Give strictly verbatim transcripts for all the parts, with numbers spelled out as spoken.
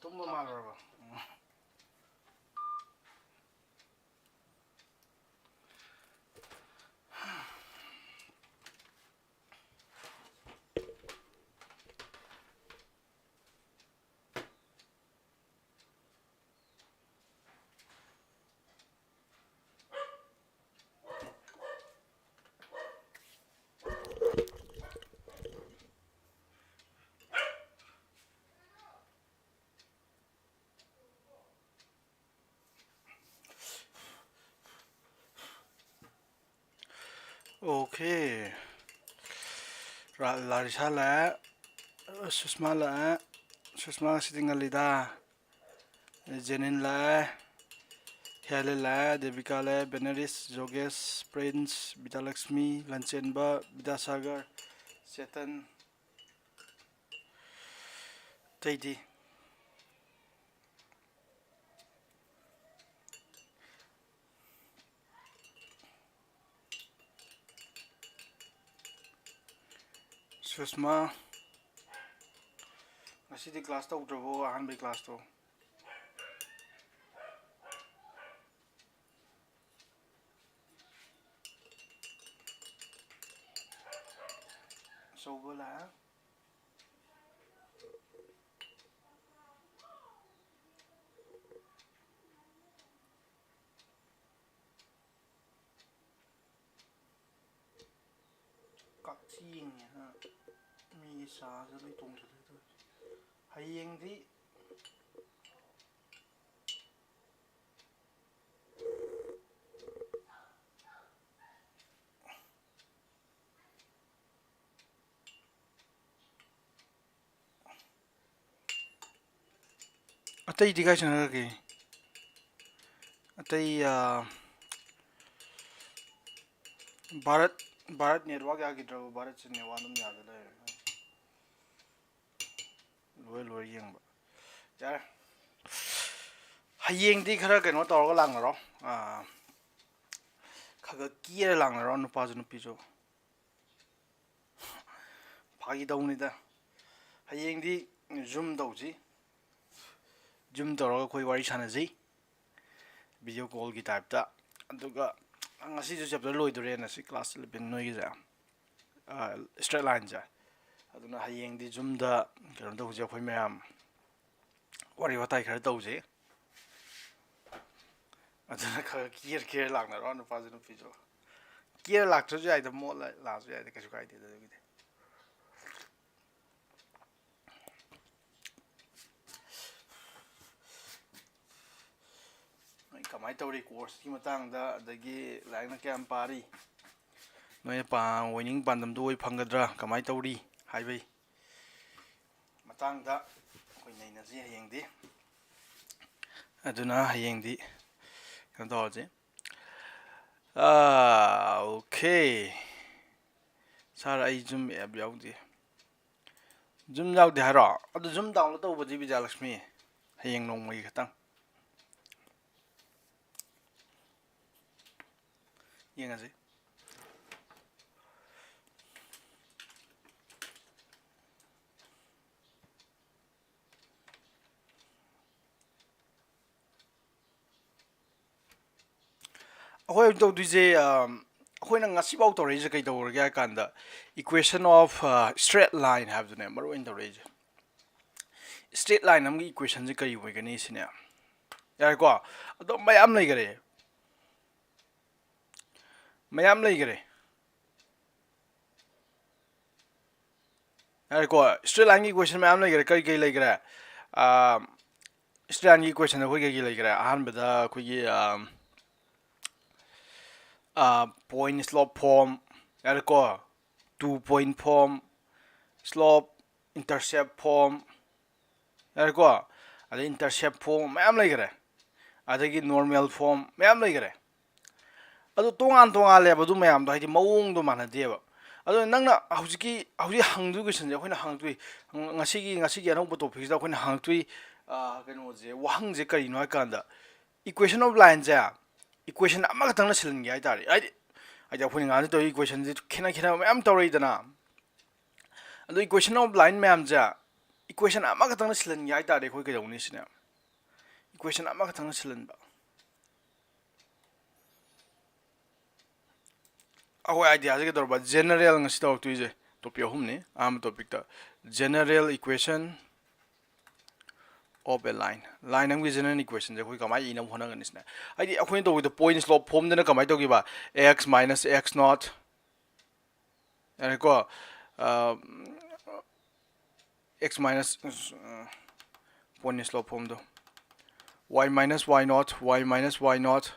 ꯇꯨꯝꯕ ꯃꯥꯜꯂꯨꯔꯕ? ꯎꯝ꯫ Okay. ꯔꯥ-, Larisa ꯂꯥꯛꯑꯦ꯫ ꯁꯨꯁꯃꯥ ꯂꯥꯛꯑꯦ꯫ ꯁꯨꯁꯃꯥ ꯉꯁꯤꯗꯤ ꯉꯜꯂꯤꯗ꯫ ꯖꯦꯅꯤꯟ ꯂꯥꯛꯑꯦ꯫ ꯍꯦꯂꯦ ꯂꯥꯛꯑꯦ꯫ ꯗꯦꯕꯤꯀꯥ ꯂꯥꯛꯑꯦ꯫ ꯕꯦꯅꯔꯤꯁ, ꯖꯣꯒꯦꯁ, ꯄ꯭ꯔꯤꯟꯁ, ꯕꯤꯗ꯭ꯌꯥꯂꯛꯁꯃꯤ, ꯂꯟꯆꯦꯟꯕ, ꯕꯤꯗ꯭ꯌꯥꯁꯥꯒꯔ, ꯆꯦꯇꯟ꯫ ꯑꯇꯩꯗꯤ? ꯁꯨꯁꯃꯥ, ꯉꯁꯤꯗꯤ class ꯇꯧꯗ꯭ꯔꯕꯣ, ꯑꯍꯥꯟꯕꯩ class ꯇꯣ? ꯑꯆꯧꯕ ꯂꯥꯛꯑꯦ꯫ ꯀꯛꯆꯦꯡꯅꯦ ꯍꯥ꯫ ꯃꯤꯒꯤ ꯆꯥꯁꯦ ꯂꯣꯏ ꯇꯣꯡꯁꯤꯜꯂꯦ ꯇꯧꯔꯤꯁꯦ꯫ ꯍꯌꯦꯡꯗꯤ ꯑꯇꯩꯗꯤ ꯀꯥꯏ ꯆꯠꯅꯈ꯭ꯔꯒꯦ? ꯑꯇꯩ, ꯑꯥ, ꯚꯥꯔꯠ, ꯚꯥꯔꯠ network ꯌꯥꯈꯤꯗ꯭ꯔꯕ? ꯚꯥꯔꯠꯁꯦ network ꯑꯗꯨꯝ ꯌꯥꯗ ꯂꯩꯔꯦ꯫ ꯂꯣꯏ ꯂꯣꯏ ꯌꯦꯡꯕ꯫ ꯌꯥꯔꯦ꯫ ꯍꯌꯦꯡꯗꯤ ꯈꯔ ꯀꯩꯅꯣ ꯇꯧꯔꯒ ꯂꯥꯛꯅꯔꯣ꯫ ꯑꯥ, ꯈꯔ ꯈꯔ ꯀꯦꯔ ꯂꯥꯛꯅꯔꯣ, ꯅꯨꯄꯥꯁꯨ ꯅꯨꯄꯤꯁꯨ꯫ ꯐꯥꯒꯤ ꯇꯧꯅꯤꯗ꯫ ꯍꯌꯦꯡꯗꯤ Zoom ꯇꯧꯁꯤ꯫ ꯖꯨꯝ ꯇꯧꯔꯒ ꯑꯩꯈꯣꯏ ꯋꯥꯔꯤ ꯁꯥꯟꯅꯖꯩ, ꯚꯤꯗꯤꯑꯣ ꯀꯣꯜꯒꯤ ꯇꯥꯏꯞꯇ꯫ ꯑꯗꯨꯒ ꯉꯁꯤꯁꯨ ꯆꯦꯞꯇꯔ ꯂꯣꯏꯗꯣꯔꯦꯅ, ꯁꯤ ꯀ꯭ꯂꯥꯁ ꯏꯂꯚꯦꯟ ꯅꯣꯏꯒꯤꯁꯦ, ꯁ꯭ꯇ꯭ꯔꯦꯠ ꯂꯥꯏꯟꯁꯦ꯫ ꯑꯗꯨꯅ ꯍꯌꯦꯡꯗꯤ ꯖꯨꯝꯗ ꯀꯩꯅꯣ ꯇꯧꯁꯦ, ꯑꯩꯈꯣꯏ ꯃꯌꯥꯝ ꯋꯥꯔꯤ ꯋꯥꯇꯥꯏ ꯈꯔ ꯇꯧꯁꯦ꯫ ꯑꯗꯨꯅ ꯈꯔ ꯀꯦꯔ ꯀꯦꯔ ꯂꯥꯛꯅꯔꯣ, ꯅꯨꯄꯥꯁꯨ ꯅꯨꯄꯤꯁꯨ꯫ ꯀꯦꯔ ꯂꯥꯛꯇ꯭ꯔꯁꯨ ꯌꯥꯏꯗ, ꯃꯣꯠꯂ ꯂꯥꯛꯑꯁꯨ ꯌꯥꯏꯗ, ꯀꯩꯁꯨ ꯀꯥꯏꯗꯦꯗ ꯑꯗꯨꯒꯤꯗꯤ꯫ ꯅꯣꯏ ꯀꯃꯥꯏꯅ ꯇꯧꯔꯤ ꯀꯣꯔꯁꯀꯤ ꯃꯇꯥꯡꯗ, ꯑꯗꯒꯤ ꯂꯥꯏꯔꯤꯛꯅ ꯀꯌꯥꯝ ꯄꯥꯔꯤ, ꯅꯣꯏꯅ ꯄꯥ-, ꯑꯣꯏꯅꯤꯡ ꯄꯥꯟꯗꯝꯗꯨ ꯑꯣꯏ ꯐꯪꯒꯗ꯭ꯔꯥ, ꯀꯃꯥꯏꯅ ꯇꯧꯔꯤ ꯍꯥꯏꯕꯒꯤ ꯃꯇꯥꯡꯗ ꯑꯩꯈꯣꯏ ꯅꯩꯅꯁꯤ ꯍꯌꯦꯡꯗꯤ꯫ ꯑꯗꯨꯅ ꯍꯌꯦꯡꯗꯤ ꯀꯩꯅꯣ ꯇꯧꯔꯁꯤ꯫ ꯑꯥ, ꯑꯣꯀꯦ꯫ ꯁꯥꯔ, ꯑꯩ ꯖꯨꯝ ꯑꯦꯞ ꯌꯥꯎꯗꯦ꯫ ꯖꯨꯝ ꯌꯥꯎꯗꯦ ꯍꯥꯏꯔꯣ? ꯑꯗꯨ ꯖꯨꯝ ꯗꯥꯎꯟꯂꯣꯗ ꯇꯧꯕꯗꯤ, ꯕꯤꯖꯌꯂꯛꯁꯃꯤ, ꯍꯌꯦꯡ ꯅꯣꯡꯃꯒꯤ ꯈꯛꯇꯪ꯫ ꯌꯦꯡꯉꯁꯤ꯫ ꯑꯩꯈꯣꯏ ꯍꯧꯖꯤꯛ ꯇꯧꯗꯣꯏꯁꯦ, ꯑꯝ, ꯑꯩꯈꯣꯏꯅ ꯉꯁꯤꯐꯥꯎ ꯇꯧꯔꯛꯏꯁꯦ ꯀꯩ ꯇꯧꯔꯒꯦ ꯍꯥꯏ ꯀꯥꯟꯗ, equation of, ꯑ, straight line ꯍꯥꯏꯕꯗꯨꯅꯦ ꯃꯔꯨ ꯑꯣꯏꯅ ꯇꯧꯔꯛꯏꯁꯦ꯫ ꯁ꯭ꯇ꯭ꯔꯦꯠ ꯂꯥꯏꯟ ꯑꯃꯒꯤ ꯏꯀ꯭ꯋꯦꯁꯟꯁꯦ ꯀꯔꯤ ꯑꯣꯏꯒꯅꯤ ꯁꯤꯅꯦ꯫ ꯌꯥꯔꯦꯀꯣ? ꯑꯗꯣ ꯃꯌꯥꯝ ꯂꯩꯈꯔꯦ, ꯃꯌꯥꯝ ꯂꯩꯈꯔꯦ꯫ ꯌꯥꯔꯦꯀꯣ, ꯁ꯭ꯇ꯭ꯔꯦꯠ ꯂꯥꯏꯟꯒꯤ ꯏꯀ꯭ꯋꯦꯁꯟ ꯃꯌꯥꯝ ꯂꯩꯈꯔꯦ꯫ ꯀꯔꯤ ꯀꯔꯤ ꯂꯩꯈꯔꯦ? ꯑꯥ, ꯁ꯭ꯇ꯭ꯔꯦꯠ ꯂꯥꯏꯟꯒꯤ ꯏꯀ꯭ꯋꯦꯁꯟ ꯑꯩꯈꯣꯏ ꯀꯩ ꯀꯩ ꯂꯩꯈꯔꯦ? ꯑꯍꯥꯟꯕꯗ ꯑꯩꯈꯣꯏꯒꯤ, ꯑꯥ, ꯑꯥ, ꯄꯣꯏꯟ ꯁ꯭ꯂꯣꯞ ꯐꯣꯔꯝ, ꯌꯥꯔꯦꯀꯣ? Two point form, slope, intercept form, ꯌꯥꯔꯦꯀꯣ? ꯑꯗꯩ ꯏꯟꯇꯔꯁꯦꯞ ꯐꯣꯔꯝ ꯃꯌꯥꯝ ꯂꯩꯈꯔꯦ, ꯑꯗꯒꯤ ꯅꯣꯔꯃꯦꯜ ꯐꯣꯔꯝ ꯃꯌꯥꯝ ꯂꯩꯈꯔꯦ꯫ ꯑꯗꯨ ꯇꯣꯉꯥꯟ ꯇꯣꯉꯥꯜꯂꯦꯕ, ꯑꯗꯨ ꯃꯌꯥꯝꯗꯣ, ꯍꯥꯏꯗꯤ ꯃꯑꯣꯡꯗꯣ ꯃꯥꯟꯅꯗꯦꯕ꯫ ꯑꯗꯨ ꯅꯪꯅ ꯍꯧꯖꯤꯛꯀꯤ, ꯍꯧꯖꯤꯛ ꯍꯪꯗꯣꯏ ꯀꯣꯏꯁꯟꯁꯦ, ꯑꯩꯈꯣꯏꯅ ꯍꯪꯉꯛꯇꯣꯏ, ꯉꯁꯤꯒꯤ, ꯉꯁꯤꯒꯤ ꯑꯅꯧꯕ ꯇꯣꯄꯤꯛꯁꯤꯗ ꯑꯩꯈꯣꯏꯅ ꯍꯪꯉꯛꯇꯣꯏ, ꯑ, ꯀꯩꯅꯣꯁꯦ, ꯋꯥꯍꯪꯁꯦ ꯀꯔꯤꯅꯣ ꯍꯥꯏ ꯀꯥꯟꯗ, ꯏꯀ꯭ꯋꯦꯁꯟ ꯑꯣꯐ ꯂꯥꯏꯟꯁꯦ ꯏꯀ꯭ꯋꯦꯁꯟ ꯑꯃꯈꯛꯇꯪꯅ ꯁꯤꯜꯍꯟꯒꯦ ꯍꯥꯏ ꯇꯥꯔꯦ꯫ ꯍꯥꯏꯗꯤ, ꯍꯥꯏꯗꯤ ꯑꯩꯈꯣꯏꯅ ꯉꯥꯡꯗꯣꯏ ꯇꯧꯔꯤ ꯏꯀ꯭ꯋꯦꯁꯟꯁꯦ ꯈꯦꯠꯅ ꯈꯦꯠꯅꯕ ꯃꯌꯥꯝ ꯇꯧꯔꯛꯏꯗꯅ꯫ ꯑꯗꯣ ꯏꯀ꯭ꯋꯦꯁꯟ ꯑꯣꯐ ꯂꯥꯏꯟ ꯃꯌꯥꯝꯁꯦ ꯏꯀ꯭ꯋꯦꯁꯟ ꯑꯃꯈꯛꯇꯪꯅ ꯁꯤꯜꯍꯟꯒꯦ ꯍꯥꯏ ꯇꯥꯔꯗꯤ ꯑꯩꯈꯣꯏ ꯀꯩꯗꯧꯅꯤ ꯁꯤꯅꯦ? ꯏꯀ꯭ꯋꯦꯁꯟ ꯑꯃꯈꯛꯇꯪꯅ ꯁꯤꯜꯍꯟꯕ꯫ ꯑꯩꯈꯣꯏ ꯑꯥꯏꯗꯤꯌꯥꯁꯦ ꯀꯩꯗꯧꯔꯕ? ꯖꯦꯅꯔꯦꯜ ꯉꯁꯤ ꯇꯧꯔꯛꯇꯣꯏꯁꯦ ꯇꯣꯄꯤꯛ ꯑꯍꯨꯝꯅꯤ꯫ ꯑꯍꯥꯟꯕ ꯇꯣꯄꯤꯛꯇ, general equation of a line. Line ꯑꯃꯒꯤ ꯖꯦꯅꯔꯦꯜ ꯏꯀ꯭ꯋꯦꯁꯟꯁꯦ ꯑꯩꯈꯣꯏ ꯀꯃꯥꯏꯅ ꯏꯅꯕ ꯍꯣꯠꯅꯒꯅꯤ ꯁꯤꯅ? ꯍꯥꯏꯗꯤ ꯑꯩꯈꯣꯏꯅ ꯇꯧꯕꯗ ꯄꯣꯏꯟ ꯁ꯭ꯂꯣꯞ ꯐꯣꯝꯗꯅ ꯀꯃꯥꯏꯅ ꯇꯧꯈꯤꯕ? X minus x naught, ꯌꯥꯔꯦꯀꯣ? Uh, x minus, point slope ꯐꯣꯝꯗꯣ, y minus y naught, y minus y naught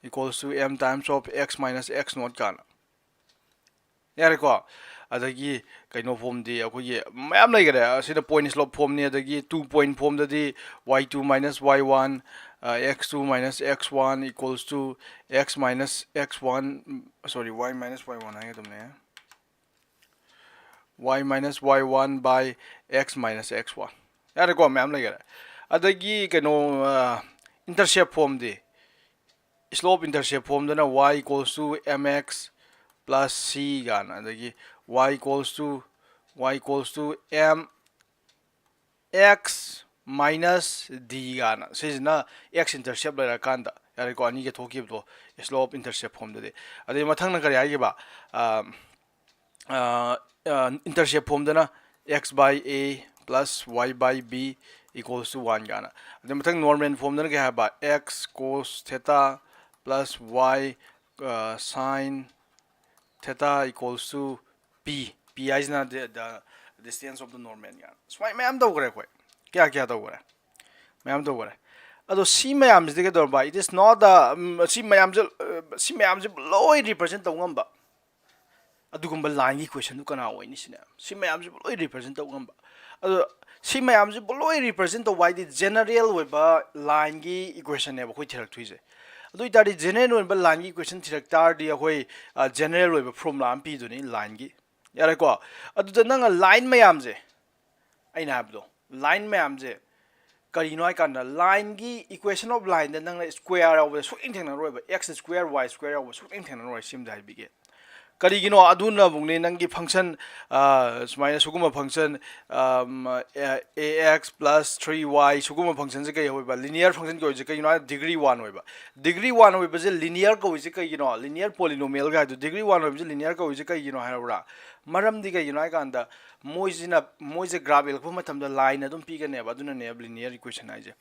equals to m times of x minus x naught ꯀꯥꯏꯅ꯫ ꯌꯥꯔꯦꯀꯣ? ꯑꯗꯒꯤ ꯀꯩꯅꯣ ꯐꯣꯝꯗꯤ ꯑꯩꯈꯣꯏꯒꯤ ꯃꯌꯥꯝ ꯂꯩꯈꯔꯦ꯫ ꯑꯁꯤꯗ ꯄꯣꯏꯟ ꯁ꯭ꯂꯣꯞ ꯐꯣꯝꯅꯤ꯫ ꯑꯗꯒꯤ ꯇꯨ ꯄꯣꯏꯟ ꯐꯣꯝꯗꯗꯤ y two minus y one, x two minus x one equals to x minus x one, sorry, y minus y one ꯍꯥꯏꯒꯗꯕꯅꯦ, y minus y one by x minus x one꯫ ꯌꯥꯔꯦꯀꯣ, ꯃꯌꯥꯝ ꯂꯩꯈꯔꯦ꯫ ꯑꯗꯒꯤ ꯀꯩꯅꯣ, intercept ꯐꯣꯝꯗꯤ, slope intercept ꯐꯣꯝꯗꯅ y equals to mx plus c ꯀꯥꯏꯅ, ꯑꯗꯒꯤ y equals to, y equals to m x minus d ꯀꯥꯏꯅ, ꯁꯤꯁꯤꯅ x ꯏꯟꯇꯔꯁꯦꯞ ꯂꯩꯔꯀꯥꯟꯗ, ꯌꯥꯔꯦꯀꯣ, ꯑꯅꯤꯒ ꯊꯣꯛꯈꯤꯕꯗꯣ ꯁ꯭ꯂꯣꯞ ꯏꯟꯇꯔꯁꯦꯞ ꯐꯣꯝꯗꯗꯤ꯫ ꯑꯗꯩ ꯃꯊꯪꯅ ꯀꯔꯤ ꯍꯥꯏꯈꯤꯕ? ꯏꯟꯇꯔꯁꯦꯞ ꯐꯣꯝꯗꯅ x by a plus y by b equals to one ꯀꯥꯏꯅ꯫ ꯑꯗꯩ ꯃꯊꯪ ꯅꯣꯔꯃꯦꯜ ꯐꯣꯝꯗꯅ ꯀꯩ ꯍꯥꯏꯕ? X cos theta plus y, ꯑ, sine theta equals to p꯫ P ꯍꯥꯏꯁꯤꯅ the, the distance of the normal ꯀꯥꯏꯅ꯫ ꯁꯨꯃꯥꯏꯅ ꯃꯌꯥꯝ ꯇꯧꯈ꯭ꯔꯦ ꯑꯩꯈꯣꯏ꯫ ꯀꯌꯥ ꯀꯌꯥ ꯇꯧꯈ꯭ꯔꯦ? ꯃꯌꯥꯝ ꯇꯧꯈ꯭ꯔꯦ꯫ ꯑꯗꯣ ꯁꯤ ꯃꯌꯥꯝꯁꯤꯗꯤ ꯀꯩꯗꯧꯔꯕ? It is not the, ꯎꯝ, ꯁꯤ ꯃꯌꯥꯝꯁꯦ, ꯑ, ꯁꯤ ꯃꯌꯥꯝꯁꯤꯕꯨ ꯂꯣꯏ ꯔꯤꯄ꯭ꯔꯖꯦꯟ ꯇꯧ ꯉꯝꯕ ꯑꯗꯨꯒꯨꯝꯕ ꯂꯥꯏꯟꯒꯤ ꯏꯀ꯭ꯋꯦꯁꯟꯗꯨ ꯀꯅꯥ ꯑꯣꯏꯅꯤ ꯁꯤꯅꯦ? ꯁꯤ ꯃꯌꯥꯝꯁꯤꯕꯨ ꯂꯣꯏ ꯔꯤꯄ꯭ꯔꯖꯦꯟ ꯇꯧ ꯉꯝꯕ꯫ ꯑꯗꯣ ꯁꯤ ꯃꯌꯥꯝꯁꯤꯕꯨ ꯂꯣꯏ ꯔꯤꯄ꯭ꯔꯖꯦꯟ ꯇꯧꯕ ꯍꯥꯏꯗꯤ ꯖꯦꯅꯔꯦꯜ ꯑꯣꯏꯕ ꯂꯥꯏꯟꯒꯤ ꯏꯀ꯭ꯋꯦꯁꯟꯅꯦꯕ ꯑꯩꯈꯣꯏ ꯊꯤꯔꯛꯇꯣꯏꯁꯦ꯫ ꯑꯗꯨ ꯑꯣꯏꯇꯥꯔꯗꯤ ꯖꯦꯅꯔꯦꯜ ꯑꯣꯏꯕ ꯂꯥꯏꯟꯒꯤ ꯏꯀ꯭ꯋꯦꯁꯟ ꯊꯤꯔꯛ ꯇꯥꯔꯗꯤ ꯑꯩꯈꯣꯏ, ꯑ, ꯖꯦꯅꯔꯦꯜ ꯑꯣꯏꯕ ꯐꯣꯔꯃꯨꯂꯥ ꯑꯃ ꯄꯤꯗꯣꯏꯅꯤ ꯂꯥꯏꯟꯒꯤ꯫ ꯌꯥꯔꯦꯀꯣ? ꯑꯗꯨꯗ ꯅꯪꯅ ꯂꯥꯏꯟ ꯃꯌꯥꯝꯁꯦ, ꯑꯩꯅ ꯍꯥꯏꯕꯗꯣ, ꯂꯥꯏꯟ ꯃꯌꯥꯝꯁꯦ ꯀꯔꯤꯅꯣ ꯍꯥꯏ ꯀꯥꯟꯗ, ꯂꯥꯏꯟꯒꯤ, equation of line ꯗ ꯅꯪꯅ square ꯌꯥꯎꯕꯗ ꯁꯨꯛꯊꯦꯡ ꯊꯦꯡꯅꯔꯣꯏꯕ, x square y square ꯌꯥꯎꯕ ꯁꯨꯛꯊꯦꯡ ꯊꯦꯡꯅꯔꯣꯏ꯫ ꯁꯤꯃꯗꯤ ꯍꯥꯏꯕꯤꯒꯦ, ꯀꯔꯤꯒꯤꯅꯣ? ꯑꯗꯨꯅ ꯑꯃꯨꯛꯅꯦ ꯅꯪꯒꯤ function, ꯑ, ꯁꯨꯃꯥꯏꯅ ꯁꯤꯒꯨꯝꯕ function, ꯑꯝ, a, ax plus three y ꯁꯤꯒꯨꯝꯕ functionꯁꯦ ꯀꯩ ꯑꯣꯏꯕ? Linear function ꯀꯩ ꯑꯣꯏꯁꯦ ꯀꯩꯒꯤꯅꯣ ꯍꯥꯏ degree one ꯑꯣꯏꯕ꯫ Degree one ꯑꯣꯏꯕꯁꯦ linear ꯀꯧꯏꯁꯦ ꯀꯩꯒꯤꯅꯣ? Linear polynomial ꯀꯥꯏꯗꯣ degree one ꯑꯣꯏꯕꯁꯦ linear ꯀꯧꯏꯁꯦ ꯀꯩꯒꯤꯅꯣ ꯍꯥꯏꯔꯕ꯭ꯔꯥ? ꯃꯔꯝꯗꯤ ꯀꯩꯒꯤꯅꯣ ꯍꯥꯏ ꯀꯥꯟꯗ ꯃꯣꯏꯁꯤꯅ, ꯃꯣꯏꯁꯦ graph ꯌꯦꯛꯂꯛꯄ ꯃꯇꯝꯗ line ꯑꯗꯨꯝ ꯄꯤꯒꯅꯦꯕ, ꯑꯗꯨꯅꯅꯦꯕ linear equation ꯍꯥꯏꯁꯦ꯫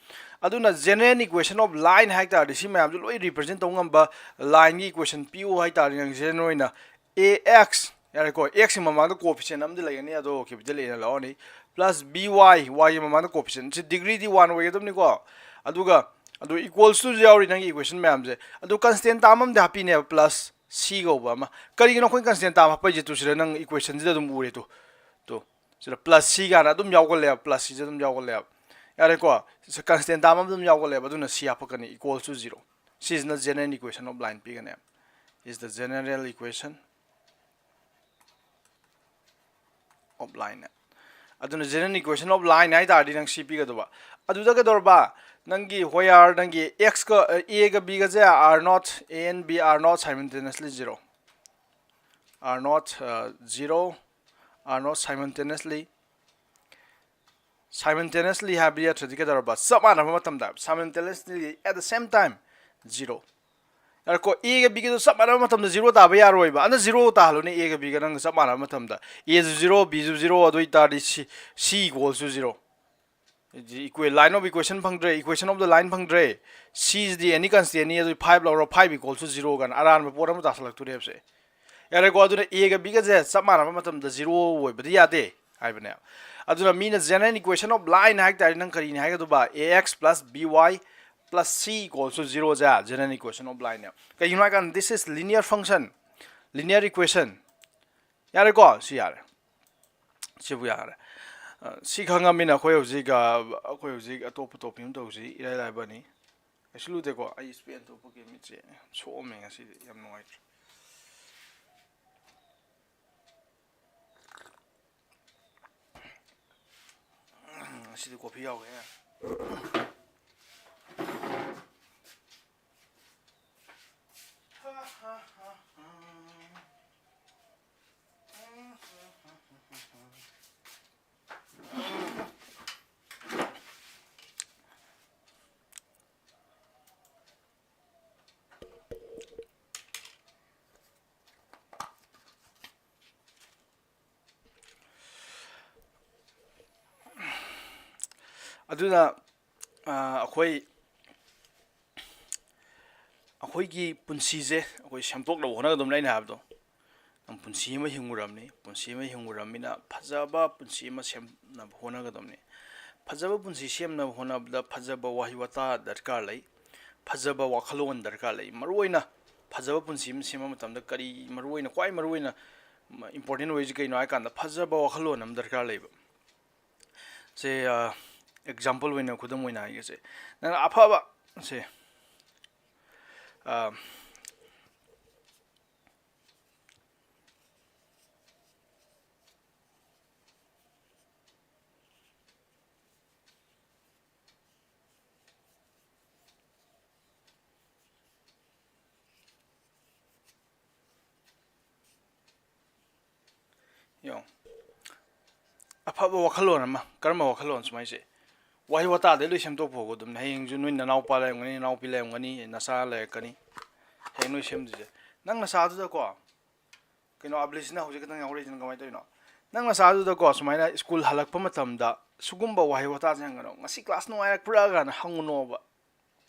ꯑꯗꯨꯅ general equation of line ꯍꯥꯏ ꯇꯥꯔꯗꯤ ꯁꯤ ꯃꯌꯥꯝꯁꯦ ꯂꯣꯏ represent ꯇꯧ ꯉꯝꯕ lineꯒꯤ equation ꯄꯤꯌꯨ ꯍꯥꯏ ꯇꯥꯔꯗꯤ ꯅꯪ general ꯑꯣꯏꯅ ax, ꯌꯥꯔꯦꯀꯣ, x ꯀꯤ ꯃꯃꯥꯡꯗ coefficient ꯑꯃꯗꯤ ꯂꯩꯒꯅꯤ, ꯑꯗꯣ capital A ꯅ ꯂꯧꯔꯅꯤ, plus by, y ꯒꯤ ꯃꯃꯥꯡꯗ coefficient, ꯁꯤ degreeꯗꯤ one ꯑꯣꯏꯒꯗꯕꯅꯤꯀꯣ, ꯑꯗꯨꯒ ꯑꯗꯨ equals to ꯁꯨ ꯌꯥꯎꯔꯤ ꯅꯪꯒꯤ equation ꯃꯌꯥꯝꯁꯦ꯫ ꯑꯗꯨ constant term ꯑꯃꯗꯤ ꯍꯥꯞꯄꯤꯅꯦꯕ, plus c ꯀꯧꯕ ꯑꯃ꯫ ꯀꯔꯤꯒꯤꯅꯣ ꯑꯩꯈꯣꯏꯅ constant term ꯍꯥꯞꯄꯛꯏꯁꯦ? ꯇꯨ ꯁꯤꯗ ꯅꯪ equationꯁꯤꯗ ꯑꯗꯨꯝ ꯎꯔꯦ, ꯇꯨ, ꯇꯨ, ꯁꯤꯗ plus c ꯀꯥꯏꯅ ꯑꯗꯨꯝ ꯌꯥꯎꯒꯜꯂꯦꯕ, plus c ꯁꯦ ꯑꯗꯨꯝ ꯌꯥꯎꯒꯜꯂꯦꯕ, ꯌꯥꯔꯦꯀꯣ꯫ ꯁꯤ constant term ꯑꯃ ꯑꯗꯨꯝ ꯌꯥꯎꯒꯜꯂꯦꯕ, ꯑꯗꯨꯅ c ꯍꯥꯞꯄꯛꯀꯅꯤ, equals to zero꯫ ꯁꯤꯁꯤꯅ general equation of line ꯄꯤꯒꯅꯦꯕ, is the general equation of line꯫ ꯑꯗꯨꯅ general equation of line ꯍꯥꯏ ꯇꯥꯔꯗꯤ ꯅꯪ ꯁꯤ ꯄꯤꯒꯗꯧꯕ꯫ ꯑꯗꯨꯗ ꯀꯩꯗꯧꯔꯕ? ꯅꯪꯒꯤ where ꯅꯪꯒꯤ x ꯀ, ꯑ, a ꯒ b ꯒꯁꯦ are not, a and b are not simultaneously zero, are not, ꯑ, zero, are not simultaneously, simultaneously ꯍꯥꯏꯕ ꯅꯠꯇ꯭ꯔꯗꯤ ꯀꯩꯗꯧꯔꯕ? ꯆꯞ ꯃꯥꯟꯅꯕ ꯃꯇꯝꯗ, simultaneously at the same time, zero꯫ ꯌꯥꯔꯦꯀꯣ, a ꯒ b ꯒꯗꯨ ꯆꯞ ꯃꯥꯟꯅꯕ ꯃꯇꯝꯗ zero ꯇꯥꯕ ꯌꯥꯔꯣꯏꯕ꯫ ꯑꯗꯨꯅ zero ꯇꯥꯍꯜꯂꯨꯅꯦ, a ꯒ b ꯒ ꯅꯪ ꯆꯞ ꯃꯥꯟꯅꯕ ꯃꯇꯝꯗ꯫ A ꯁꯨ zero, b ꯁꯨ zero, ꯑꯗꯨ ꯑꯣꯏꯇꯥꯔꯗꯤ c, c equals to zero꯫ Equa-, line of equation ꯐꯪꯗ꯭ꯔꯦ, equation of the line ꯐꯪꯗ꯭ꯔꯦ꯫ C is the any constant ꯅꯤ, ꯑꯗꯨ five ꯂꯧꯔꯣ, five equals to zero ꯀꯥꯏꯅ ꯑꯔꯥꯟꯕ ꯄꯣꯠ ꯑꯃ ꯇꯥꯁꯜꯂꯛꯇꯣꯔꯦꯕꯁꯦ꯫ ꯌꯥꯔꯦꯀꯣ, ꯑꯗꯨꯅ a ꯒ b ꯒꯁꯦ ꯆꯞ ꯃꯥꯟꯅꯕ ꯃꯇꯝꯗ zero ꯑꯣꯏꯕꯗꯤ ꯌꯥꯗꯦ ꯍꯥꯏꯕꯅꯦ꯫ ꯑꯗꯨꯅ ꯃꯤꯅ general equation of line ꯍꯥꯏ ꯇꯥꯔꯗꯤ ꯅꯪ ꯀꯔꯤꯅꯤ ꯍꯥꯏꯒꯗꯧꯕ? Ax plus by plus c equals to zero say general equation of line ꯅꯦ꯫ ꯀꯩꯒꯤꯅꯣ ꯍꯥꯏ ꯀꯥꯟꯗ this is linear function, linear equation꯫ ꯌꯥꯔꯦꯀꯣ, ꯁꯤ ꯌꯥꯔꯦ, ꯁꯤꯕꯨ ꯌꯥꯔꯦ꯫ ꯑ, ꯁꯤ ꯈꯪꯉꯕꯅꯤꯅ ꯑꯩꯈꯣꯏ ꯍꯧꯖꯤꯛ, ꯑ, ꯑꯩꯈꯣꯏ ꯍꯧꯖꯤꯛ ꯑꯇꯣꯞꯄ topic ꯑꯃ ꯇꯧꯁꯤ, ꯏꯔꯥꯏ ꯂꯥꯏꯕꯅꯤ꯫ ꯀꯩꯁꯨ ꯂꯨꯗꯦꯀꯣ, ꯑꯩ ꯏꯁꯄꯦꯟ ꯊꯣꯛꯄꯒꯤ ꯃꯤꯠꯁꯦ ꯁꯣꯛꯑꯝꯃꯦ ꯉꯁꯤꯗꯤ, ꯌꯥꯝ ꯅꯨꯡꯉꯥꯏꯇ꯭ꯔꯦ꯫ ꯉꯁꯤꯗꯤ coffee ꯌꯥꯎꯋꯦ꯫ ꯑꯗꯨꯅ ꯑꯩꯈꯣꯏ ꯑꯩꯈꯣꯏꯒꯤ ꯄꯨꯟꯁꯤꯁꯦ ꯑꯩꯈꯣꯏ ꯁꯦꯝꯗꯣꯛꯅꯕ ꯍꯣꯠꯅꯒꯗꯕꯅꯤ꯫ ꯑꯩꯅ ꯍꯥꯏꯕꯗꯣ, ꯅꯪ ꯄꯨꯟꯁꯤ ꯑꯃ ꯍꯤꯡꯉꯨꯔꯕꯅꯤ꯫ ꯄꯨꯟꯁꯤ ꯑꯃ ꯍꯤꯡꯉꯨꯔꯕꯅꯤꯅ ꯐꯖꯕ ꯄꯨꯟꯁꯤ ꯑꯃ ꯁꯦꯝꯅꯕ ꯍꯣꯠꯅꯒꯗꯕꯅꯤ꯫ ꯐꯖꯕ ꯄꯨꯟꯁꯤ ꯁꯦꯝꯅꯕ ꯍꯣꯠꯅꯕꯗ ꯐꯖꯕ ꯋꯥꯍꯩ ꯋꯥꯇꯥ ꯗꯔꯀꯥꯔ ꯂꯩ, ꯐꯖꯕ ꯋꯥꯈꯜꯂꯣꯟ ꯗꯔꯀꯥꯔ ꯂꯩ꯫ ꯃꯔꯨꯑꯣꯏꯅ ꯐꯖꯕ ꯄꯨꯟꯁꯤ ꯑꯃ ꯁꯦꯝꯕ ꯃꯇꯝꯗ ꯀꯔꯤ ꯃꯔꯨꯑꯣꯏꯅ, ꯈ꯭ꯋꯥꯏ ꯃꯔꯨꯑꯣꯏꯅ important ꯑꯣꯏꯔꯤꯁꯤ ꯀꯩꯅꯣ ꯍꯥꯏ ꯀꯥꯟꯗ, ꯐꯖꯕ ꯋꯥꯈꯜꯂꯣꯟ ꯑꯃ ꯗꯔꯀꯥꯔ ꯂꯩꯕ꯫ ꯁꯦ, example ꯑꯣꯏꯅ, ꯈꯨꯗꯝ ꯑꯣꯏꯅ ꯍꯥꯏꯒꯦꯁꯦ, ꯅꯪꯅ ꯑꯐꯕ, ꯁꯦ, ꯌꯦꯡꯉꯣ, ꯑꯐꯕ ꯋꯥꯈꯜꯂꯣꯟ ꯑꯃ, ꯀꯔꯝꯕ ꯋꯥꯈꯜꯂꯣꯟ ꯁꯨꯃꯥꯏꯁꯦ? ꯋꯥꯍꯩ ꯋꯥꯇꯥꯗꯩ ꯂꯣꯏ ꯁꯦꯝꯗꯣꯛꯄ ꯍꯧꯒꯗꯕꯅꯤ꯫ ꯍꯌꯦꯡꯁꯨ ꯅꯣꯏ ꯅꯅꯥꯎꯄꯥ ꯂꯩꯔꯝꯒꯅꯤ, ꯅꯅꯥꯎꯄꯤ ꯂꯩꯔꯝꯒꯅꯤ, ꯅꯆꯥ ꯂꯩꯔꯛꯀꯅꯤ꯫ ꯍꯌꯦꯡ ꯅꯣꯏ ꯁꯦꯝꯗꯣꯏꯁꯦ, ꯅꯪ ꯅꯁꯥꯗꯨꯗꯀꯣ, ꯀꯩꯅꯣ, ꯑꯕꯂꯤꯁꯤꯅ ꯍꯧꯖꯤꯛ ꯈꯛꯇꯪ ꯌꯥꯎꯔꯛꯏꯁꯤꯅ ꯀꯃꯥꯏꯅ ꯇꯧꯔꯤꯅꯣ? ꯅꯪ ꯅꯁꯥꯗꯨꯗꯀꯣ, ꯁꯨꯃꯥꯏꯅ ꯁ꯭ꯀꯨꯜ ꯍꯜꯂꯛꯄ ꯃꯇꯝꯗ ꯁꯤꯒꯨꯝꯕ ꯋꯥꯍꯩ ꯋꯥꯇꯥꯁꯦ ꯍꯪꯒꯅꯣ, "ꯉꯁꯤ ꯀ꯭ꯂꯥꯁ ꯅꯨꯡꯉꯥꯏꯔꯛꯄ꯭ꯔꯥ?" ꯀꯥꯏꯅ ꯍꯪꯉꯨꯅꯣꯕ꯫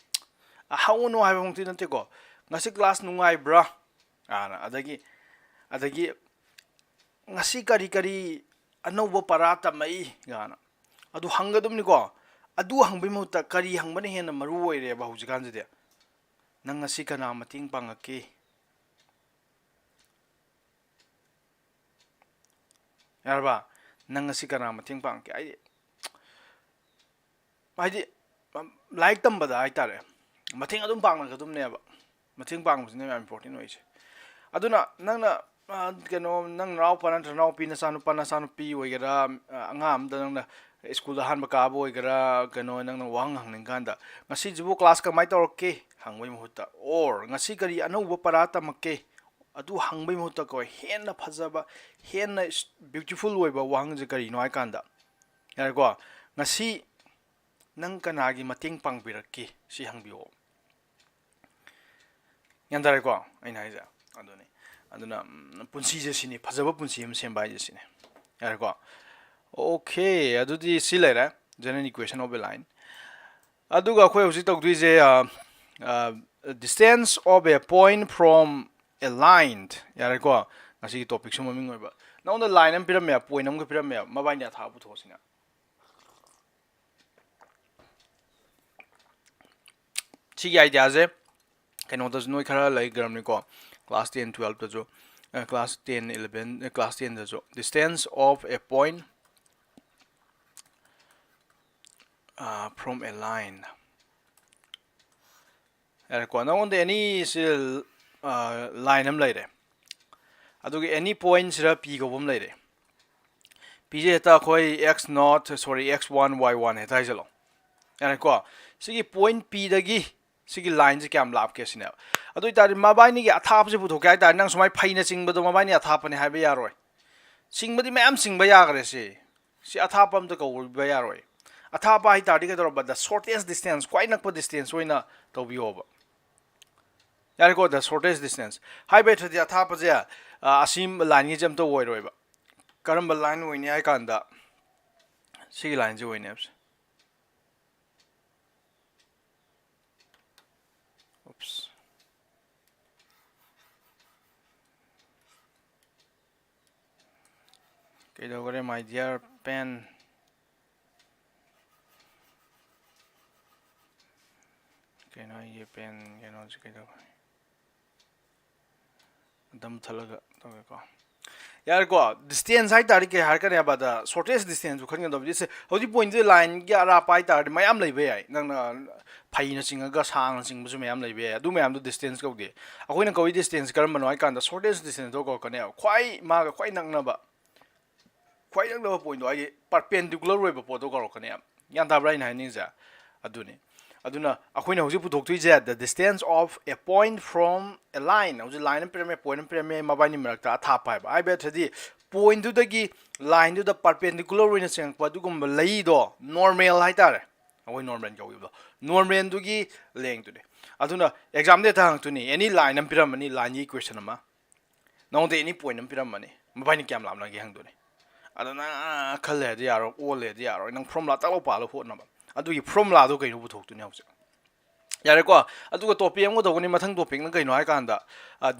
ꯍꯪꯉꯨꯅꯣ ꯍꯥꯏꯕꯃꯛꯇꯤ ꯅꯠꯇꯦꯀꯣ, "ꯉꯁꯤ ꯀ꯭ꯂꯥꯁ ꯅꯨꯡꯉꯥꯏꯕ꯭ꯔꯥ?" ꯀꯥꯏꯅ, ꯑꯗꯒꯤ, ꯑꯗꯒꯤ, "ꯉꯁꯤ ꯀꯔꯤ ꯀꯔꯤ ꯑꯅꯧꯕ ꯄꯔꯥ ꯇꯝꯃꯛꯏ?" ꯀꯥꯏꯅ ꯑꯗꯨ ꯍꯪꯒꯗꯕꯅꯤꯀꯣ꯫ ꯑꯗꯨ ꯍꯪꯕꯩ ꯃꯍꯨꯠꯇ ꯀꯔꯤ ꯍꯪꯕꯅ ꯍꯦꯟꯅ ꯃꯔꯨ ꯑꯣꯏꯔꯦꯕ ꯍꯧꯖꯤꯛꯀꯥꯟꯁꯤꯗꯤ? "ꯅꯪ ꯉꯁꯤ ꯀꯅꯥ ꯃꯇꯦꯡ ꯄꯥꯡꯉꯛꯀꯦ?" ꯌꯥꯔꯕ? "ꯅꯪ ꯉꯁꯤ ꯀꯅꯥ ꯃꯇꯦꯡ ꯄꯥꯡꯉꯛꯀꯦ?" ꯍꯥꯏꯗꯤ, ꯍꯥꯏꯗꯤ, ꯂꯥꯏꯔꯤꯛ ꯇꯝꯕꯗ ꯍꯥꯏꯇꯥꯔꯦ, ꯃꯇꯦꯡ ꯑꯗꯨꯝ ꯄꯥꯡꯅꯒꯗꯕꯅꯦꯕ꯫ ꯃꯇꯦꯡ ꯄꯥꯡꯕꯁꯤꯅꯦ ꯌꯥꯝ important ꯑꯣꯏꯁꯦ꯫ ꯑꯗꯨꯅ ꯅꯪꯅ, ꯑ, ꯀꯩꯅꯣ, ꯅꯪ ꯅꯅꯥꯎꯄꯥ ꯅꯠꯇ꯭ꯔ ꯅꯅꯥꯎꯄꯤ, ꯅꯆꯥꯅꯨꯄꯥ ꯅꯆꯥꯅꯨꯄꯤ ꯑꯣꯏꯒꯦꯔꯥ, ꯑ, ꯑꯉꯥꯡ ꯑꯝꯗ ꯅꯪꯅ ꯁ꯭ꯀꯨꯜꯗ ꯑꯍꯥꯟꯕ ꯀꯥꯕ ꯑꯣꯏꯒꯦꯔꯥ, ꯀꯩꯅꯣ, ꯅꯪꯅ ꯋꯥꯍꯪ ꯍꯪꯅꯤꯡ ꯀꯥꯟꯗ, "ꯉꯁꯤꯁꯤꯕꯨ ꯀ꯭ꯂꯥꯁ ꯀꯃꯥꯏꯅ ꯇꯧꯔꯛꯀꯦ?" ꯍꯪꯕꯒꯤ ꯃꯍꯨꯠꯇ, or, "ꯉꯁꯤ ꯀꯔꯤ ꯑꯅꯧꯕ ꯄꯔꯥ ꯇꯝꯃꯛꯀꯦ?" ꯑꯗꯨ ꯍꯪꯕꯒꯤ ꯃꯍꯨꯠꯇ ꯀꯣ, ꯍꯦꯟꯅ ꯐꯖꯕ, ꯍꯦꯟꯅ beautiful ꯑꯣꯏꯕ ꯋꯥꯍꯪꯁꯦ ꯀꯔꯤꯅꯣ ꯍꯥꯏ ꯀꯥꯟꯗ, ꯌꯥꯔꯦꯀꯣ, "ꯉꯁꯤ ꯅꯪ ꯀꯅꯥꯒꯤ ꯃꯇꯦꯡ ꯄꯥꯡꯕꯤꯔꯛꯀꯦ?" ꯁꯤ ꯍꯪꯕꯤꯌꯣ꯫ ꯒ꯭ꯌꯥꯟ ꯇꯥꯔꯦꯀꯣ ꯑꯩꯅ ꯍꯥꯏꯁꯦ? ꯑꯗꯨꯅꯤ꯫ ꯑꯗꯨꯅ, ꯎꯝ, ꯄꯨꯟꯁꯤꯁꯦ ꯁꯤꯅꯤ, ꯐꯖꯕ ꯄꯨꯟꯁꯤ ꯑꯃ ꯁꯦꯝꯕ ꯍꯥꯏꯁꯦ ꯁꯤꯅꯤ꯫ ꯌꯥꯔꯦꯀꯣ? Okay, ꯑꯗꯨꯗꯤ ꯁꯤ ꯂꯩꯔꯦ꯫ General equation of a line. ꯑꯗꯨꯒ ꯑꯩꯈꯣꯏ ꯍꯧꯖꯤꯛ ꯇꯧꯗꯣꯏꯁꯦ, distance of a point from a line. ꯌꯥꯔꯦꯀꯣ, ꯉꯁꯤꯒꯤ ꯇꯣꯄꯤꯛꯁꯨ ꯃꯃꯤꯡ ꯑꯣꯏꯕ꯫ ꯅꯉꯣꯟꯗ ꯂꯥꯏꯟ ꯑꯃ ꯄꯤꯔꯝꯃꯦ, ꯄꯣꯏꯟ ꯑꯃꯒ ꯄꯤꯔꯝꯃꯦ, ꯃꯕꯥꯏꯅꯤ ꯑꯊꯥꯞꯄ ꯄꯨꯊꯣꯛꯑꯁꯤꯅ꯫ ꯁꯤꯒꯤ ꯑꯥꯏꯗꯤꯌꯥꯁꯦ ꯀꯩꯅꯣꯗꯁꯨ ꯅꯣꯏ ꯈꯔ ꯂꯩꯈ꯭ꯔꯕꯅꯤꯀꯣ, ꯀ꯭ꯂꯥꯁ ꯇꯦꯟ ꯇꯨꯌꯦꯜꯞꯇꯁꯨ, ꯀ꯭ꯂꯥꯁ ꯇꯦꯟ ꯏꯂꯚꯦꯟ, ꯀ꯭ꯂꯥꯁ ꯇꯦꯟꯗꯁꯨ, distance of a point from a line. ꯌꯥꯔꯦꯀꯣ, ꯅꯉꯣꯟꯗ ꯑꯦꯅꯤ ꯁꯤ ꯂꯥꯏꯟ ꯑꯃ ꯂꯩꯔꯦ, ꯑꯗꯨꯒ ꯑꯦꯅꯤ ꯄꯣꯏꯟꯁꯤꯗ ꯄꯤ ꯀꯧꯕ ꯑꯃ ꯂꯩꯔꯦ꯫ ꯄꯤꯁꯦ ꯍꯦꯛꯇ ꯑꯩꯈꯣꯏ x naught, sorry, x one, y one ꯍꯦꯛꯇ ꯍꯥꯏꯖꯜꯂꯣ꯫ ꯌꯥꯔꯦꯀꯣ, ꯁꯤꯒꯤ ꯄꯣꯏꯟ ꯄꯤꯗꯒꯤ ꯁꯤꯒꯤ ꯂꯥꯏꯟꯁꯦ ꯀꯌꯥꯝ ꯂꯥꯞꯀꯦ ꯁꯤꯅꯦꯕ꯫ ꯑꯗꯨ ꯑꯣꯏꯇꯥꯔꯗꯤ ꯃꯕꯥꯏꯅꯤꯒꯤ ꯑꯊꯥꯞꯄꯁꯦ ꯄꯨꯊꯣꯛꯀꯦ ꯍꯥꯏ ꯇꯥꯔꯗꯤ, ꯅꯪ ꯁꯨꯃꯥꯏꯅ ꯐꯩꯅ ꯆꯤꯡꯕꯗꯣ ꯃꯕꯥꯏꯅꯤ ꯑꯊꯥꯞꯄꯅꯦ ꯍꯥꯏꯕ ꯌꯥꯔꯣꯏ꯫ ꯆꯤꯡꯕꯗꯤ ꯃꯌꯥꯝ ꯆꯤꯡꯕ ꯌꯥꯈ꯭ꯔꯦ꯫ ꯁꯤ ꯁꯤ ꯑꯊꯥꯞꯄ ꯑꯝꯇ ꯀꯧꯕ ꯌꯥꯔꯣꯏ꯫ ꯑꯊꯥꯞꯄ ꯍꯥꯏ ꯇꯥꯔꯗꯤ ꯀꯩꯗꯧꯔꯕ, the shortest distance, ꯈ꯭ꯋꯥꯏ ꯅꯛꯄ ꯗꯤꯁꯇꯦꯟꯁ ꯑꯣꯏꯅ ꯇꯧꯕꯤꯌꯣꯕ꯫ ꯌꯥꯔꯦꯀꯣ, the shortest distance ꯍꯥꯏꯕ ꯍꯦꯛꯇꯗꯤ ꯑꯊꯥꯞꯄꯁꯦ, ꯑ, ꯑꯁꯤ ꯂꯥꯏꯟꯒꯤꯁꯦ ꯑꯝꯇ ꯑꯣꯏꯔꯣꯏꯕ꯫ ꯀꯔꯝꯕ ꯂꯥꯏꯟ ꯑꯣꯏꯅꯤ ꯍꯥꯏ ꯀꯥꯟꯗ ꯁꯤꯒꯤ ꯂꯥꯏꯟꯁꯦ ꯑꯣꯏꯅꯦꯕ꯫ Oops. ꯀꯩꯗꯧꯈꯔꯦ, my dear pen? ꯀꯩꯅꯣ, ꯑꯩꯒꯤ ꯄꯦꯟ ꯀꯩꯅꯣꯁꯦ ꯀꯩꯗꯧꯈꯔꯦ? ꯑꯗꯨꯝ ꯃꯨꯠꯊꯠꯂꯒ ꯇꯧꯒꯦꯀꯣ꯫ ꯌꯥꯔꯦꯀꯣ, ꯗꯤꯁꯇꯦꯟꯁ ꯍꯥꯏ ꯇꯥꯔꯗꯤ ꯀꯩ ꯍꯥꯏꯔꯛꯀꯅꯤ ꯍꯥꯏꯕꯗ, shortest distance ꯈꯟꯒꯗꯕꯗꯤ, ꯁꯦ, ꯍꯧꯖꯤꯛ ꯄꯣꯏꯟꯁꯦ ꯂꯥꯏꯟꯒꯤ ꯑꯔꯥꯞꯄ ꯍꯥꯏ ꯇꯥꯔꯗꯤ ꯃꯌꯥꯝ ꯂꯩꯕ ꯌꯥꯏ꯫ ꯅꯪꯅ ꯐꯩꯅ ꯆꯤꯡꯉꯒ ꯁꯥꯡꯅ ꯆꯤꯡꯕꯁꯨ ꯃꯌꯥꯝ ꯂꯩꯕ ꯌꯥꯏ꯫ ꯑꯗꯨ ꯃꯌꯥꯝꯗꯣ ꯗꯤꯁꯇꯦꯟꯁ ꯀꯧꯗꯦ꯫ ꯑꯩꯈꯣꯏꯅ ꯀꯧꯏ ꯗꯤꯁꯇꯦꯟꯁ ꯀꯔꯝꯕꯅꯣ ꯍꯥꯏ ꯀꯥꯟꯗ, shortest distance ꯗꯣ ꯀꯧꯔꯛꯀꯅꯦꯕ꯫ ꯈ꯭ꯋꯥꯏ, ꯃꯥꯒ ꯈ꯭ꯋꯥꯏ ꯅꯛꯅꯕ, ꯈ꯭ꯋꯥꯏ ꯅꯛꯅꯕ ꯄꯣꯏꯟꯗꯣ, ꯍꯥꯏꯗꯤ ꯄꯔꯄꯦꯟꯗꯤꯀꯨꯂꯔ ꯑꯣꯏꯕ ꯄꯣꯠꯇꯣ ꯀꯧꯔꯛꯀꯅꯦꯕ꯫ ꯒ꯭ꯌꯥꯟ ꯇꯥꯕ꯭ꯔꯥ ꯑꯩꯅ ꯍꯥꯏꯅꯤꯡꯉꯤꯁꯦ? ꯑꯗꯨꯅꯤ꯫ ꯑꯗꯨꯅ ꯑꯩꯈꯣꯏꯅ ꯍꯧꯖꯤꯛ ꯄꯨꯊꯣꯛꯇꯣꯏꯁꯦ, the distance of a point from a line꯫ ꯍꯧꯖꯤꯛ ꯂꯥꯏꯟ ꯑꯃ ꯄꯤꯔꯝꯃꯦ, ꯄꯣꯏꯟ ꯑꯃ ꯄꯤꯔꯝꯃꯦ, ꯃꯕꯥꯏꯅꯤ ꯃꯔꯛꯇ ꯑꯊꯥꯞꯄ ꯍꯥꯏꯕ꯫ ꯍꯥꯏꯕ ꯅꯠꯇ꯭ꯔꯗꯤ, ꯄꯣꯏꯟꯗꯨꯗꯒꯤ ꯂꯥꯏꯟꯗꯨꯗ ꯄꯔꯄꯦꯟꯗꯤꯀꯨꯂꯔ ꯑꯣꯏꯅ ꯆꯪꯉꯛꯄ ꯑꯗꯨꯒꯨꯝꯕ ꯂꯩꯗꯣ, ꯅꯣꯔꯃꯦꯜ ꯍꯥꯏꯇꯥꯔꯦ, ꯑꯩꯈꯣꯏ ꯅꯣꯔꯃꯦꯜ ꯀꯧꯏꯕꯗꯣ, ꯅꯣꯔꯃꯦꯜꯗꯨꯒꯤ ꯂꯦꯡꯗꯨꯅꯤ꯫ ꯑꯗꯨꯅ ꯑꯦꯛꯖꯥꯝꯗ ꯍꯦꯛꯇ ꯍꯪꯉꯛꯇꯣꯏꯅꯤ, ꯑꯦꯅꯤ ꯂꯥꯏꯟ ꯑꯃ ꯄꯤꯔꯝꯃꯅꯤ, ꯂꯥꯏꯟꯒꯤ ꯏꯀ꯭ꯋꯦꯁꯟ ꯑꯃ, ꯅꯉꯣꯟꯗ ꯑꯦꯅꯤ ꯄꯣꯏꯟ ꯑꯃ ꯄꯤꯔꯝꯃꯅꯤ, ꯃꯕꯥꯏꯅꯤ ꯀꯌꯥꯝ ꯂꯥꯞꯅꯒꯦ ꯍꯪꯗꯣꯏꯅꯤ꯫ ꯑꯗꯨꯅ ꯈꯜꯂꯦ ꯍꯥꯏꯗꯤ ꯌꯥꯔꯣꯏ, ꯑꯣꯜꯂꯦ ꯍꯥꯏꯗꯤ ꯌꯥꯔꯣꯏ, ꯅꯪ ꯐꯣꯔꯃꯨꯂꯥ ꯇꯥꯛꯂꯧ ꯄꯥꯜꯂꯣ ꯍꯣꯠꯅꯕ꯫ ꯑꯗꯨꯒꯤ ꯐꯣꯔꯃꯨꯂꯥꯗꯣ ꯀꯩꯅꯣ ꯄꯨꯊꯣꯛꯇꯣꯏꯅꯦ ꯍꯧꯖꯤꯛ꯫ ꯌꯥꯔꯦꯀꯣ? ꯑꯗꯨꯒ ꯇꯣꯄꯤꯛ ꯑꯃꯒ ꯇꯧꯒꯅꯤ꯫ ꯃꯊꯪ ꯇꯣꯄꯤꯛꯅ ꯀꯩꯅꯣ ꯍꯥꯏꯀꯥꯟꯗ,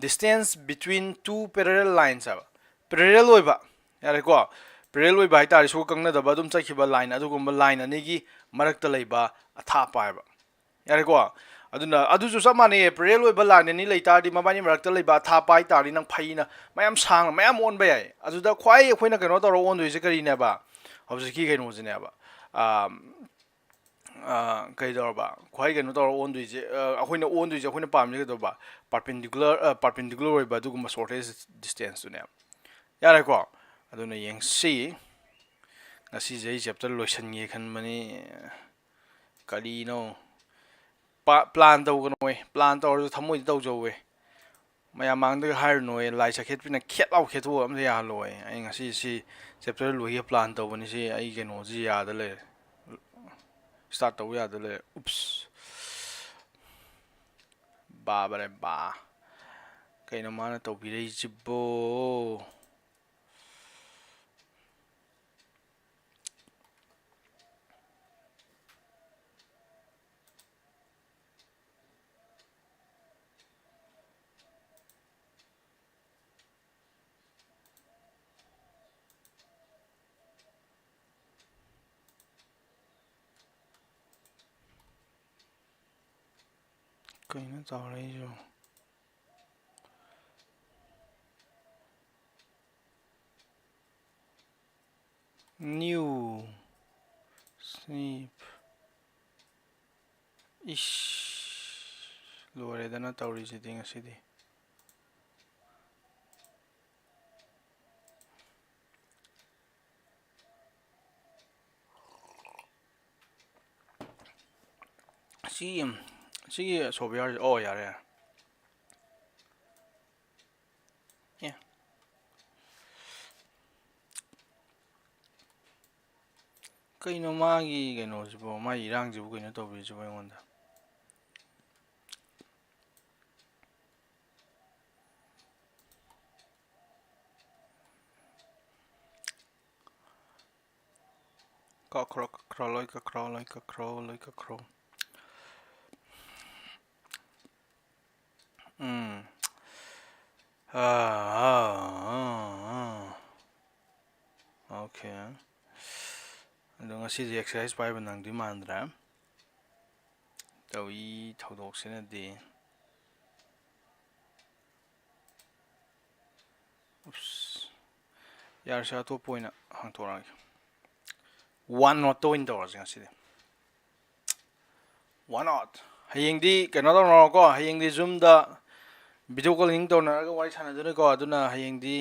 distance between two parallel lines ꯍꯥꯏꯕ꯫ ꯄꯦꯔꯦꯔꯦꯜ ꯑꯣꯏꯕ, ꯌꯥꯔꯦꯀꯣ? ꯄꯦꯔꯦꯔꯦꯜ ꯑꯣꯏꯕ ꯍꯥꯏ ꯇꯥꯔꯗꯤ ꯁꯣꯛ ꯀꯛꯅꯗꯕ ꯑꯗꯨꯝ ꯆꯠꯈꯤꯕ ꯂꯥꯏꯟ, ꯑꯗꯨꯒꯨꯝꯕ ꯂꯥꯏꯟ ꯑꯅꯤꯒꯤ ꯃꯔꯛꯇ ꯂꯩꯕ ꯑꯊꯥꯞꯄ ꯍꯥꯏꯕ꯫ ꯌꯥꯔꯦꯀꯣ? ꯑꯗꯨꯅ ꯑꯗꯨꯁꯨ ꯆꯞ ꯃꯥꯟꯅꯩꯌꯦ꯫ ꯄꯦꯔꯦꯔꯦꯜ ꯑꯣꯏꯕ ꯂꯥꯏꯟ ꯑꯅꯤ ꯂꯩ ꯇꯥꯔꯗꯤ ꯃꯕꯥꯅꯤ ꯃꯔꯛꯇ ꯂꯩꯕ ꯑꯊꯥꯞꯄ ꯍꯥꯏ ꯇꯥꯔꯗꯤ ꯅꯪ ꯐꯩꯅ ꯃꯌꯥꯝ ꯁꯥꯡꯅ ꯃꯌꯥꯝ ꯑꯣꯟꯕ ꯌꯥꯏ꯫ ꯑꯗꯨꯗ ꯈ꯭ꯋꯥꯏ ꯑꯩꯈꯣꯏꯅ ꯀꯩꯅꯣ ꯇꯧꯔ ꯑꯣꯟꯗꯣꯏꯁꯦ ꯀꯔꯤꯅꯦꯕ? ꯍꯧꯖꯤꯛꯀꯤ ꯀꯩꯅꯣꯁꯤꯅꯦꯕ꯫ ꯑꯥ, ꯑꯥ, ꯀꯩꯗꯧꯔꯕ? ꯈ꯭ꯋꯥꯏ ꯀꯩꯅꯣ ꯇꯧꯔ ꯑꯣꯟꯗꯣꯏꯁꯦ, ꯑꯥ, ꯑꯩꯈꯣꯏꯅ ꯑꯣꯟꯗꯣꯏꯁꯦ, ꯑꯩꯈꯣꯏꯅ ꯄꯥꯝꯃꯤꯁꯦ ꯀꯩꯗꯧꯕ? ꯄꯥꯔꯄꯦꯟꯗꯤꯀꯨꯂꯔ, ꯑꯥ, ꯄꯥꯔꯄꯦꯟꯗꯤꯀꯨꯂꯔ ꯑꯣꯏꯕ ꯑꯗꯨꯒꯨꯝꯕ ꯁꯣꯔꯇꯦꯁ ꯗꯤꯁꯇꯦꯟꯁꯇꯨꯅꯦꯕ꯫ ꯌꯥꯔꯦꯀꯣ? ꯑꯗꯨꯅ ꯌꯦꯡꯁꯤ꯫ ꯉꯁꯤꯁꯦ ꯑꯩ ꯆꯦꯞꯇꯔ ꯂꯣꯏꯁꯤꯟꯒꯦ ꯈꯟꯕꯅꯤ꯫ ꯀꯔꯤꯅꯣ? ꯄꯥ-, ꯄ꯭ꯂꯥꯟ ꯇꯧꯒꯅꯣꯏ꯫ ꯄ꯭ꯂꯥꯟ ꯇꯧꯔꯁꯨ ꯊꯃꯣꯏꯗ ꯇꯧꯖꯧꯋꯦ꯫ ꯃꯌꯥꯝ ꯃꯥꯡꯗꯒ ꯍꯥꯏꯔꯨꯅꯣꯏ꯫ ꯂꯥꯏ ꯆꯈꯦꯠꯄꯤꯅ ꯈꯦꯠ ꯂꯥꯎ ꯈꯦꯠꯇꯣꯛꯑ ꯑꯝꯇ ꯌꯥꯍꯜꯂꯣꯏ꯫ ꯑꯩ ꯉꯁꯤ ꯁꯤ ꯆꯦꯞꯇꯔ ꯂꯣꯏꯒꯦ ꯄ꯭ꯂꯥꯟ ꯇꯧꯕꯅꯤ꯫ ꯁꯤ ꯑꯩ ꯀꯩꯅꯣꯁꯤ ꯌꯥꯗ ꯂꯩꯔꯦ꯫ ꯁ꯭ꯇꯥꯔꯠ ꯇꯧꯕ ꯌꯥꯗ ꯂꯩꯔꯦ꯫ ꯎꯞꯁ꯫ ꯕꯥꯕꯔꯦ ꯕꯥ꯫ ꯀꯩꯅꯣ ꯃꯥꯅ ꯇꯧꯕꯤꯔꯛꯏꯁꯤꯕꯣ? ꯀꯩꯅꯣ ꯇꯧꯔꯛꯏꯁꯤꯕꯣ? New save. ꯏꯁ, ꯂꯣꯏꯔꯦꯗꯅ ꯇꯧꯔꯤꯁꯤꯗꯤ ꯉꯁꯤꯗꯤ꯫ ꯁꯤ, ꯁꯤꯒꯤ ꯁꯣꯞꯋꯦꯌꯥꯔꯁꯦ, ꯑꯣ, ꯌꯥꯔꯦ, ꯌꯥꯔꯦ꯫ ꯑꯦ꯫ ꯀꯩꯅꯣ ꯃꯥꯒꯤ ꯀꯩꯅꯣꯁꯤꯕꯣ, ꯃꯥꯒꯤ ꯏꯔꯥꯡꯁꯤꯕꯨ ꯀꯩꯅꯣ ꯇꯧꯕꯤꯔꯤꯁꯤꯕꯣ ꯑꯩꯉꯣꯟꯗ? ꯀꯛꯈ꯭ꯔꯣ, ꯀꯛꯈ꯭ꯔꯣ, ꯂꯣꯏ ꯀꯛꯈ꯭ꯔꯣ, ꯂꯣꯏ ꯀꯛꯈ꯭ꯔꯣ, ꯂꯣꯏ ꯀꯛꯈ꯭ꯔꯣ꯫ ꯎꯝ꯫ ꯑꯥ, ꯑꯥ, ꯑꯥ, ꯑꯥ꯫ ꯑꯣꯀꯦ꯫ ꯑꯗꯣ ꯉꯁꯤꯗꯤ ꯑꯦꯛꯁꯔꯁꯥꯏꯁ ꯄꯥꯏꯕ ꯅꯪꯗꯣꯏ ꯃꯥꯟꯗ꯭ꯔꯦ꯫ ꯇꯧꯏ ꯊꯧꯗꯣꯛꯁꯤꯅꯗꯤ꯫ ꯎꯞꯁ꯫ ꯌꯥꯔꯦꯁꯦ, ꯑꯇꯣꯞꯄ ꯑꯣꯏꯅ ꯍꯥꯡꯇꯣꯔꯛꯑꯒꯦ꯫ ꯋꯥꯟ ꯅꯣꯠꯇ ꯑꯣꯏꯅ ꯇꯧꯔꯁꯦ ꯉꯁꯤꯗꯤ꯫ One note. ꯍꯌꯦꯡꯗꯤ ꯀꯩꯅꯣ ꯇꯧꯅꯔꯣꯀꯣ, ꯍꯌꯦꯡꯗꯤ ꯖꯨꯝꯗ ꯚꯤꯗꯤꯑꯣ ꯀꯣꯂꯤꯡ ꯇꯧꯅꯔꯒ ꯋꯥꯔꯤ ꯁꯥꯟꯅꯗꯣꯏꯅꯤꯀꯣ, ꯑꯗꯨꯅ ꯍꯌꯦꯡꯗꯤ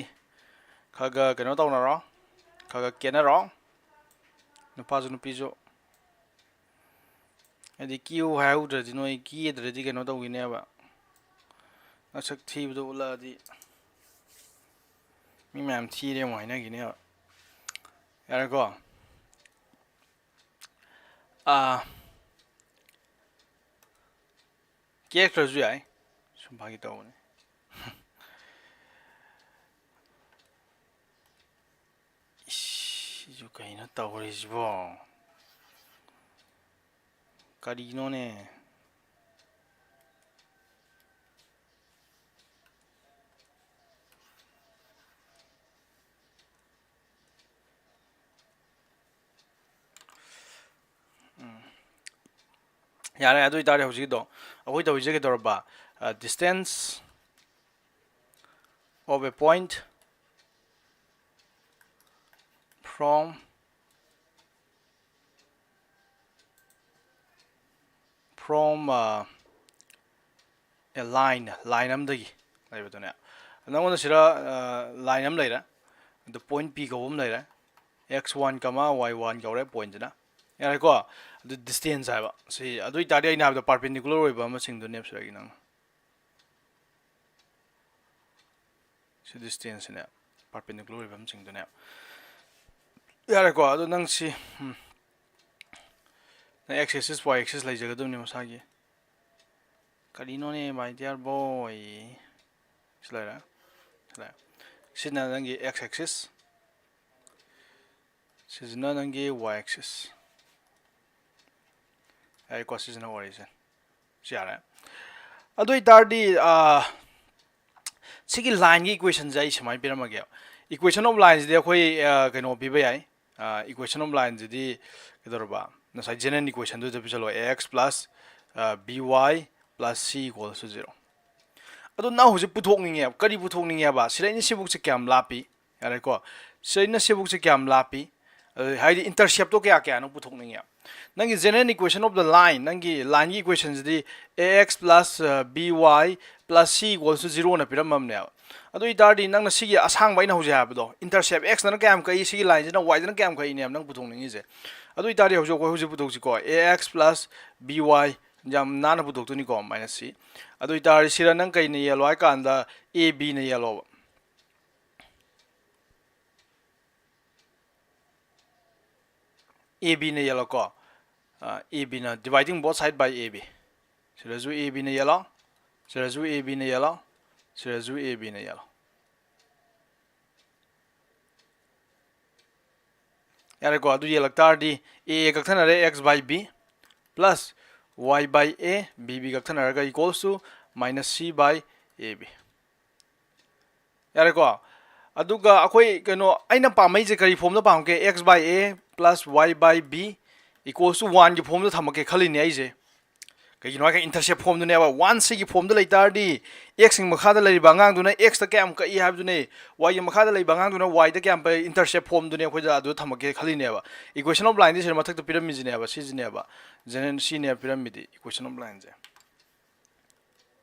ꯈꯔ ꯈꯔ ꯀꯩꯅꯣ ꯇꯧꯅꯔꯣ, ꯈꯔ ꯈꯔ ꯀꯦꯅꯔꯣ, ꯅꯨꯄꯥꯁꯨ ꯅꯨꯄꯤꯁꯨ꯫ ꯍꯥꯏꯗꯤ ꯀꯦꯌꯨ ꯍꯥꯏꯍꯧꯗ꯭ꯔꯗꯤ, ꯅꯣꯏ ꯀꯦꯗ꯭ꯔꯗꯤ ꯀꯩꯅꯣ ꯇꯧꯈꯤꯅꯦꯕ, ꯅꯁꯛ ꯊꯤꯕꯗꯣ ꯎꯠꯂꯛꯑꯗꯤ ꯃꯤ ꯃꯌꯥꯝ ꯊꯤꯔꯦ ꯑꯃꯨꯛ ꯍꯥꯏꯅꯈꯤꯅꯦꯕ꯫ ꯌꯥꯔꯦꯀꯣ? ꯑꯥ, ꯀꯦꯛꯇ꯭ꯔꯁꯨ ꯌꯥꯏ, ꯁꯨꯝ ꯐꯥꯒꯤ ꯇꯧꯕꯅꯤ꯫ ꯏꯁ, ꯁꯤꯁꯨ ꯀꯩꯅꯣ ꯇꯧꯔꯤꯁꯤꯕꯣ? ꯀꯔꯤꯅꯣꯅꯦ? ꯎꯝ꯫ ꯌꯥꯔꯦ, ꯑꯗꯨ ꯑꯣꯏꯇꯥꯔꯗꯤ ꯍꯧꯖꯤꯛꯀꯤꯗꯣ ꯑꯩꯈꯣꯏ ꯇꯧꯔꯤꯁꯦ ꯀꯩꯗꯧꯔꯕ? ꯑ, distance of a point from, from, ꯑ, a line, line ꯑꯃꯗꯒꯤ ꯂꯩꯕꯗꯨꯅꯦ꯫ ꯅꯪꯉꯣꯟꯗ ꯁꯤꯗ, ꯑ, line ꯑꯃ ꯂꯩꯔꯦ, ꯑꯗꯨ point P ꯀꯧꯕ ꯑꯃ ꯂꯩꯔꯦ, x one, y one ꯀꯧꯔꯦ pointꯁꯤꯅ꯫ ꯌꯥꯔꯦꯀꯣ? ꯑꯗꯨ distance ꯍꯥꯏꯕ ꯁꯤ꯫ ꯑꯗꯨ ꯑꯣꯏꯇꯥꯔꯗꯤ ꯑꯩꯅ ꯍꯥꯏꯕꯗꯣ perpendicular ꯑꯣꯏꯕ ꯑꯃ ꯆꯤꯡꯗꯣꯏꯅꯦꯕ ꯁꯤꯗꯒꯤ ꯅꯪꯅ꯫ ꯁꯤ distanceꯁꯤꯅꯦ, perpendicular ꯑꯣꯏꯕ ꯑꯃ ꯆꯤꯡꯗꯣꯏꯅꯦꯕ꯫ ꯌꯥꯔꯦꯀꯣ? ꯑꯗꯣ ꯅꯪ ꯁꯤ, ꯎꯝ, ꯅꯪ x axis, y axis ꯂꯩꯖꯒꯗꯕꯅꯤ ꯃꯁꯥꯒꯤ꯫ ꯀꯔꯤꯅꯣꯅꯦ, my dear boy? ꯁꯤ ꯂꯩꯔꯦ꯫ ꯁꯤ ꯂꯩꯔꯦ꯫ ꯁꯤꯅ ꯅꯪꯒꯤ x axis꯫ ꯁꯤꯁꯤꯅ ꯅꯪꯒꯤ y axis꯫ ꯌꯥꯔꯦꯀꯣ, ꯁꯤꯁꯤꯅ origin꯫ ꯁꯤ ꯌꯥꯔꯦ꯫ ꯑꯗꯨ ꯑꯣꯏꯇꯥꯔꯗꯤ, ꯑꯥ, ꯁꯤꯒꯤ line ꯒꯤ equation ꯁꯦ ꯑꯩ ꯁꯨꯃꯥꯏꯅ ꯄꯤꯔꯝꯃꯒꯦ꯫ Equation of line ꯁꯤꯗꯤ ꯑꯩꯈꯣꯏ, ꯑꯥ, ꯀꯩꯅꯣ ꯄꯤꯕ ꯌꯥꯏ꯫ ꯑꯥ, equation of line ꯁꯤꯗꯤ ꯀꯩꯗꯧꯔꯕ? ꯉꯁꯥꯏ general equation ꯗꯨꯗ ꯄꯤꯁꯜꯂꯣ, ax plus, ah, by plus c equals to zero꯫ ꯑꯗꯣ ꯅꯪ ꯍꯧꯖꯤꯛ ꯄꯨꯊꯣꯛꯅꯤꯡꯉꯦꯕ꯫ ꯀꯔꯤ ꯄꯨꯊꯣꯛꯅꯤꯡꯉꯦꯕ? ꯁꯤꯗꯩꯅ ꯁꯤꯕꯨꯛꯁꯦ ꯀꯌꯥꯝ ꯂꯥꯞꯄꯤ? ꯌꯥꯔꯦꯀꯣ? ꯁꯤꯗꯩꯅ ꯁꯤꯕꯨꯛꯁꯦ ꯀꯌꯥꯝ ꯂꯥꯞꯄꯤ? ꯑꯗꯨ ꯍꯥꯏꯗꯤ intercept ꯇꯣ ꯀꯌꯥ ꯀꯌꯥꯅꯣ ꯄꯨꯊꯣꯛꯅꯤꯡꯉꯦꯕ꯫ ꯅꯪꯒꯤ general equation of the line, ꯅꯪꯒꯤ line ꯒꯤ equation ꯁꯤꯗꯤ ax plus, ꯑ, by plus c equals to zero ꯅ ꯄꯤꯔꯝꯃꯕꯅꯦꯕ꯫ ꯑꯗꯨ ꯑꯣꯏꯇꯥꯔꯗꯤ ꯅꯪꯅ ꯁꯤꯒꯤ ꯑꯁꯥꯡꯕ ꯑꯩꯅ ꯍꯧꯖꯤꯛ ꯍꯥꯏꯕꯗꯣ, intercept x ꯅ ꯀꯌꯥꯝ ꯀꯛꯏ, ꯁꯤꯒꯤ line ꯁꯤꯅ y ꯗꯅ ꯀꯌꯥꯝ ꯀꯛꯏꯅꯦꯕ ꯅꯪ ꯄꯨꯊꯣꯛꯅꯤꯡꯉꯤꯁꯦ꯫ ꯑꯗꯨ ꯑꯣꯏꯇꯥꯔꯗꯤ ꯍꯧꯖꯤꯛ ꯑꯩꯈꯣꯏ ꯍꯧꯖꯤꯛ ꯄꯨꯊꯣꯛꯁꯤꯀꯣ, ax plus by, ꯌꯥꯝ ꯅꯥꯟꯅ ꯄꯨꯊꯣꯛꯇꯣꯏꯅꯤꯀꯣ, minus c꯫ ꯑꯗꯨ ꯑꯣꯏꯇꯥꯔꯗꯤ ꯁꯤꯗ ꯅꯪ ꯀꯩꯅ ꯌꯦꯜꯂꯣ ꯍꯥꯏ ꯀꯥꯟꯗ, ab ꯅ ꯌꯦꯜꯂꯣꯕ꯫ ab ꯅ ꯌꯦꯜꯂꯣꯀꯣ꯫ ꯑ, ab ꯅ dividing both side by ab꯫ ꯁꯤꯗꯁꯨ ab ꯅ ꯌꯦꯜꯂꯣ, ꯁꯤꯗꯁꯨ ab ꯅ ꯌꯦꯜꯂꯣ, ꯁꯤꯗꯁꯨ ab ꯅ ꯌꯦꯜꯂꯣ꯫ ꯌꯥꯔꯦꯀꯣ? ꯑꯗꯨ ꯌꯦꯜꯂꯛ ꯇꯥꯔꯗꯤ a a ꯀꯛꯊꯅꯔꯦ, x by b plus y by a, b b ꯀꯛꯊꯅꯔꯒ equals to minus c by ab꯫ ꯌꯥꯔꯦꯀꯣ? ꯑꯗꯨꯒ ꯑꯩꯈꯣꯏ ꯀꯩꯅꯣ, ꯑꯩꯅ ꯄꯥꯝꯃꯛꯏꯁꯦ ꯀꯔꯤ form ꯗ ꯄꯥꯝꯒꯦ? X by a plus y by b equals to one ꯒꯤ form ꯗ ꯊꯝꯃꯛꯀꯦ ꯈꯜꯂꯤꯅꯦ ꯑꯩꯁꯦ꯫ ꯀꯩꯒꯤꯅꯣ ꯍꯥꯏꯔꯒ intercept form ꯗꯨꯅꯦꯕ꯫ Once ꯁꯤꯒꯤ form ꯗ ꯂꯩ ꯇꯥꯔꯗꯤ, x ꯀꯤ ꯃꯈꯥꯗ ꯂꯩꯔꯤꯕ ꯑꯉꯥꯡꯗꯨꯅ x ꯇ ꯀꯌꯥꯝ ꯀꯛꯏ ꯍꯥꯏꯕꯗꯨꯅꯦ, y ꯀꯤ ꯃꯈꯥꯗ ꯂꯩꯕ ꯑꯉꯥꯡꯗꯨꯅ y ꯗ ꯀꯌꯥꯝ ꯀꯛꯏ, intercept form ꯗꯨꯅꯦ ꯑꯩꯈꯣꯏꯗ ꯑꯗꯨꯗ ꯊꯝꯃꯛꯀꯦ ꯈꯜꯂꯤꯅꯦꯕ꯫ Equation of line ꯗꯤ ꯁꯤꯗ ꯃꯊꯛꯇ ꯄꯤꯔꯝꯃꯤꯁꯤꯅꯦꯕ, ꯁꯤꯁꯤꯅꯦꯕ꯫ General ꯁꯤꯅꯦ ꯄꯤꯔꯝꯃꯤꯗꯤ, equation of line ꯁꯦ꯫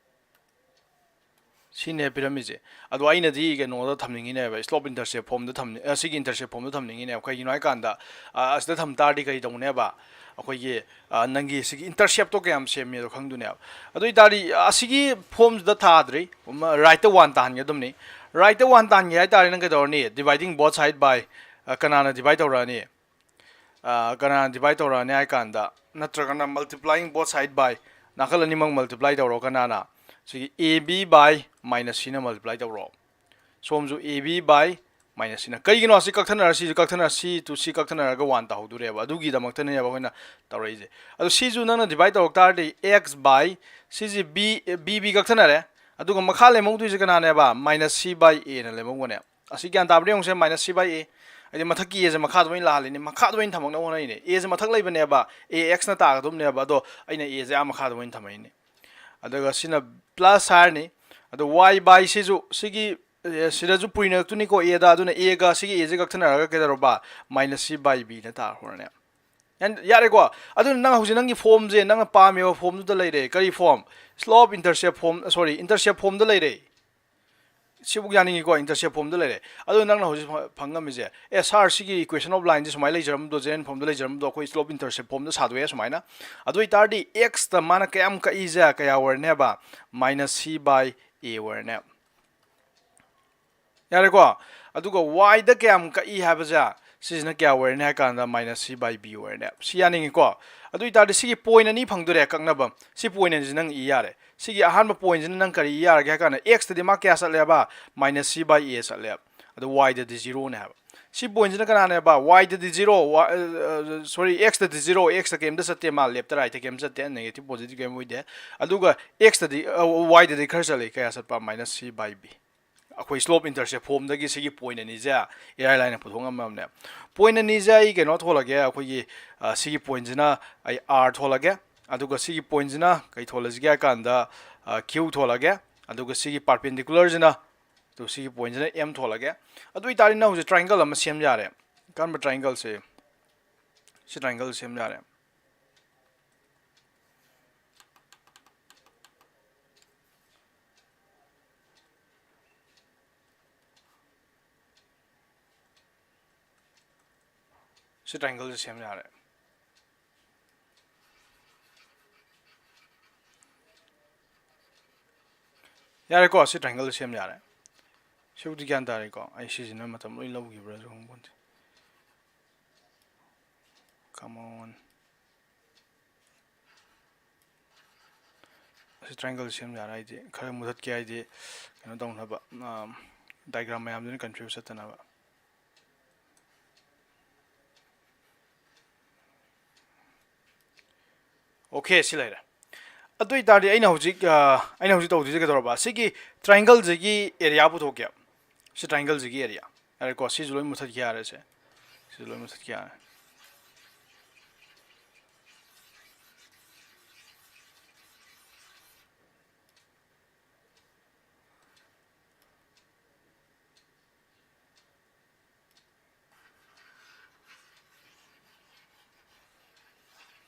ꯁꯤꯅꯦ ꯄꯤꯔꯝꯃꯤꯁꯦ꯫ ꯑꯗꯣ ꯑꯩꯅꯗꯤ ꯀꯩꯅꯣꯗ ꯊꯝꯅꯤꯡꯉꯤꯅꯦꯕ, slope intercept form ꯗ ꯊꯝꯅꯤ-, ꯑ, ꯁꯤꯒꯤ intercept form ꯗ ꯊꯝꯅꯤꯡꯉꯤꯅꯦꯕ꯫ ꯀꯩꯒꯤꯅꯣ ꯍꯥꯏ ꯀꯥꯟꯗ, ꯑ, ꯑꯁꯤꯗ ꯊꯝ ꯇꯥꯔꯗꯤ ꯀꯔꯤ ꯇꯧꯅꯦꯕ? ꯑꯩꯈꯣꯏꯒꯤ, ꯑ, ꯅꯪꯒꯤ ꯁꯤꯒꯤ intercept ꯇꯣ ꯀꯌꯥꯝ ꯁꯦꯝꯃꯤ ꯑꯗꯣ ꯈꯪꯗꯣꯏꯅꯦꯕ꯫ ꯑꯗꯨ ꯑꯣꯏ ꯇꯥꯔꯗꯤ, ꯑ, ꯑꯁꯤꯒꯤ form ꯁꯤꯗ ꯊꯥꯗ꯭ꯔꯤ, ꯎꯝ, right ꯇ one ꯇꯥꯍꯟꯒꯗꯕꯅꯤ꯫ Right ꯇ one ꯇꯥꯍꯟꯒꯦ ꯍꯥꯏ ꯇꯥꯔꯗꯤ ꯅꯪ ꯀꯩꯗꯧꯔꯅꯤ? Dividing both side by, ꯑ, ꯀꯅꯥꯅ divide ꯇꯧꯔꯛꯑꯅꯤ? ꯑ, ꯀꯅꯥꯅ divide ꯇꯧꯔꯛꯑꯅꯤ ꯍꯥꯏ ꯀꯥꯟꯗ, ꯅꯠꯇ꯭ꯔꯒꯅ multiplying both side by, ꯅꯥꯀꯜ ꯑꯅꯤꯃꯛ multiply ꯇꯧꯔꯣ꯫ ꯀꯅꯥꯅ? ꯁꯤꯒꯤ ab by minus c ꯅ multiply ꯇꯧꯔꯣ꯫ ꯁꯣꯝꯁꯨ ab by ꯃꯥꯏꯅꯁ ꯁꯤꯅ꯫ ꯀꯩꯒꯤꯅꯣ? ꯑꯁꯤ ꯀꯛꯊꯠꯅꯔ, ꯁꯤꯁꯨ ꯀꯛꯊꯠꯅꯔ, ꯁꯤ to ꯁꯤ ꯀꯛꯊꯠꯅꯔꯒ ꯋꯥꯟ ꯇꯥꯍꯧꯗꯣꯔꯦꯕ꯫ ꯑꯗꯨꯒꯤꯗꯃꯛꯇꯅꯦꯕ ꯑꯩꯈꯣꯏꯅ ꯇꯧꯔꯛꯏꯁꯦ꯫ ꯑꯗꯣ ꯁꯤꯁꯨ ꯅꯪꯅ divide ꯇꯧꯔꯛ ꯇꯥꯔꯗꯤ, x by ꯁꯤꯁꯦ b, b, b ꯀꯛꯊꯠꯅꯔꯦ꯫ ꯑꯗꯨꯒ ꯃꯈꯥ ꯂꯦꯝꯍꯧꯗꯣꯏꯁꯦ ꯀꯅꯥꯅꯦꯕ? Minus c by a ꯅ ꯂꯦꯝꯍꯧꯒꯅꯦ꯫ ꯑꯁꯤ ꯒ꯭ꯌꯥꯟ ꯇꯥꯕ꯭ꯔꯥ ꯌꯦꯡꯉꯨꯁꯦ, minus c by a꯫ ꯍꯥꯏꯗꯤ ꯃꯊꯛꯀꯤ a ꯁꯦ ꯃꯈꯥꯗ ꯑꯣꯏꯅ ꯂꯥꯛꯍꯜꯂꯤꯅꯦ, ꯃꯈꯥꯗ ꯑꯣꯏꯅ ꯊꯝꯃꯛꯅꯕ ꯍꯣꯠꯅꯔꯤꯅꯦ꯫ A ꯁꯦ ꯃꯊꯛ ꯂꯩꯕꯅꯦꯕ, a x ꯅ ꯇꯥꯒꯗꯕꯅꯦꯕ, ꯑꯗꯣ ꯑꯩꯅ a ꯁꯦ ꯑꯥ ꯃꯈꯥꯗ ꯑꯣꯏꯅ ꯊꯝꯃꯛꯏꯅꯦ꯫ ꯑꯗꯨꯒ ꯁꯤꯅ plus ꯍꯥꯏꯔꯅꯤ꯫ ꯑꯗꯣ y by ꯁꯤꯁꯨ, ꯁꯤꯒꯤ, ꯑꯦ, ꯁꯤꯗꯁꯨ ꯄꯣꯏꯟꯅꯔꯛꯇꯣꯏꯅꯤꯀꯣ a ꯗ, ꯑꯗꯨꯅ a ꯒ ꯁꯤꯒꯤ a ꯁꯦ ꯀꯛꯊꯠꯅꯔꯒ ꯀꯩꯗꯧꯔꯕ? Minus c by b ꯅ ꯇꯥꯍꯧꯔꯅꯦ꯫ ꯌꯥꯔꯦꯀꯣ? ꯑꯗꯨꯅ ꯅꯪ ꯍꯧꯖꯤꯛ ꯅꯪꯒꯤ ꯐꯣꯝꯁꯦ ꯅꯪꯅ ꯄꯥꯝꯃꯤꯕ ꯐꯣꯝꯗꯨꯗ ꯂꯩꯔꯦ꯫ ꯀꯔꯤ form? Slope intercept form, sorry, intercept ꯐꯣꯝꯗ ꯂꯩꯔꯦ꯫ ꯁꯤꯕꯨ ꯌꯥꯅꯤꯡꯉꯤꯀꯣ, intercept ꯐꯣꯝꯗ ꯂꯩꯔꯦ꯫ ꯑꯗꯨ ꯅꯪꯅ ꯍꯧꯖꯤꯛ ꯐ-, ꯐꯪꯉꯝꯃꯤꯁꯦ, ꯑꯦ ꯁꯥꯔ, ꯁꯤꯒꯤ equation of line ꯁꯦ ꯁꯨꯃꯥꯏꯅ ꯂꯩꯖꯔꯝꯕꯗꯣ, general ꯐꯣꯝꯗ ꯂꯩꯖꯔꯝꯕꯗꯣ, ꯑꯩꯈꯣꯏ slope intercept ꯐꯣꯝꯗ ꯁꯥꯗꯣꯛꯑꯦ ꯁꯨꯃꯥꯏꯅ꯫ ꯑꯗꯨ ꯑꯣꯏꯇꯥꯔꯗꯤ x ꯇ ꯃꯥꯅ ꯀꯌꯥꯝ ꯀꯛꯏꯁꯦ ꯀꯌꯥ ꯑꯣꯏꯔꯅꯦꯕ? Minus c by a ꯑꯣꯏꯔꯅꯦ꯫ ꯌꯥꯔꯦꯀꯣ? ꯑꯗꯨꯒ y ꯗ ꯀꯌꯥꯝ ꯀꯛꯏ ꯍꯥꯏꯕꯁꯦ, ꯁꯤꯁꯤꯅ ꯀꯌꯥ ꯑꯣꯏꯔꯅꯤ ꯍꯥꯏ ꯀꯥꯟꯗ minus c by b ꯑꯣꯏꯔꯅꯦ꯫ ꯁꯤ ꯌꯥꯅꯤꯡꯉꯤꯀꯣ? ꯑꯗꯨ ꯑꯣꯏꯇꯥꯔꯗꯤ ꯁꯤꯒꯤ ꯄꯣꯏꯟ ꯑꯅꯤ ꯐꯪꯗꯣꯔꯦ ꯀꯛꯅꯕ꯫ ꯁꯤ ꯄꯣꯏꯟ ꯑꯅꯤꯁꯤ ꯅꯪ ꯏ ꯌꯥꯔꯦ꯫ ꯁꯤꯒꯤ ꯑꯍꯥꯟꯕ ꯄꯣꯏꯟꯁꯤꯅ ꯅꯪ ꯀꯔꯤ ꯏ ꯌꯥꯔꯒꯦ ꯍꯥꯏ ꯀꯥꯟꯗ, x ꯇꯗꯤ ꯃꯥ ꯀꯌꯥ ꯆꯠꯂꯦꯕ? Minus c by a ꯆꯠꯂꯦ꯫ ꯑꯗꯨ y ꯗꯗꯤ zero ꯅꯦ ꯍꯥꯏꯕ꯫ ꯁꯤ ꯄꯣꯏꯟꯁꯤꯅ ꯀꯅꯥꯅꯦꯕ? Y ꯗꯗꯤ zero, y, ꯑ, sorry, x ꯇꯗꯤ zero, x ꯇ ꯀꯩꯝꯇ ꯆꯠꯇꯦ, ꯃꯥ left ꯇ right ꯇ ꯀꯩꯝ ꯆꯠꯇꯦ, negative positive ꯀꯩꯝ ꯑꯣꯏꯗꯦ꯫ ꯑꯗꯨꯒ x ꯇꯗꯤ, ꯑ, y ꯗꯗꯤ ꯈꯔ ꯆꯠꯂꯤ, ꯀꯌꯥ ꯆꯠꯄ? Minus c by b꯫ ꯑꯩꯈꯣꯏ slope intercept ꯐꯣꯝꯗꯒꯤ ꯁꯤꯒꯤ ꯄꯣꯏꯟ ꯑꯅꯤꯁꯦ ꯏꯔꯥꯏ ꯂꯥꯏꯅ ꯄꯨꯊꯣꯛ ꯉꯝꯃꯕꯅꯦ꯫ ꯄꯣꯏꯟ ꯑꯅꯤꯁꯦ ꯑꯩ ꯀꯩꯅꯣ ꯊꯣꯜꯂꯒꯦ, ꯑꯩꯈꯣꯏꯒꯤ, ꯑ, ꯁꯤꯒꯤ ꯄꯣꯏꯟꯁꯤꯅ ꯑꯩ r ꯊꯣꯜꯂꯒꯦ, ꯑꯗꯨꯒ ꯁꯤꯒꯤ ꯄꯣꯏꯟꯁꯤꯅ ꯀꯩ ꯊꯣꯜꯂꯁꯤꯒꯦ ꯍꯥꯏ ꯀꯥꯟꯗ, ꯑ, q ꯊꯣꯜꯂꯒꯦ, ꯑꯗꯨꯒ ꯁꯤꯒꯤ perpendicular ꯁꯤꯅ, ꯑꯗꯨ ꯁꯤꯒꯤ ꯄꯣꯏꯟꯁꯤꯅ m ꯊꯣꯜꯂꯒꯦ꯫ ꯑꯗꯨ ꯑꯣꯏꯇꯥꯔꯗꯤ ꯅꯪ ꯍꯧꯖꯤꯛ triangle ꯑꯃ ꯁꯦꯝ ꯌꯥꯔꯦ꯫ ꯀꯔꯝꯕ triangle ꯁꯦ? ꯁꯤ triangle ꯁꯦꯝ ꯌꯥꯔꯦ꯫ ꯁꯤ triangle ꯁꯦ ꯁꯦꯝ ꯌꯥꯔꯦ꯫ ꯌꯥꯔꯦꯀꯣ, ꯁꯤ triangle ꯁꯦꯝ ꯌꯥꯔꯦ꯫ ꯁꯤꯕꯨꯗꯤ ꯒ꯭ꯌꯥꯟ ꯇꯥꯔꯦꯀꯣ꯫ ꯑꯩ ꯁꯤꯁꯤꯅ ꯃꯇꯝ ꯂꯣꯏ ꯂꯧꯈꯤꯕ꯭ꯔꯥꯁꯨ ꯈꯪꯄꯣꯟꯇꯦ꯫ Come on꯫ ꯑꯁꯤ triangle ꯁꯦꯝ ꯌꯥꯔꯦ ꯍꯥꯏꯗꯤ, ꯈꯔ ꯃꯨꯊꯠꯀꯦ ꯍꯥꯏꯗꯤ, ꯀꯩꯅꯣ ꯇꯧꯅꯕ, ꯑꯥ, Diagram ꯃꯌꯥꯝꯗꯨꯅ confuse ꯆꯠꯇꯅꯕ꯫ Okay, ꯁꯤ ꯂꯩꯔꯦ꯫ ꯑꯗꯨ ꯑꯣꯏꯇꯥꯔꯗꯤ ꯑꯩꯅ ꯍꯧꯖꯤꯛ ꯑ, ꯑꯩꯅ ꯍꯧꯖꯤꯛ ꯇꯧꯗꯣꯏꯁꯦ ꯀꯩꯗꯧꯔꯕ? ꯁꯤꯒꯤ triangleꯁꯤꯒꯤ area ꯄꯨꯊꯣꯛꯀꯦ꯫ ꯁꯤ triangleꯁꯤꯒꯤ area꯫ ꯌꯥꯔꯦꯀꯣ, ꯁꯤꯁꯨ ꯂꯣꯏ ꯃꯨꯊꯠꯈꯤ ꯌꯥꯔꯦ꯫ ꯁꯦ ꯁꯤꯁꯨ ꯂꯣꯏ ꯃꯨꯊꯠꯈꯤ ꯌꯥꯔꯦ꯫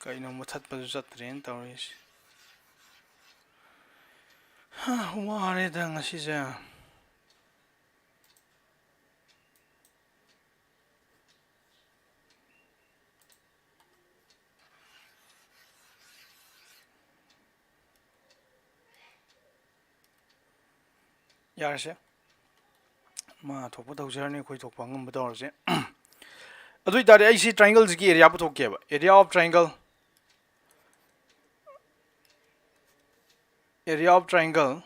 ꯀꯩꯅꯣ ꯃꯨꯊꯠꯄꯁꯨ ꯆꯠꯇ꯭ꯔꯦꯅ ꯇꯧꯔꯤꯁꯦ꯫ ꯍꯥ, ꯋꯥꯔꯦꯗ ꯉꯁꯤꯁꯦ꯫ ꯌꯥꯔꯁꯦ꯫ ꯃꯥ ꯊꯣꯛꯄ ꯇꯧꯖꯔꯅꯤ, ꯑꯩꯈꯣꯏ ꯊꯣꯛꯄ ꯑꯉꯝꯕ ꯇꯧꯔꯁꯦ꯫ ꯑꯗꯨ ꯑꯣꯏꯇꯥꯔꯗꯤ ꯑꯩ ꯁꯤ triangleꯁꯤꯒꯤ area ꯄꯨꯊꯣꯛꯀꯦꯕ꯫ Area of triangle, area of triangle,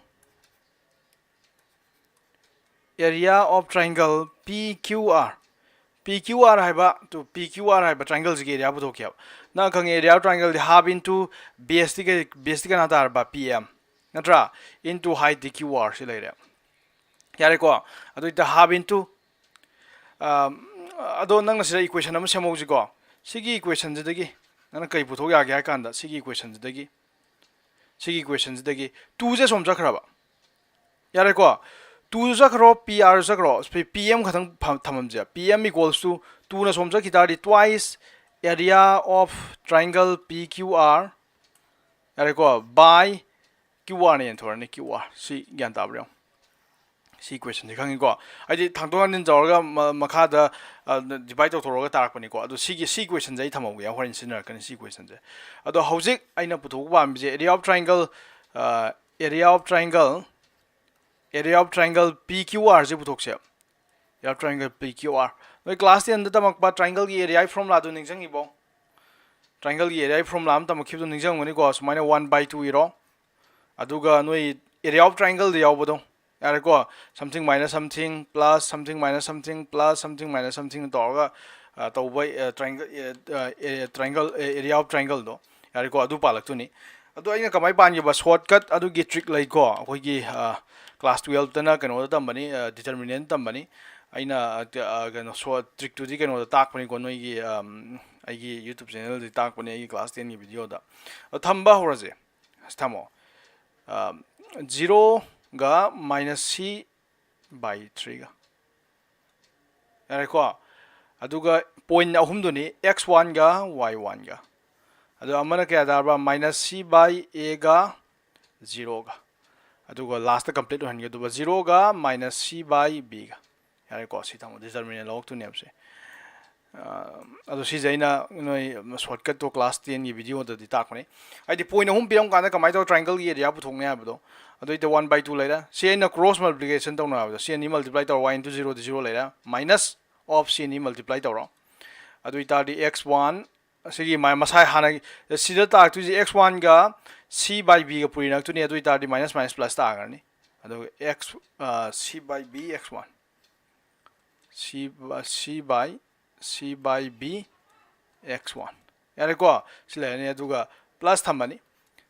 area of triangle P Q R, P Q R ꯍꯥꯏꯕ, ꯇꯨ, P Q R ꯍꯥꯏꯕ triangleꯁꯤꯒꯤ area ꯄꯨꯊꯣꯛꯀꯦꯕ꯫ ꯅꯪ ꯈꯪꯉꯦ, area of triangleꯗꯤ half into base T ꯀꯩ, base ꯇꯤ ꯀꯅꯥ ꯇꯥꯔꯕ? P M ꯅꯠꯇ꯭ꯔꯥ? Into height ꯗꯤ Q R ꯁꯤ ꯂꯩꯔꯦ꯫ ꯌꯥꯔꯦꯀꯣ? ꯑꯗꯨ ꯑꯣꯏꯇꯥ half into, ꯑꯝ, ꯑꯗꯣ ꯅꯪꯅ ꯁꯤꯗ equation ꯑꯃ ꯁꯦꯝꯍꯧꯁꯤꯀꯣ꯫ ꯁꯤꯒꯤ equationꯁꯤꯗꯒꯤ ꯅꯪꯅ ꯀꯔꯤ ꯄꯨꯊꯣꯛ ꯌꯥꯒꯦ ꯍꯥꯏ ꯀꯥꯟꯗ, ꯁꯤꯒꯤ equationꯁꯤꯗꯒꯤ, ꯁꯤꯒꯤ equationꯁꯤꯗꯒꯤ two ꯁꯦ ꯁꯣꯝ ꯆꯠꯈ꯭ꯔꯕ? ꯌꯥꯔꯦꯀꯣ? Two ꯁꯨ ꯆꯠꯈ꯭ꯔꯣ, P R ꯁꯨ ꯆꯠꯈ꯭ꯔꯣ, P M ꯈꯛꯇꯪ ꯐ-, ꯊꯝꯃꯝꯁꯦ꯫ P M equals to two ꯅ ꯁꯣꯝ ꯆꯠꯈꯤ ꯇꯥꯔꯗꯤ twice area of triangle P Q R, ꯌꯥꯔꯦꯀꯣ, by Q R ꯅ ꯌꯦꯟꯊꯣꯔꯅꯤ, Q R꯫ ꯁꯤ ꯒ꯭ꯌꯥꯟ ꯇꯥꯕ꯭ꯔꯥ ꯌꯦꯡꯉꯣ꯫ ꯁꯤ equationꯁꯦ ꯈꯪꯉꯤꯀꯣ? ꯍꯥꯏꯗꯤ ꯊꯥꯡꯗꯣꯛ ꯊꯥꯡꯖꯤꯟ ꯇꯧꯔꯒ ꯃ-, ꯃꯈꯥꯗ, ꯑ, divide ꯇꯧꯊꯣꯔꯒ ꯇꯥꯔꯛꯄꯅꯤꯀꯣ꯫ ꯑꯗꯣ ꯁꯤꯒꯤ, ꯁꯤ equationꯁꯦ ꯑꯩ ꯊꯝꯍꯧꯒꯦ, ꯍꯣꯔꯦꯟ ꯁꯤꯖꯤꯟꯅꯔꯛꯀꯅꯤ ꯁꯤ equationꯁꯦ꯫ ꯑꯗꯣ ꯍꯧꯖꯤꯛ ꯑꯩꯅ ꯄꯨꯊꯣꯛꯄ ꯄꯥꯝꯃꯤꯁꯦ area of triangle, ꯑ, area of triangle, area of triangle P Q R say ꯄꯨꯊꯣꯛꯁꯦ꯫ Area of triangle P Q R꯫ ꯅꯣꯏ class ten ꯗ ꯇꯝꯃꯛꯄ triangleꯒꯤ area formulaꯗꯨ ꯅꯤꯡꯁꯤꯡꯉꯤꯕꯣ? Triangleꯒꯤ area formula ꯑꯃ ꯇꯝꯃꯛꯈꯤꯕꯗꯣ ꯅꯤꯡꯁꯤꯡꯉꯝꯒꯅꯤꯀꯣ? ꯁꯨꯃꯥꯏꯅ one by two ꯏꯔꯣ꯫ ꯑꯗꯨꯒ ꯅꯣꯏ area of triangleꯗ ꯌꯥꯎꯕꯗꯣ, ꯌꯥꯔꯦꯀꯣ? Something minus something plus something minus something plus something minus something ꯇꯧꯔꯒ ꯇꯧꯕ triangle, triangle, area of triangleꯗꯣ, ꯌꯥꯔꯦꯀꯣ? ꯑꯗꯨ ꯄꯥꯜꯂꯛꯇꯣꯏꯅꯤ꯫ ꯑꯗꯣ ꯑꯩꯅ ꯀꯃꯥꯏꯅ ꯄꯥꯟꯈꯤꯕ shortcut ꯑꯗꯨꯒꯤ trick ꯂꯩꯀꯣ꯫ ꯑꯩꯈꯣꯏꯒꯤ class twelveꯇꯅ ꯀꯩꯅꯣꯗ ꯇꯝꯕꯅꯤ, determinant ꯇꯝꯕꯅꯤ꯫ ꯑꯩꯅ ꯀꯩꯅꯣ trickꯇꯨꯗꯤ ꯀꯩꯅꯣꯗ ꯇꯥꯛꯄꯅꯤꯀꯣ, ꯅꯣꯏꯒꯤ ꯑꯩꯒꯤ YouTube channelꯗꯤ ꯇꯥꯛꯄꯅꯤ, ꯑꯩꯒꯤ class tenꯒꯤ videoꯗ꯫ ꯑꯗꯣ ꯊꯝꯕ ꯍꯧꯔꯁꯦ꯫ ꯊꯝꯃꯣ꯫ Zeroꯒ minus c by threeꯒ, ꯌꯥꯔꯦꯀꯣ? ꯑꯗꯨꯒ point ꯑꯍꯨꯝꯗꯨꯅꯤ, x oneꯒ y oneꯒ꯫ ꯑꯗꯣ ꯑꯃꯅ ꯀꯌꯥ ꯇꯥꯔꯕ? Minus c by aꯒ zeroꯒ꯫ ꯑꯗꯨꯒ lastꯇ complete ꯑꯣꯏꯍꯟꯒꯗꯧꯕ zeroꯒ minus c by bꯒ꯫ ꯌꯥꯔꯦꯀꯣ? ꯁꯤ ꯊꯝꯃꯣ, determinant ꯂꯧꯔꯛꯇꯣꯏꯅꯦꯕꯁꯦ꯫ ꯑꯗꯣ ꯁꯤꯁꯦ ꯑꯩꯅ ꯅꯣꯏ shortcutꯇꯣ class tenꯒꯤ videoꯗꯗꯤ ꯇꯥꯛꯄꯅꯦ꯫ ꯍꯥꯏꯗꯤ point ꯑꯍꯨꯝ ꯄꯤꯔꯝ ꯀꯥꯟꯗ ꯀꯃꯥꯏꯅ ꯇꯧꯔ triangleꯒꯤ area ꯄꯨꯊꯣꯛꯅꯤ ꯍꯥꯏꯕꯗꯣ꯫ ꯑꯗꯨꯏꯗꯤ one by two ꯂꯩꯔꯦ꯫ ꯁꯤ ꯑꯩꯅ cross multiplication ꯇꯧꯅꯕꯗꯣ, ꯁꯤ ꯑꯅꯤ multiply ꯇꯧꯔꯣ, y into zeroꯗꯤ zero ꯂꯩꯔꯦ, minus of ꯁꯤ ꯑꯅꯤ multiply ꯇꯧꯔꯣ꯫ ꯑꯗꯨ ꯑꯣꯏꯇꯥꯔꯗꯤ x one, ꯑꯁꯤꯒꯤ ꯃꯁꯥꯏ ꯍꯥꯟꯅꯒꯤ ꯁꯤꯗ ꯇꯥꯔꯛꯇꯣꯏꯁꯦ x oneꯒ c by bꯒ ꯄꯨꯔꯤꯅꯛꯇꯣꯏꯅꯤ꯫ ꯑꯗꯨ ꯑꯣꯏꯇꯥꯔꯗꯤ minus minus plus ꯇꯥꯈ꯭ꯔꯅꯤ꯫ ꯑꯗꯨꯒ x, c by b x one, c, c by, c by b x one꯫ ꯌꯥꯔꯦꯀꯣ? ꯁꯤ ꯂꯩꯔꯅꯤ꯫ ꯑꯗꯨꯒ plus ꯊꯝꯃꯅꯤ꯫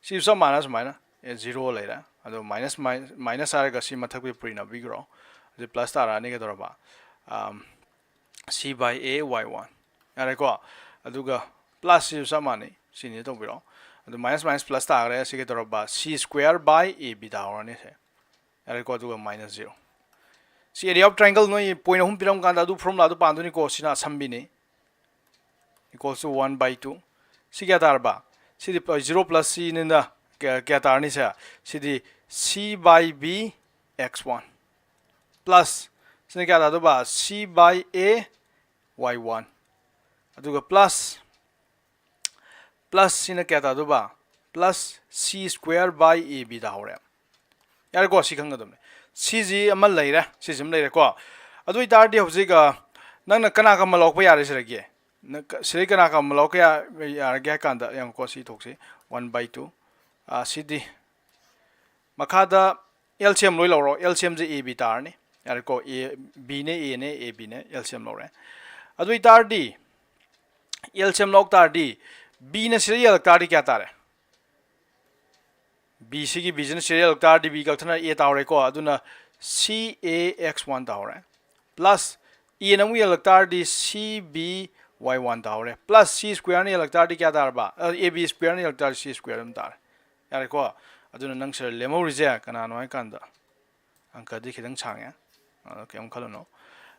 ꯁꯤꯁꯨ ꯆꯞ ꯃꯥꯟꯅ ꯁꯨꯃꯥꯏꯅ, zero ꯂꯩꯔꯦ꯫ ꯑꯗꯣ minus, minus ꯍꯥꯏꯔꯒ ꯁꯤ ꯃꯊꯛꯇ ꯄꯨꯔꯤꯅꯕꯤꯈ꯭ꯔꯣ꯫ ꯑꯗꯨ plus ꯇꯥꯔꯛꯑꯅꯤ꯫ ꯀꯩꯗꯧꯔꯕ? C by a y one꯫ ꯌꯥꯔꯦꯀꯣ? ꯑꯗꯨꯒ plus ꯁꯤꯁꯨ ꯆꯞ ꯃꯥꯟꯅꯩ, ꯁꯤꯅꯤ ꯇꯧꯕꯤꯔꯣ꯫ ꯑꯗꯨ minus minus plus ꯇꯥꯈ꯭ꯔꯦ꯫ ꯁꯤ ꯀꯩꯗꯧꯔꯕ? C square by a b ꯇꯥꯍꯧꯔꯅꯤ ꯁꯦ꯫ ꯌꯥꯔꯦꯀꯣ? ꯑꯗꯨꯒ minus zero꯫ ꯁꯤ area of triangle ꯅꯣꯏ point ꯑꯍꯨꯝ ꯄꯤꯔꯝ ꯀꯥꯟꯗ ꯑꯗꯨ formulaꯗꯨ ꯄꯥꯟꯗꯣꯏꯅꯤꯀꯣ꯫ ꯁꯤꯅ ꯑꯁꯝꯕꯤꯅꯤ, equals to one by two꯫ ꯁꯤ ꯀꯌꯥ ꯇꯥꯔꯕ? ꯁꯤꯗꯤ zero plus cꯅꯤꯅ ꯀꯌꯥ, ꯀꯌꯥ ꯇꯥꯔꯅꯤ ꯁꯦ? ꯁꯤꯗꯤ c by b x one plus ꯁꯤꯅ ꯀꯌꯥ ꯇꯥꯗꯧꯕ? C by a y one꯫ ꯑꯗꯨꯒ plus, plus ꯁꯤꯅ ꯀꯌꯥ ꯇꯥꯗꯧꯕ? Plus c square by a b ꯇꯥꯍꯧꯔꯦ꯫ ꯌꯥꯔꯦꯀꯣ? ꯁꯤ ꯈꯪꯒꯗꯕꯅꯦ꯫ ꯁꯤꯁꯤ ꯑꯃ ꯂꯩꯔꯦ, ꯁꯤꯁꯤ ꯑꯃ ꯂꯩꯔꯦꯀꯣ꯫ ꯑꯗꯨ ꯑꯣꯏꯇꯥꯔꯗꯤ ꯍꯧꯖꯤꯛ ꯅꯪꯅ ꯀꯅꯥ ꯀꯝꯕ ꯂꯧꯔꯛꯄ ꯌꯥꯔꯦ ꯁꯤꯗꯒꯤ? ꯁꯤꯗꯩ ꯀꯅꯥ ꯀꯝꯕ ꯂꯧꯔꯛꯄ ꯌꯥꯔꯒꯦ ꯍꯥꯏ ꯀꯥꯟꯗ, ꯌꯦꯡꯉꯨꯀꯣ, ꯁꯤ ꯊꯣꯛꯁꯤ, one by two꯫ ꯁꯤꯗꯤ ꯃꯈꯥꯗ L C M ꯂꯣꯏ ꯂꯧꯔꯣ꯫ L C M say A B ꯇꯥꯔꯅꯤ꯫ ꯌꯥꯔꯦꯀꯣ? A, B ꯅꯦ, A ꯅꯦ, A B ꯅꯦ, L C M ꯂꯧꯔꯦ꯫ ꯑꯗꯨ ꯑꯣꯏꯇꯥꯔꯗꯤ L C M ꯂꯧ ꯇꯥꯔꯗꯤ B ꯅ ꯁꯤꯗ ꯌꯦꯜꯂꯛ ꯇꯥꯔꯗꯤ ꯀꯌꯥ ꯇꯥꯔꯦ? B ꯁꯤꯒꯤ B ꯁꯤꯅ ꯁꯤꯗ ꯌꯦꯜꯂꯛ ꯇꯥꯔꯗꯤ B ꯀꯛꯊꯠꯅ A ꯇꯥꯍꯧꯔꯦꯀꯣ꯫ ꯑꯗꯨꯅ C A X one ꯇꯥꯍꯧꯔꯦ꯫ Plus A ꯅ ꯑꯃꯨꯛ ꯌꯦꯜꯂꯛ ꯇꯥꯔꯗꯤ C B Y one ꯇꯥꯍꯧꯔꯦ꯫ Plus C square ꯅ ꯌꯦꯜꯂꯛ ꯇꯥꯔꯗꯤ ꯀꯌꯥ ꯇꯥꯔꯕ? ꯑ, A B square ꯅ ꯌꯦꯜꯂꯛ ꯇꯥꯔꯗꯤ C square ꯑꯗꯨꯝ ꯇꯥꯔꯦ꯫ ꯌꯥꯔꯦꯀꯣ? ꯑꯗꯨꯅ ꯅꯪ ꯁꯤꯗ ꯂꯦꯝꯍꯧꯔꯤꯁꯦ ꯀꯅꯥꯅꯣ ꯍꯥꯏ ꯀꯥꯟꯗ, ꯑꯪꯀꯗꯤ ꯈꯤꯇꯪ ꯁꯥꯡꯉꯦ꯫ ꯑꯗꯣ ꯀꯩꯝ ꯈꯜꯂꯨꯅꯨ꯫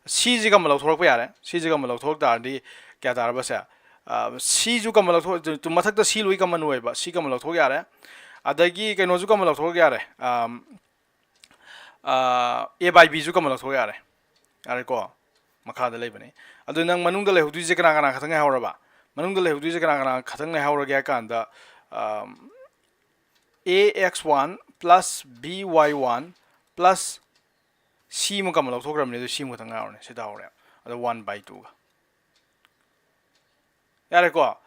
C ꯁꯤꯒ ꯑꯃ ꯂꯧꯊꯣꯔꯛꯄ ꯌꯥꯔꯦ꯫ C ꯁꯤꯒ ꯑꯃ ꯂꯧꯊꯣꯔꯛ ꯇꯥꯔꯗꯤ ꯀꯌꯥ ꯇꯥꯔꯕꯁꯦ? ꯑ, C ꯁꯨ ꯀꯝꯕ ꯂꯧꯊꯣꯛ-, ꯇꯨ-, ꯃꯊꯛꯇ C ꯂꯣꯏ common ꯑꯣꯏꯕ꯫ C ꯀꯝꯕ ꯂꯧꯊꯣꯛ ꯌꯥꯔꯦ꯫ ꯑꯗꯒꯤ ꯀꯩꯅꯣꯁꯨ ꯀꯝꯕ ꯂꯧꯊꯣꯛ ꯌꯥꯔꯦ꯫ ꯑꯝ, ꯑ, A by B ꯁꯨ ꯀꯝꯕ ꯂꯧꯊꯣꯛ ꯌꯥꯔꯦ꯫ ꯌꯥꯔꯦꯀꯣ? ꯃꯈꯥꯗ ꯂꯩꯕꯅꯤ꯫ ꯑꯗꯨ ꯅꯪ ꯃꯅꯨꯡꯗ ꯂꯩꯍꯧꯗꯣꯏꯁꯦ ꯀꯅꯥ ꯀꯅꯥ ꯈꯛꯇꯪ ꯉꯥꯏꯍꯧꯔꯕ? ꯃꯅꯨꯡꯗ ꯂꯩꯍꯧꯗꯣꯏꯁꯦ ꯀꯅꯥ ꯀꯅꯥ ꯈꯛꯇꯪ ꯉꯥꯏꯍꯧꯔꯒꯦ ꯍꯥꯏ ꯀꯥꯟꯗ, ꯑꯝ, A X one plus B Y one plus C ꯑꯃ ꯀꯝꯕ ꯂꯧꯊꯣꯛꯈ꯭ꯔꯕꯅꯤ, ꯑꯗꯨ C ꯑꯃ ꯈꯛꯇꯪ ꯉꯥꯏꯍꯧꯔꯅꯤ꯫ ꯁꯤꯗ ꯍꯧꯔꯦ꯫ ꯑꯗꯣ one by two ꯒ꯫ ꯌꯥꯔꯦꯀꯣ?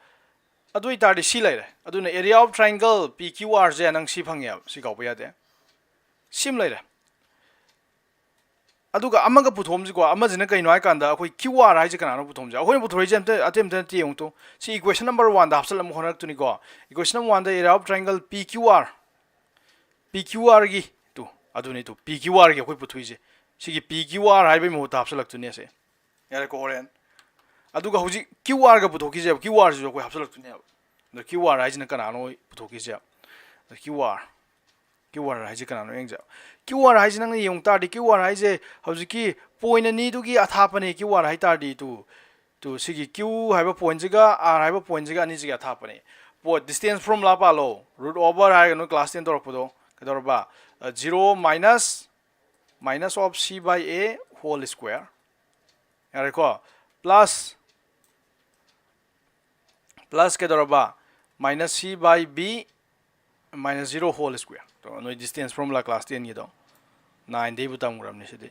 ꯑꯗꯨ ꯑꯣꯏꯇꯥꯔꯗꯤ C ꯂꯩꯔꯦ꯫ ꯑꯗꯨꯅ area of triangle P Q R ꯁꯦ ꯅꯪ C ꯐꯪꯉꯦꯕ꯫ C ꯀꯥꯎꯕ ꯌꯥꯗꯦ꯫ C ꯑꯃ ꯂꯩꯔꯦ꯫ ꯑꯗꯨꯒ ꯑꯃꯒ ꯄꯨꯊꯣꯛꯑꯝꯁꯤꯀꯣ꯫ ꯑꯃꯁꯤꯅ ꯀꯩꯅꯣ ꯍꯥꯏ ꯀꯥꯟꯗ ꯑꯩꯈꯣꯏ Q R ꯍꯥꯏꯁꯦ ꯀꯅꯥꯅꯣ ꯄꯨꯊꯣꯛꯑꯝꯁꯦ? ꯑꯩꯈꯣꯏꯅ ꯄꯨꯊꯣꯔꯛꯏꯁꯦ ꯑꯝꯇ, ꯑꯇꯩ ꯑꯝꯇ ꯅꯠꯇꯦ ꯌꯦꯡꯉꯨ ꯇꯨ꯫ ꯁꯤ equation number one ꯗ ꯍꯥꯞꯆꯤꯜꯂꯝꯕ ꯍꯣꯠꯅꯔꯛꯇꯣꯏꯅꯤꯀꯣ꯫ Equation number one ꯗ area of triangle P Q R, P Q R ꯒꯤ ꯇꯨ, ꯑꯗꯨꯅꯤ ꯇꯨ, P Q R ꯒꯤ ꯑꯩꯈꯣꯏ ꯄꯨꯊꯣꯛꯏꯁꯦ꯫ ꯁꯤꯒꯤ P Q R ꯍꯥꯏꯕꯒꯤ ꯃꯍꯨꯠꯇ ꯍꯥꯞꯆꯤꯜꯂꯛꯇꯣꯏꯅꯦ ꯑꯁꯦ꯫ ꯌꯥꯔꯦꯀꯣ, ꯍꯣꯔꯦꯟ꯫ ꯑꯗꯨꯒ ꯍꯧꯖꯤꯛ Q R ꯒ ꯄꯨꯊꯣꯛꯈꯤꯁꯦꯕ, Q R ꯁꯤꯁꯨ ꯑꯩꯈꯣꯏ ꯍꯥꯞꯆꯤꯜꯂꯛꯇꯣꯏꯅꯦꯕ꯫ ꯑꯗꯣ Q R ꯍꯥꯏꯁꯤꯅ ꯀꯅꯥꯅꯣ ꯄꯨꯊꯣꯛꯈꯤꯁꯦꯕ? ꯑꯗꯣ Q R, Q R ꯍꯥꯏꯁꯦ ꯀꯅꯥꯅꯣ ꯌꯦꯡꯁꯦꯕ꯫ Q R ꯍꯥꯏꯁꯦ ꯅꯪꯅ ꯌꯦꯡꯉꯨ ꯇꯥꯔꯗꯤ, Q R ꯍꯥꯏꯁꯦ ꯍꯧꯖꯤꯛꯀꯤ point ꯑꯅꯤꯗꯨꯒꯤ ꯑꯊꯥꯞꯄꯅꯦ꯫ Q R ꯍꯥꯏ ꯇꯥꯔꯗꯤ ꯇꯨ, ꯇꯨ ꯁꯤꯒꯤ Q ꯍꯥꯏꯕ point ꯁꯤꯒ R ꯍꯥꯏꯕ point ꯁꯤꯒ ꯑꯅꯤꯁꯤꯒꯤ ꯑꯊꯥꯞꯄꯅꯦ꯫ ꯄꯣꯠ distance formula ꯄꯥꯜꯂꯣ, root over ꯍꯥꯏꯔꯒꯅꯨ, class ten ꯇꯧꯔꯛꯄꯗꯣ꯫ ꯀꯩꯗꯧꯔꯕ? ꯑ, zero minus, minus of C by A whole square꯫ ꯌꯥꯔꯦꯀꯣ? Plus, plus ꯀꯩꯗꯧꯔꯕ? Minus C by B minus zero whole square꯫ ꯇꯣ, ꯅꯣꯏ distance formula class ten ꯒꯤꯗꯣ, nine ꯗꯩꯕꯨ ꯇꯝꯈ꯭ꯔꯕꯅꯤ ꯁꯤꯗꯤ꯫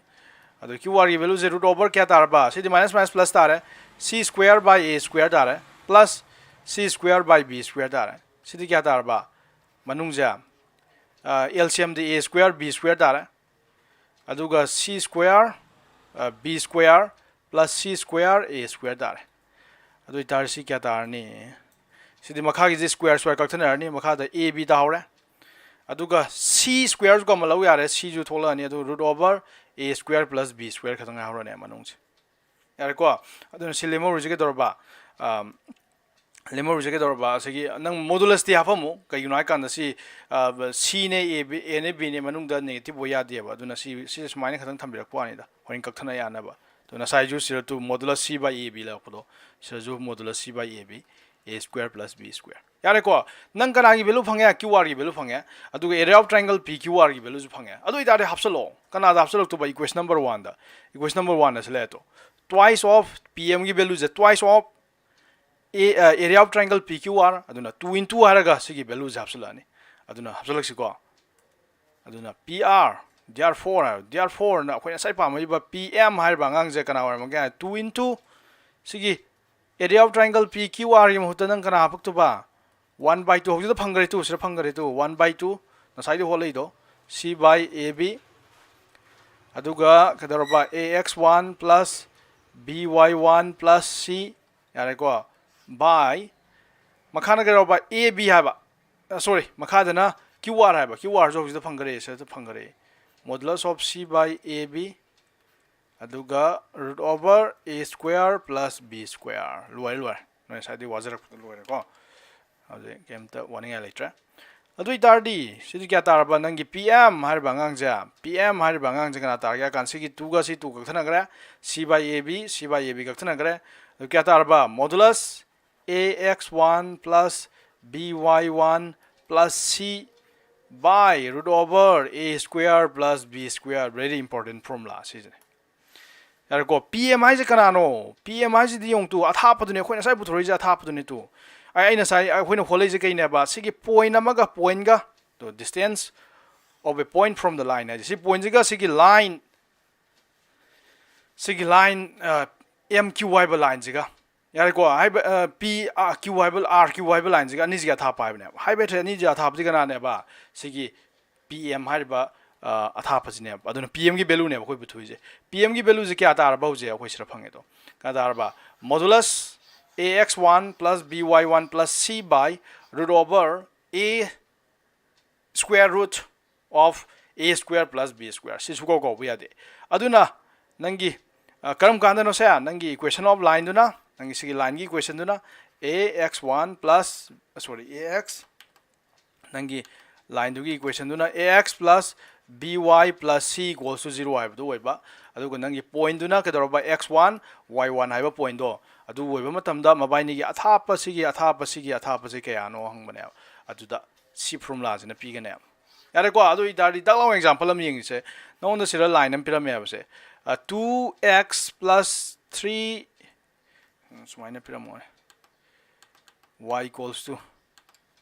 ꯑꯗꯣ Q R ꯒꯤ value ꯁꯦ root over ꯀꯌꯥ ꯇꯥꯔꯕ? ꯁꯤꯗꯤ minus minus plus ꯇꯥꯔꯦ꯫ C square by A square ꯇꯥꯔꯦ꯫ Plus C square by B square ꯇꯥꯔꯦ꯫ ꯁꯤꯗꯤ ꯀꯌꯥ ꯇꯥꯔꯕ? ꯃꯅꯨꯡꯁꯦ ꯑꯦꯜ ꯁꯤ ꯑꯦꯝꯗꯤ ꯑꯦ ꯁ꯭ꯀ꯭ꯋꯦꯌꯔ ꯕꯤ ꯁ꯭ꯀ꯭ꯋꯦꯌꯔ ꯇꯥꯔꯦ, ꯑꯗꯨꯒ ꯁꯤ ꯁ꯭ꯀ꯭ꯋꯦꯌꯔ ꯕꯤ ꯁ꯭ꯀ꯭ꯋꯦꯌꯔ ꯄ꯭ꯂꯁ ꯁꯤ ꯁ꯭ꯀ꯭ꯋꯦꯌꯔ ꯑꯦ ꯁ꯭ꯀ꯭ꯋꯦꯌꯔ ꯇꯥꯔꯦ꯫ ꯑꯗꯨ ꯑꯣꯏꯇꯥꯔꯗꯤ ꯁꯤ ꯀꯌꯥ ꯇꯥꯔꯅꯤ? ꯁꯤꯗꯤ ꯃꯈꯥꯒꯤꯁꯦ ꯁ꯭ꯀ꯭ꯋꯦꯌꯔ ꯁ꯭ꯀ꯭ꯋꯦꯌꯔ ꯀꯛꯊꯅꯔꯅꯤ, ꯃꯈꯥꯗ ꯑꯦ ꯕꯤ ꯇꯥꯍꯧꯔꯦ꯫ ꯑꯗꯨꯒ ꯁꯤ ꯁ꯭ꯀ꯭ꯋꯦꯌꯔꯁꯨ ꯀꯃꯟ ꯂꯧ ꯌꯥꯔꯦ, ꯁꯤꯁꯨ ꯊꯣꯛꯂꯛꯑꯅꯤ꯫ ꯑꯗꯨ ꯔꯨꯠ ꯑꯣꯚꯔ ꯑꯦ ꯁ꯭ꯀ꯭ꯋꯦꯌꯔ ꯄ꯭ꯂꯁ ꯕꯤ ꯁ꯭ꯀ꯭ꯋꯦꯌꯔ ꯈꯛꯇꯪ ꯉꯥꯏꯍꯧꯔꯅꯦ ꯃꯅꯨꯡꯁꯦ꯫ ꯌꯥꯔꯦꯀꯣ? ꯑꯗꯨꯅ ꯁꯤ ꯂꯦꯝꯍꯧꯔꯤꯁꯦ ꯀꯩꯗꯧꯔꯕ? ꯑꯝ, ꯂꯦꯝꯍꯧꯔꯤꯁꯦ ꯀꯩꯗꯧꯔꯕ? ꯑꯁꯤꯒꯤ ꯅꯪ ꯃꯣꯗꯨꯂꯁꯇꯤ ꯍꯥꯞꯄꯝꯃꯨ꯫ ꯀꯩꯒꯤꯅꯣ ꯍꯥꯏꯀꯥꯟꯗ ꯁꯤ, ꯑ, ꯁꯤꯅꯦ ꯑꯦ ꯕꯤ, ꯑꯦꯅꯦ ꯕꯤꯅꯦ ꯃꯅꯨꯡꯗ ꯅꯦꯒꯦꯇꯤꯚ ꯑꯣꯏ ꯌꯥꯗꯦꯕ꯫ ꯑꯗꯨꯅ ꯁꯤ, ꯁꯤꯁꯦ ꯁꯨꯃꯥꯏꯅ ꯈꯛꯇꯪ ꯊꯝꯕꯤꯔꯛꯄ ꯋꯥꯅꯤꯗ, ꯍꯣꯔꯦꯟ ꯀꯛꯊꯠꯅ ꯌꯥꯅꯕ꯫ ꯑꯗꯨ ꯉꯁꯥꯏꯁꯨ ꯁꯤꯗꯁꯨ modulus C by A B ꯂꯩꯔꯛꯄꯗꯣ, ꯁꯤꯗꯁꯨ modulus C by A B, A square plus B square. ꯌꯥꯔꯦꯀꯣ? ꯅꯪ ꯀꯅꯥꯒꯤ ꯚꯦꯂꯨ ꯐꯪꯉꯦ? ꯀ꯭ꯌꯨ ꯑꯥꯔꯒꯤ ꯚꯦꯂꯨ ꯐꯪꯉꯦ꯫ ꯑꯗꯨꯒ area of triangle P Q ꯑꯥꯔꯒꯤ ꯚꯦꯂꯨꯁꯨ ꯐꯪꯉꯦ꯫ ꯑꯗꯨ ꯑꯣꯏꯇꯥꯔꯗꯤ ꯍꯥꯞꯆꯜꯂꯛꯑꯣ꯫ ꯀꯅꯥꯗ ꯍꯥꯞꯆꯜꯂꯛꯇꯧꯕ? ꯏꯀ꯭ꯋꯦꯁꯟ ꯅꯝꯕꯔ ꯋꯥꯟꯗ꯫ ꯏꯀ꯭ꯋꯦꯁꯟ ꯅꯝꯕꯔ ꯋꯥꯟꯗ ꯁꯤ ꯂꯩꯔꯦ ꯇꯣ꯫ Twice of ꯄꯤ ꯑꯦꯝꯒꯤ ꯚꯦꯂꯨꯁꯦ, twice of ꯑꯦ, ꯑ, area of triangle P Q R, ꯑꯗꯨꯅ two into ꯍꯥꯏꯔꯒ ꯁꯤꯒꯤ ꯚꯦꯂꯨꯁꯦ ꯍꯥꯞꯆꯜꯂꯛꯑꯅꯤ꯫ ꯑꯗꯨꯅ ꯍꯥꯞꯆꯜꯂꯛꯁꯤꯀꯣ꯫ ꯑꯗꯨꯅ P R, therefore ꯍꯥꯏꯕ, therefore ꯅ ꯑꯩꯈꯣꯏ ꯉꯁꯥꯏ ꯄꯥꯝꯃꯛꯏꯕ P M ꯍꯥꯏꯔꯤꯕ ꯑꯉꯥꯡꯁꯦ ꯀꯅꯥ ꯑꯣꯏꯔꯝꯃꯒꯦ? Two into ꯁꯤꯒꯤ area of triangle P Q R ꯒꯤ ꯃꯍꯨꯠꯇ ꯅꯪ ꯀꯅꯥ ꯍꯥꯄꯛꯇꯣꯏꯕ? One by two, ꯍꯧꯖꯤꯛꯇ ꯐꯪꯈ꯭ꯔꯦ ꯇꯨ, ꯁꯤꯗ ꯐꯪꯈ꯭ꯔꯦ ꯇꯨ, one by two, ꯉꯁꯥꯏꯗꯤ ꯍꯣꯠꯂꯛꯏꯗꯣ, C by A B, ꯑꯗꯨꯒ ꯀꯩꯗꯧꯔꯕ? A X one plus B Y one plus C, ꯌꯥꯔꯦꯀꯣ? By, ꯃꯈꯥꯅ ꯀꯩꯗꯧꯔꯕ? A B ꯍꯥꯏꯕ, ꯁꯣꯔꯤ, ꯃꯈꯥꯗꯅ Q R ꯍꯥꯏꯕ, Q R ꯁꯨ ꯍꯧꯖꯤꯛꯇ ꯐꯪꯈ꯭ꯔꯦ, ꯁꯤꯗ ꯐꯪꯈ꯭ꯔꯦ, modulus of C by A B, ꯑꯗꯨꯒ root over A square plus B square꯫ ꯂꯣꯏꯔꯦ, ꯂꯣꯏꯔꯦ꯫ ꯅꯣꯏ ꯉꯁꯥꯏꯗꯤ ꯋꯥꯖꯔꯛꯄꯗꯣ ꯂꯣꯏꯔꯦꯀꯣ꯫ ꯍꯧꯖꯤꯛ ꯀꯩꯝꯇ ꯋꯥꯅꯤꯡꯉꯥꯏ ꯂꯩꯇ꯭ꯔꯦ꯫ ꯑꯗꯨ ꯑꯣꯏꯇꯥꯔꯗꯤ ꯁꯤꯗꯤ ꯀꯌꯥ ꯇꯥꯔꯕ? ꯅꯪꯒꯤ P M ꯍꯥꯏꯔꯤꯕ ꯑꯉꯥꯡꯁꯦ, P M ꯍꯥꯏꯔꯤꯕ ꯑꯉꯥꯡꯁꯦ ꯀꯅꯥ ꯇꯥꯔꯒꯦ ꯍꯥꯏ ꯀꯥꯟꯗ ꯁꯤꯒꯤ two ꯒ ꯁꯤ two ꯀꯛꯊꯅꯈ꯭ꯔꯦ, C by A B, C by A B ꯀꯛꯊꯅꯈ꯭ꯔꯦ꯫ ꯑꯗꯨ ꯀꯌꯥ ꯇꯥꯔꯕ? Modulus A X one plus B Y one plus C by root over A square plus B square꯫ Very important formula ꯁꯤꯁꯤꯅꯦ꯫ ꯌꯥꯔꯦꯀꯣ? P M ꯍꯥꯏꯁꯦ ꯀꯅꯥꯅꯣ? P M ꯍꯥꯏꯁꯤꯗꯤ ꯌꯦꯡꯉꯨ two, ꯑꯊꯥꯞꯄꯗꯨꯅꯦ, ꯑꯩꯈꯣꯏ ꯉꯁꯥꯏ ꯄꯨꯊꯣꯔꯛꯏꯁꯦ ꯑꯊꯥꯞꯄꯗꯨꯅꯦ ꯇꯨ꯫ ꯑꯩ, ꯑꯩꯅ ꯉꯁꯥꯏ ꯑꯩꯈꯣꯏꯅ ꯍꯣꯠꯂꯛꯏꯁꯦ ꯀꯩꯅꯦꯕ? ꯁꯤꯒꯤ point ꯑꯃꯒ point ꯒ, two, distance of a point from the line ꯍꯥꯏꯁꯦ, ꯁꯤ point ꯁꯤꯒ ꯁꯤꯒꯤ line, ꯁꯤꯒꯤ line, ꯑ, M Q ꯍꯥꯏꯕ line ꯁꯤꯒ, ꯌꯥꯔꯦꯀꯣ? ꯍꯥꯏꯕ, ꯑ, P, ꯑ, Q ꯍꯥꯏꯕ, R Q ꯍꯥꯏꯕ line ꯁꯤꯒ ꯑꯅꯤꯁꯤꯒꯤ ꯑꯊꯥꯞꯄ ꯍꯥꯏꯕꯅꯦꯕ꯫ ꯍꯥꯏꯕ ꯍꯥꯏꯇꯥꯔꯦ, ꯑꯅꯤꯁꯤꯒꯤ ꯑꯊꯥꯞꯄꯁꯤ ꯀꯅꯥꯅꯦꯕ? ꯁꯤꯒꯤ P M ꯍꯥꯏꯔꯤꯕ ꯑ, ꯑꯊꯥꯞꯄꯁꯤꯅꯦꯕ꯫ ꯑꯗꯨꯅ P M ꯒꯤ value ꯅꯦꯕ ꯑꯩꯈꯣꯏ ꯄꯨꯊꯣꯛꯏꯁꯦ꯫ P M ꯒꯤ value ꯁꯦ ꯀꯌꯥ ꯇꯥꯔꯕ? ꯍꯧꯖꯤꯛ ꯑꯩꯈꯣꯏ ꯁꯤꯗ ꯐꯪꯉꯦꯗꯣ ꯀꯌꯥ ꯇꯥꯔꯕ? Modulus A X one plus B Y one plus C by root over A square root of A square plus B square, ꯁꯤ ꯁꯨꯀꯥꯎ ꯀꯥꯎꯕ ꯌꯥꯗꯦ꯫ ꯑꯗꯨꯅ ꯅꯪꯒꯤ ꯑ, ꯀꯔꯝ ꯀꯥꯟꯗꯅꯣ ꯁꯦ? ꯅꯪꯒꯤ equation of line ꯗꯨꯅ, ꯅꯪꯒꯤ ꯁꯤꯒꯤ line ꯒꯤ equation ꯗꯨꯅ A X one plus, sorry, A X, ꯅꯪꯒꯤ line ꯗꯨꯒꯤ equation ꯗꯨꯅ A X plus B Y plus C equals to zero ꯍꯥꯏꯕꯗꯨ ꯑꯣꯏꯕ, ꯑꯗꯨꯒ ꯅꯪꯒꯤ point ꯗꯨꯅ ꯀꯩꯗꯧꯔꯕ? X one, Y one ꯍꯥꯏꯕ point ꯗꯣ ꯑꯗꯨ ꯑꯣꯏꯕ ꯃꯇꯝꯗ, ꯃꯕꯥꯏꯅꯤꯒꯤ ꯑꯊꯥꯞꯄ ꯁꯤꯒꯤ ꯑꯊꯥꯞꯄ ꯁꯤꯒꯤ ꯑꯊꯥꯞꯄꯁꯦ ꯀꯌꯥꯅꯣ ꯍꯪꯕꯅꯦꯕ꯫ ꯑꯗꯨꯗ ꯁꯤ formula ꯁꯤꯅ ꯄꯤꯒꯅꯦꯕ꯫ ꯌꯥꯔꯦꯀꯣ? ꯑꯗꯨ ꯑꯣꯏꯇꯥꯔꯗꯤ ꯗꯛ ꯂꯥꯎ example ꯑꯃ ꯌꯦꯡꯉꯤꯁꯦ꯫ ꯅꯉꯣꯟꯗ ꯁꯤꯗ line ꯑꯃ ꯄꯤꯔꯝꯃꯦꯕꯁꯦ, ꯑ, two X plus three, ꯎꯝ, ꯁꯨꯃꯥꯏꯅ ꯄꯤꯔꯝꯃꯣꯅꯦ꯫ Y equals to,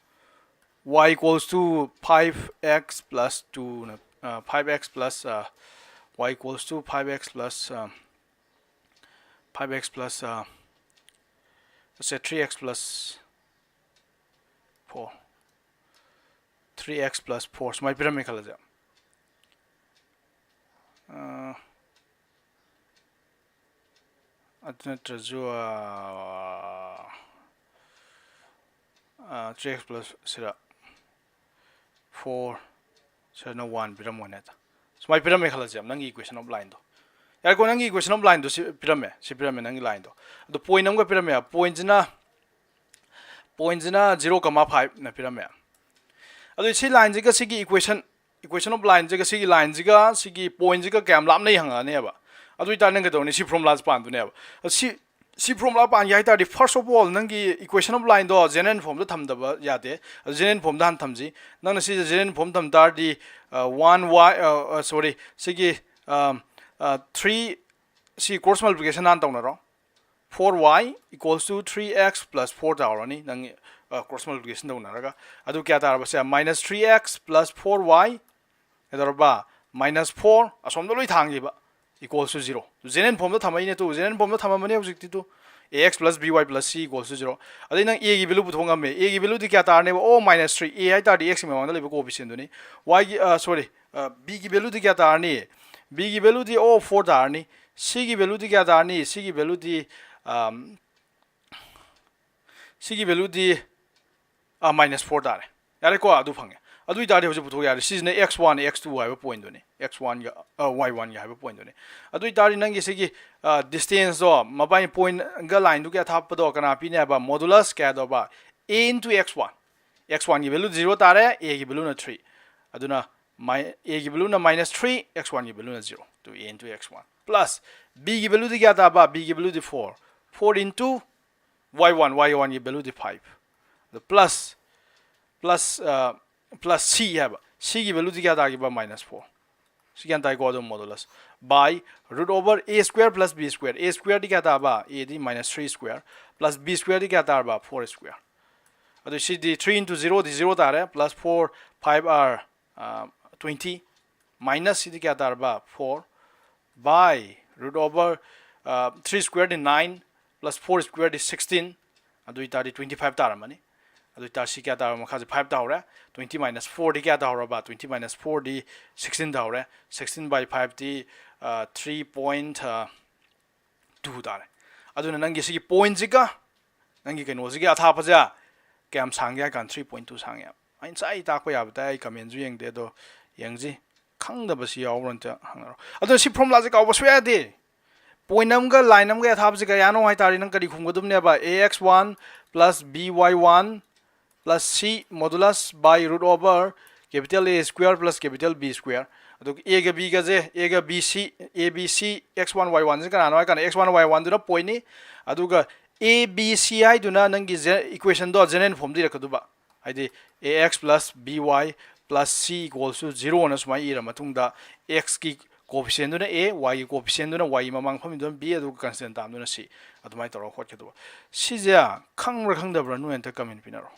Y equals to five X plus two ꯅ, ꯑ, five X plus, ꯑ, Y equals to five X plus, ꯑ, five X plus, ꯑ, ꯁꯦ, three X plus four, three X plus four ꯁꯨꯃꯥꯏꯅ ꯄꯤꯔꯝꯃꯦ ꯈꯜꯂꯁꯦ꯫ ꯑ, ꯑꯗꯨ ꯅꯠꯇ꯭ꯔꯁꯨ, ꯑ, ꯑ, three X plus ꯁꯤꯗ four, ꯁꯤꯗꯅ one ꯄꯤꯔꯝꯃꯣꯅꯦ꯫ ꯁꯨꯃꯥꯏꯅ ꯄꯤꯔꯝꯃꯦ ꯈꯜꯂꯁꯦ, ꯅꯪꯒꯤ equation of line ꯗꯣ꯫ ꯌꯥꯔꯦꯀꯣ? ꯅꯪꯒꯤ equation of line ꯗꯣ ꯁꯤ ꯄꯤꯔꯝꯃꯦ, ꯁꯤ ꯄꯤꯔꯝꯃꯦ ꯅꯪꯒꯤ line ꯗꯣ꯫ ꯑꯗꯣ point ꯑꯃꯒ ꯄꯤꯔꯝꯃꯦ, point ꯁꯤꯅ, point ꯁꯤꯅ zero comma five ꯅ ꯄꯤꯔꯝꯃꯦ꯫ ꯑꯗꯨ ꯁꯤ line ꯁꯤꯒ ꯁꯤꯒꯤ equation, equation of line ꯁꯤꯒ ꯁꯤꯒꯤ line ꯁꯤꯒ ꯁꯤꯒꯤ point ꯁꯤꯒ ꯀꯌꯥꯝ ꯂꯥꯞꯅꯩ ꯍꯪꯉꯛꯑꯅꯦꯕ꯫ ꯑꯗꯨ ꯑꯣꯏꯇꯥꯔꯗꯤ ꯅꯪ ꯀꯩꯗꯧꯔꯅꯤ? ꯁꯤ formula ꯁꯤ ꯄꯥꯟꯗꯣꯏꯅꯦꯕ꯫ ꯑꯗꯨ ꯁꯤ, ꯁꯤ formula ꯄꯥꯟꯒꯦ ꯍꯥꯏ ꯇꯥꯔꯗꯤ, first of all, ꯅꯪꯒꯤ equation of line ꯗꯣ general form ꯗ ꯊꯝꯗꯕ ꯌꯥꯗꯦ꯫ ꯑꯗꯨ general form ꯗ ꯍꯥꯟꯅ ꯊꯝꯁꯤ꯫ ꯅꯪꯅ ꯁꯤꯁꯦ general form ꯊꯝ ꯇꯥꯔꯗꯤ, ꯑ, one Y, ꯑ, ꯑ, sorry, ꯁꯤꯒꯤ, ꯑ, ꯑ, three, ꯁꯤ cross multiplication ꯍꯥꯟꯅ ꯇꯧꯅꯔꯣ꯫ Four Y equals to three X plus four ꯇꯥꯍꯧꯔꯅꯤ, ꯅꯪ, ꯑ, cross multiplication ꯇꯧꯅꯔꯒ꯫ ꯑꯗꯨ ꯀꯌꯥ ꯇꯥꯔꯕ? ꯁꯦ, minus three X plus four Y, ꯀꯩꯗꯧꯔꯕ? Minus four, ꯑꯁꯣꯝꯗ ꯂꯣꯏ ꯊꯥꯡꯈꯤꯕ, equals to zero꯫ General form ꯗ ꯊꯝꯃꯛꯏꯅꯦ ꯇꯨ, general form ꯗ ꯊꯝꯃꯝꯕꯅꯦ ꯍꯧꯖꯤꯛꯇꯤ ꯇꯨ꯫ A X plus B Y plus C equals to zero. ꯑꯗꯩ ꯅꯪ A ꯒꯤ value ꯄꯨꯊꯣꯛ ꯉꯝꯃꯦ꯫ A ꯒꯤ value ꯗꯤ ꯀꯌꯥ ꯇꯥꯔꯅꯦꯕ? ꯑꯣ, minus three꯫ A ꯍꯥꯏ ꯇꯥꯔꯗꯤ X ꯀꯤ ꯃꯃꯥꯡꯗ ꯂꯩꯕ coefficient ꯗꯨꯅꯤ꯫ Y ꯒꯤ, ꯑ, sorry, ꯑ, B ꯒꯤ value ꯗꯤ ꯀꯌꯥ ꯇꯥꯔꯅꯤ? B ꯒꯤ value ꯗꯤ, ꯑꯣ, four ꯇꯥꯔꯅꯤ꯫ C ꯒꯤ value ꯗꯤ ꯀꯌꯥ ꯇꯥꯔꯅꯤ? C ꯒꯤ value ꯗꯤ, ꯑꯝ, C ꯒꯤ value ꯗꯤ, ꯑ, minus four ꯇꯥꯔꯦ꯫ ꯌꯥꯔꯦꯀꯣ? ꯑꯗꯨ ꯐꯪꯉꯦ꯫ ꯑꯗꯨ ꯑꯣꯏꯇꯥꯔꯗꯤ ꯍꯧꯖꯤꯛ ꯄꯨꯊꯣꯛ ꯌꯥꯔꯦ꯫ ꯁꯤꯁꯤꯅ X one, X two ꯍꯥꯏꯕ point ꯗꯨꯅꯤ꯫ X one ꯒ, ꯑ, Y one ꯒ ꯍꯥꯏꯕ point ꯗꯨꯅꯤ꯫ ꯑꯗꯨ ꯑꯣꯏꯇꯥꯔꯗꯤ ꯅꯪꯒꯤ ꯁꯤꯒꯤ, ꯑ, distance ꯗꯣ, ꯃꯕꯥꯏꯅꯤ point ꯒ line ꯗꯨ ꯀꯌꯥ ꯊꯥꯞꯄꯗꯣ ꯀꯅꯥ ꯄꯤꯅꯤ ꯍꯥꯏꯕ? Modulus ꯀꯌꯥ ꯇꯧꯕ? A into X one꯫ X one ꯒꯤ value zero ꯇꯥꯔꯦ, A ꯒꯤ value ꯅ three꯫ ꯑꯗꯨꯅ mi-, A ꯒꯤ value ꯅ minus three, X one ꯒꯤ value ꯅ zero, to A into X one꯫ Plus B ꯒꯤ value ꯗꯤ ꯀꯌꯥ ꯇꯥꯕ? B ꯒꯤ value ꯗꯤ four꯫ Four into Y one, Y one ꯒꯤ value ꯗꯤ five꯫ ꯑꯗꯨ plus, plus, ꯑ, plus C ꯍꯥꯏꯕ꯫ C ꯒꯤ value ꯗꯤ ꯀꯌꯥ ꯇꯥꯈꯤꯕ? Minus four꯫ ꯁꯤ ꯒ꯭ꯌꯥꯟ ꯇꯥꯏꯀꯣ? ꯑꯗꯨꯝ modulus by root over A square plus B square꯫ A square ꯗꯤ ꯀꯌꯥ ꯇꯥꯕ? A D minus three square plus B square ꯗꯤ ꯀꯌꯥ ꯇꯥꯔꯕ? Four square꯫ ꯑꯗꯨ ꯁꯤꯗꯤ three into zero ꯗꯤ zero ꯇꯥꯔꯦ, plus four, five are, ꯑ, twenty, minus ꯁꯤꯗꯤ ꯀꯌꯥ ꯇꯥꯔꯕ? Four by root over, ꯑ, three square ꯗꯤ nine, plus four square ꯗꯤ sixteen, ꯑꯗꯨ ꯑꯣꯏꯇꯥꯔꯗꯤ twenty five ꯇꯥꯔꯝꯃꯅꯤ꯫ ꯑꯗꯨ ꯑꯣꯏꯇꯥꯔꯗꯤ ꯁꯤ ꯀꯌꯥ ꯇꯥꯔꯕ? ꯃꯈꯥꯁꯦ five ꯇꯥꯍꯧꯔꯦ꯫ Twenty minus four ꯗꯤ ꯀꯌꯥ ꯇꯥꯍꯧꯔꯕ? Twenty minus four D sixteen ꯇꯥꯍꯧꯔꯦ꯫ Sixteen by five ꯗꯤ, ꯑ, three point, ꯑ, two ꯇꯥꯔꯦ꯫ ꯑꯗꯨꯅ ꯅꯪꯒꯤ ꯁꯤꯒꯤ point ꯁꯤꯒ ꯅꯪꯒꯤ ꯀꯩꯅꯣꯁꯤꯒꯤ ꯑꯊꯥꯞꯄꯁꯦ ꯀꯌꯥꯝ ꯁꯥꯡꯒꯦ ꯍꯥꯏ ꯀꯥꯟꯗ three point two ꯁꯥꯡꯉꯦ꯫ ꯑꯩ ꯉꯁꯥꯏ ꯇꯥꯛꯄ ꯌꯥꯕ ꯇꯥꯏ, ꯑꯩ comment ꯁꯨ ꯌꯦꯡꯗꯦ, ꯑꯗꯣ ꯌꯦꯡꯁꯤ꯫ ꯈꯪꯗꯕꯁꯤ ꯌꯥꯎꯕ꯭ꯔꯥ ꯑꯝꯇ ꯍꯪꯅꯔꯣ꯫ ꯑꯗꯣ ꯁꯤ formula ꯁꯦ ꯀꯥꯎꯕ ꯁꯨꯡꯌꯥ ꯌꯥꯗꯦ꯫ Point ꯑꯃꯒ line ꯑꯃꯒ ꯑꯊꯥꯞꯄꯁꯦ ꯀꯌꯥꯅꯣ ꯍꯥꯏ ꯇꯥꯔꯗꯤ ꯅꯪ ꯀꯔꯤ ꯈꯨꯝꯒꯗꯕꯅꯦꯕ? A X one plus B Y one plus C modulus by root over capital A square plus capital B square꯫ ꯑꯗꯨꯒ A ꯒ B ꯒꯁꯦ, A ꯒ B C, A B C X one Y one ꯁꯦ ꯀꯅꯥꯅꯣ ꯍꯥꯏ ꯀꯥꯟꯗ X one Y one ꯗꯨꯅ point ꯅꯤ꯫ ꯑꯗꯨꯒ A B C ꯍꯥꯏꯗꯨꯅ ꯅꯪꯒꯤ ꯖꯦ-, equation ꯗꯣ general form ꯗ ꯏꯔꯛꯀꯗꯧꯕ꯫ ꯍꯥꯏꯗꯤ A X plus B Y plus C equals to zero ꯅ ꯁꯨꯃꯥꯏꯅ ꯏꯔ ꯃꯇꯨꯡꯗ X ꯀꯤ coefficient ꯗꯨꯅ A, Y ꯒꯤ coefficient ꯗꯨꯅ Y ꯒꯤ ꯃꯃꯥꯡ ꯐꯝꯃꯤꯗꯨꯅ B, ꯑꯗꯨꯒ constant term ꯗꯨꯅ C꯫ ꯑꯗꯨꯃꯥꯏꯅ ꯇꯧꯔꯒ ꯍꯣꯠꯀꯗꯧꯕ꯫ ꯁꯤꯁꯦ ꯈꯪꯕ꯭ꯔꯥ ꯈꯪꯗꯕ꯭ꯔꯥ ꯅꯣꯏ ꯑꯝꯇ comment ꯄꯤꯅꯔꯣ꯫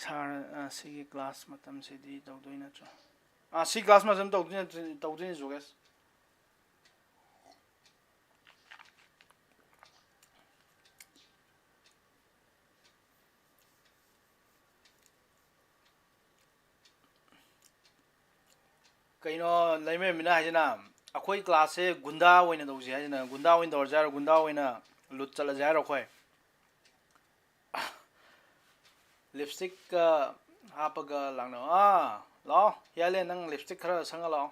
Sir, ꯑ, ꯁꯤꯒꯤ class ꯃꯇꯝꯁꯤꯗꯤ ꯇꯧꯗꯣꯏ ꯅꯠꯇ꯭ꯔꯣ? ꯑꯥ, ꯁꯤ ꯒ꯭ꯂꯥꯁ ꯃꯆꯥ ꯑꯃ ꯇꯧꯗꯣꯏꯅꯦ, ꯇꯧꯗꯣꯏꯅꯦ ꯖꯣꯒꯦꯁ꯫ ꯀꯩꯅꯣ ꯂꯩꯃꯔꯦꯝꯕꯤꯅ ꯍꯥꯏꯁꯤꯅ, ꯑꯩꯈꯣꯏ ꯀ꯭ꯂꯥꯁꯁꯦ ꯒꯨꯟꯗꯥ ꯑꯣꯏꯅ ꯇꯧꯁꯦ ꯍꯥꯏꯁꯤꯅ, ꯒꯨꯟꯗꯥ ꯑꯣꯏꯅ ꯇꯧꯔꯁꯦ ꯍꯥꯏꯔꯣ? ꯒꯨꯟꯗꯥ ꯑꯣꯏꯅ ꯂꯨꯠ ꯆꯠꯂꯁꯦ ꯍꯥꯏꯔꯣ ꯑꯩꯈꯣꯏ? ꯂꯤꯞꯁꯇꯤꯛꯀ ꯍꯥꯞꯄꯒ ꯂꯥꯛꯅꯕ꯫ ꯑꯥ, ꯂꯥꯛꯑꯣ ꯍꯤꯌꯥꯂꯦꯟ, ꯅꯪ ꯂꯤꯞꯁꯇꯤꯛ ꯈꯔ ꯁꯪꯉ ꯂꯥꯛꯑꯣ꯫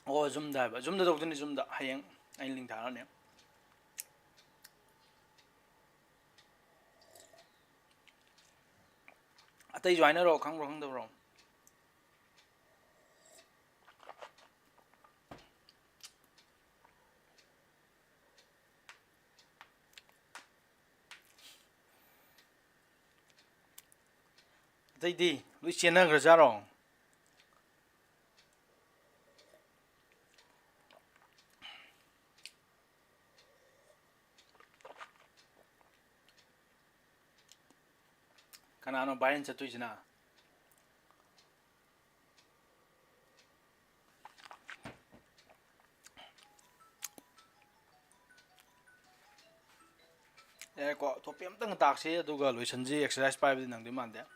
ꯑꯣ, ꯖꯨꯝꯗ ꯍꯥꯏꯕ, ꯖꯨꯝꯗ ꯇꯧꯗꯣꯏꯅꯤ, ꯖꯨꯝꯗ꯫ ꯍꯌꯦꯡ ꯑꯩ ꯂꯤꯡ ꯊꯥꯔꯛꯑꯅꯤ꯫ ꯑꯇꯩꯁꯨ ꯍꯥꯏꯅꯔꯣ, ꯈꯪꯕ꯭ꯔꯣ ꯈꯪꯗꯕ꯭ꯔꯣ? ꯑꯇꯩꯗꯤ ꯂꯣꯏ ꯆꯦꯟꯅꯈ꯭ꯔꯖꯥꯔꯣ? ꯀꯅꯥꯅꯣ viral ꯆꯠꯇꯣꯏꯁꯤꯅ? ꯌꯥꯔꯦꯀꯣ, topic ꯑꯝꯇꯪ ꯇꯥꯛꯁꯤ, ꯑꯗꯨꯒ ꯂꯣꯏꯁꯟꯁꯤ꯫ Exercise ꯄꯥꯏꯕꯗꯤ ꯅꯪꯗꯣꯏ ꯃꯥꯟꯗꯦ꯫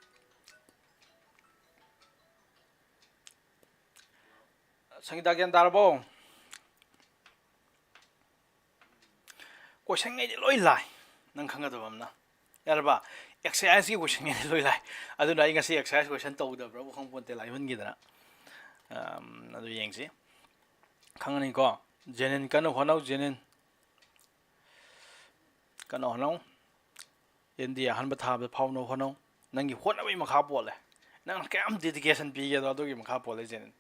ꯁꯪꯒꯤꯇꯥ, ꯒ꯭ꯌꯥꯟ ꯇꯥꯔꯕꯣ? Question ꯉꯩꯗꯤ ꯂꯣꯏ ꯂꯥꯏ, ꯅꯪ ꯈꯪꯒꯗꯕ ꯑꯃꯅ꯫ ꯌꯥꯔꯕ? Exercise ꯀꯤ question ꯉꯩꯗꯤ ꯂꯣꯏ ꯂꯥꯏ꯫ ꯑꯗꯨꯅ ꯑꯩ ꯉꯁꯤ exercise question ꯇꯧꯗꯕ꯭ꯔꯥꯕꯨ ꯈꯪꯄꯣꯟꯇꯦ, ꯂꯥꯏꯃꯟꯈꯤꯗꯅ꯫ ꯑꯝ, ꯑꯗꯨ ꯌꯦꯡꯁꯤ, ꯈꯪꯉꯅꯤꯀꯣ꯫ ꯖꯦꯅꯤꯟ, ꯀꯟꯅ ꯍꯣꯠꯅꯧ, ꯖꯦꯅꯤꯟ꯫ ꯀꯟꯅ ꯍꯣꯠꯅꯧ꯫ NDA ꯑꯍꯥꯟꯕ ꯊꯥꯕꯗ ꯐꯥꯎꯅꯕ ꯍꯣꯠꯅꯧ꯫ ꯅꯪꯒꯤ ꯍꯣꯠꯅꯕꯒꯤ ꯃꯈꯥ ꯄꯣꯜꯂꯦ꯫ ꯅꯪꯅ ꯀꯌꯥꯝ dedication ꯄꯤꯒꯦꯗꯣ ꯑꯗꯨꯒꯤ ꯃꯈꯥ ꯄꯣꯜꯂꯦ, ꯖꯦꯅꯤꯟ꯫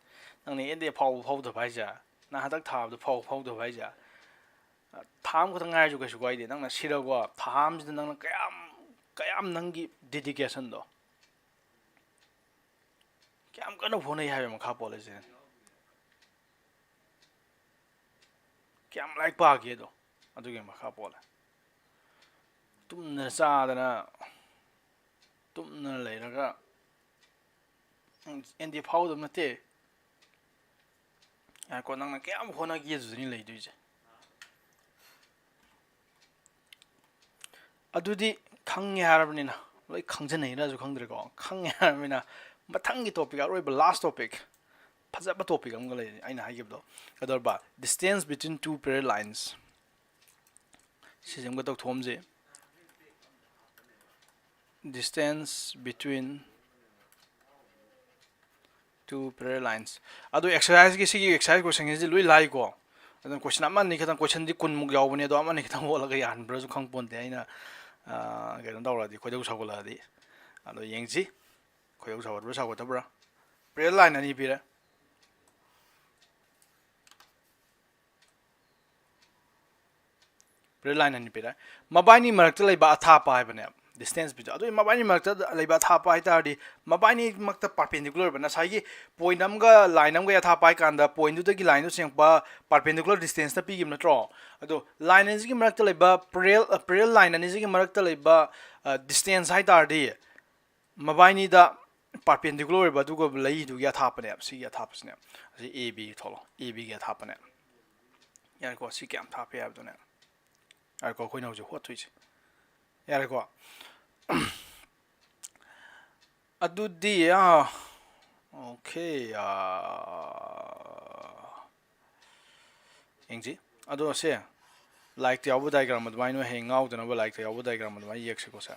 ꯅꯪꯅ NDA ꯐꯥꯎꯕ ꯐꯥꯎꯗꯕ ꯍꯥꯏꯁꯦ, ꯅꯪ ꯍꯟꯗꯛ ꯊꯥꯕꯗ ꯐꯥꯎꯕ ꯐꯥꯎꯗꯕ ꯍꯥꯏꯁꯦ, ꯊꯥ ꯑꯃꯈꯛꯇꯪ ꯉꯥꯏꯔꯁꯨ ꯀꯩꯁꯨ ꯀꯥꯏꯗꯦ꯫ ꯅꯪꯅ ꯁꯤꯗꯀꯣ, ꯊꯥ ꯑꯃꯁꯤꯗ ꯅꯪꯅ ꯀꯌꯥꯝ, ꯀꯌꯥꯝ ꯅꯪꯒꯤ dedication ꯗꯣ ꯀꯌꯥꯝ ꯀꯟꯅ ꯍꯣꯠꯅꯩ ꯍꯥꯏꯕꯒꯤ ꯃꯈꯥ ꯄꯣꯜꯂꯦ, ꯖꯦꯅꯤꯟ꯫ ꯀꯌꯥꯝ ꯂꯥꯏꯔꯤꯛ ꯄꯥꯒꯦꯗꯣ, ꯑꯗꯨꯒꯤ ꯃꯈꯥ ꯄꯣꯜꯂꯦ꯫ ꯇꯨꯝꯗꯅ ꯆꯥꯗꯅ ꯇꯨꯝꯅ ꯂꯩꯔꯒ ꯑꯦꯟ ꯗꯤ ꯐꯥꯎꯗꯕ ꯅꯠꯇꯦ꯫ ꯉꯥꯏꯈꯣ, ꯅꯪꯅ ꯀꯌꯥꯝ ꯍꯣꯠꯅꯒꯦ ꯑꯗꯨꯗꯅꯤ ꯂꯩꯗꯣꯏꯁꯦ꯫ ꯑꯗꯨꯗꯤ ꯈꯪꯉꯦ ꯍꯥꯏꯔꯕꯅꯤꯅ, ꯂꯣꯏ ꯈꯪꯖꯟꯅꯩꯔꯁꯨ ꯈꯪꯗ꯭ꯔꯦꯀꯣ, ꯈꯪꯉꯦ ꯍꯥꯏꯔꯕꯅꯤꯅ ꯃꯊꯪꯒꯤ ꯇꯣꯄꯤꯛ, ꯑꯔꯣꯏꯕ ꯂꯥꯁ ꯇꯣꯄꯤꯛ, ꯐꯖꯕ ꯇꯣꯄꯤꯛ ꯑꯃꯒ ꯂꯩꯔꯦ ꯑꯩꯅ ꯍꯥꯏꯈꯤꯕꯗꯣ꯫ ꯀꯩꯗꯧꯔꯕ? Distance between two parallel lines꯫ ꯁꯤꯁꯦ ꯑꯃꯒ ꯇꯧꯊꯣꯛꯑꯝꯁꯦ꯫ Distance between two parallel lines꯫ ꯑꯗꯣ ꯑꯦꯛꯁꯔꯁꯥꯏꯖꯀꯤ, ꯁꯤꯒꯤ ꯑꯦꯛꯁꯔꯁꯥꯏꯖ ꯀꯣꯏꯁꯟꯁꯤꯗꯤ ꯂꯣꯏ ꯂꯥꯏꯀꯣ꯫ ꯑꯗꯨꯅ ꯀꯣꯏꯁꯟ ꯑꯃ ꯑꯅꯤ ꯈꯛꯇꯪ, ꯀꯣꯏꯁꯟꯗꯤ ꯀꯨꯟꯃꯨꯛ ꯌꯥꯎꯕꯅꯦ, ꯑꯗꯣ ꯑꯃ ꯑꯅꯤ ꯈꯛꯇꯪ ꯍꯣꯠꯂꯒ ꯌꯥꯍꯟꯕ꯭ꯔꯁꯨ ꯈꯪ ꯄꯣꯟꯇꯦ꯫ ꯑꯩꯅ, ꯑ, ꯀꯩꯅꯣ ꯇꯧꯔꯗꯤ, ꯈꯣꯏꯗꯧ ꯁꯥꯎꯒꯠꯂꯛꯑꯗꯤ꯫ ꯑꯗꯣ ꯌꯦꯡꯁꯤ, ꯈꯣꯏꯗꯧ ꯁꯥꯎꯒꯠꯄ꯭ꯔꯥ ꯁꯥꯎꯒꯠꯇꯕ꯭ꯔꯥ꯫ Parallel line ꯑꯅꯤ ꯄꯤꯔꯦ꯫ Parallel line ꯑꯅꯤ ꯄꯤꯔꯦ꯫ ꯃꯕꯥꯏꯅꯤ ꯃꯔꯛꯇ ꯂꯩꯕ ꯑꯊꯥꯞꯄ ꯍꯥꯏꯕꯅꯦ, distance between꯫ ꯑꯗꯨ ꯃꯕꯥꯏꯅꯤ ꯃꯔꯛꯇ ꯂꯩꯕ ꯑꯊꯥꯞꯄ ꯍꯥꯏ ꯇꯥꯔꯗꯤ, ꯃꯕꯥꯏꯅꯤꯃꯛꯇ perpendicular ꯑꯣꯏꯕ, ꯉꯁꯥꯏꯒꯤ point ꯑꯃꯒ line ꯑꯃꯒ ꯑꯊꯥꯞꯄ ꯍꯥꯏ ꯀꯥꯟꯗ, pointꯗꯨꯗꯒꯤ lineꯗꯨ ꯆꯦꯡꯄ perpendicular distanceꯅ ꯄꯤꯈꯤꯕ ꯅꯠꯇ꯭ꯔꯣ? ꯑꯗꯣ line ꯑꯅꯤꯁꯤꯒꯤ ꯃꯔꯛꯇ ꯂꯩꯕ parallel, parallel line ꯑꯅꯤꯁꯤꯒꯤ ꯃꯔꯛꯇ ꯂꯩꯕ, ꯑ, distance ꯍꯥꯏ ꯇꯥꯔꯗꯤ, ꯃꯕꯥꯏꯅꯤꯗ perpendicular ꯑꯣꯏꯕ ꯑꯗꯨꯒ ꯂꯩꯗꯨꯒꯤ ꯑꯊꯥꯞꯄꯅꯦꯕ, ꯁꯤꯒꯤ ꯑꯊꯥꯞꯄꯁꯤꯅꯦ꯫ ꯑꯁꯤ A B ꯊꯣꯛꯂꯣ, A Bꯒꯤ ꯑꯊꯥꯞꯄꯅꯦ꯫ ꯌꯥꯔꯦꯀꯣ, ꯁꯤ ꯀꯌꯥꯝ ꯊꯥꯞꯄꯦ ꯍꯥꯏꯕꯗꯨꯅꯦ꯫ ꯌꯥꯔꯦꯀꯣ, ꯑꯩꯈꯣꯏꯅ ꯍꯧꯖꯤꯛ ꯍꯣꯠꯇꯣꯏꯁꯦ꯫ ꯌꯥꯔꯦꯀꯣ꯫ ꯑꯗꯨꯗꯤ, ꯑꯥ, okay, ꯑꯥ, ꯌꯦꯡꯁꯤ꯫ ꯑꯗꯣ ꯁꯦ, ꯂꯥꯏꯔꯤꯛꯇ ꯌꯥꯎꯕ diagram ꯑꯗꯨꯃꯥꯏꯅ ꯅꯣꯏ ꯍꯌꯦꯡ ꯉꯥꯎꯗꯅꯕ ꯂꯥꯏꯔꯤꯛꯇ ꯌꯥꯎꯕ diagram ꯑꯗꯨꯃꯥꯏꯅ ꯌꯦꯛꯁꯤꯀꯣ ꯁꯦ꯫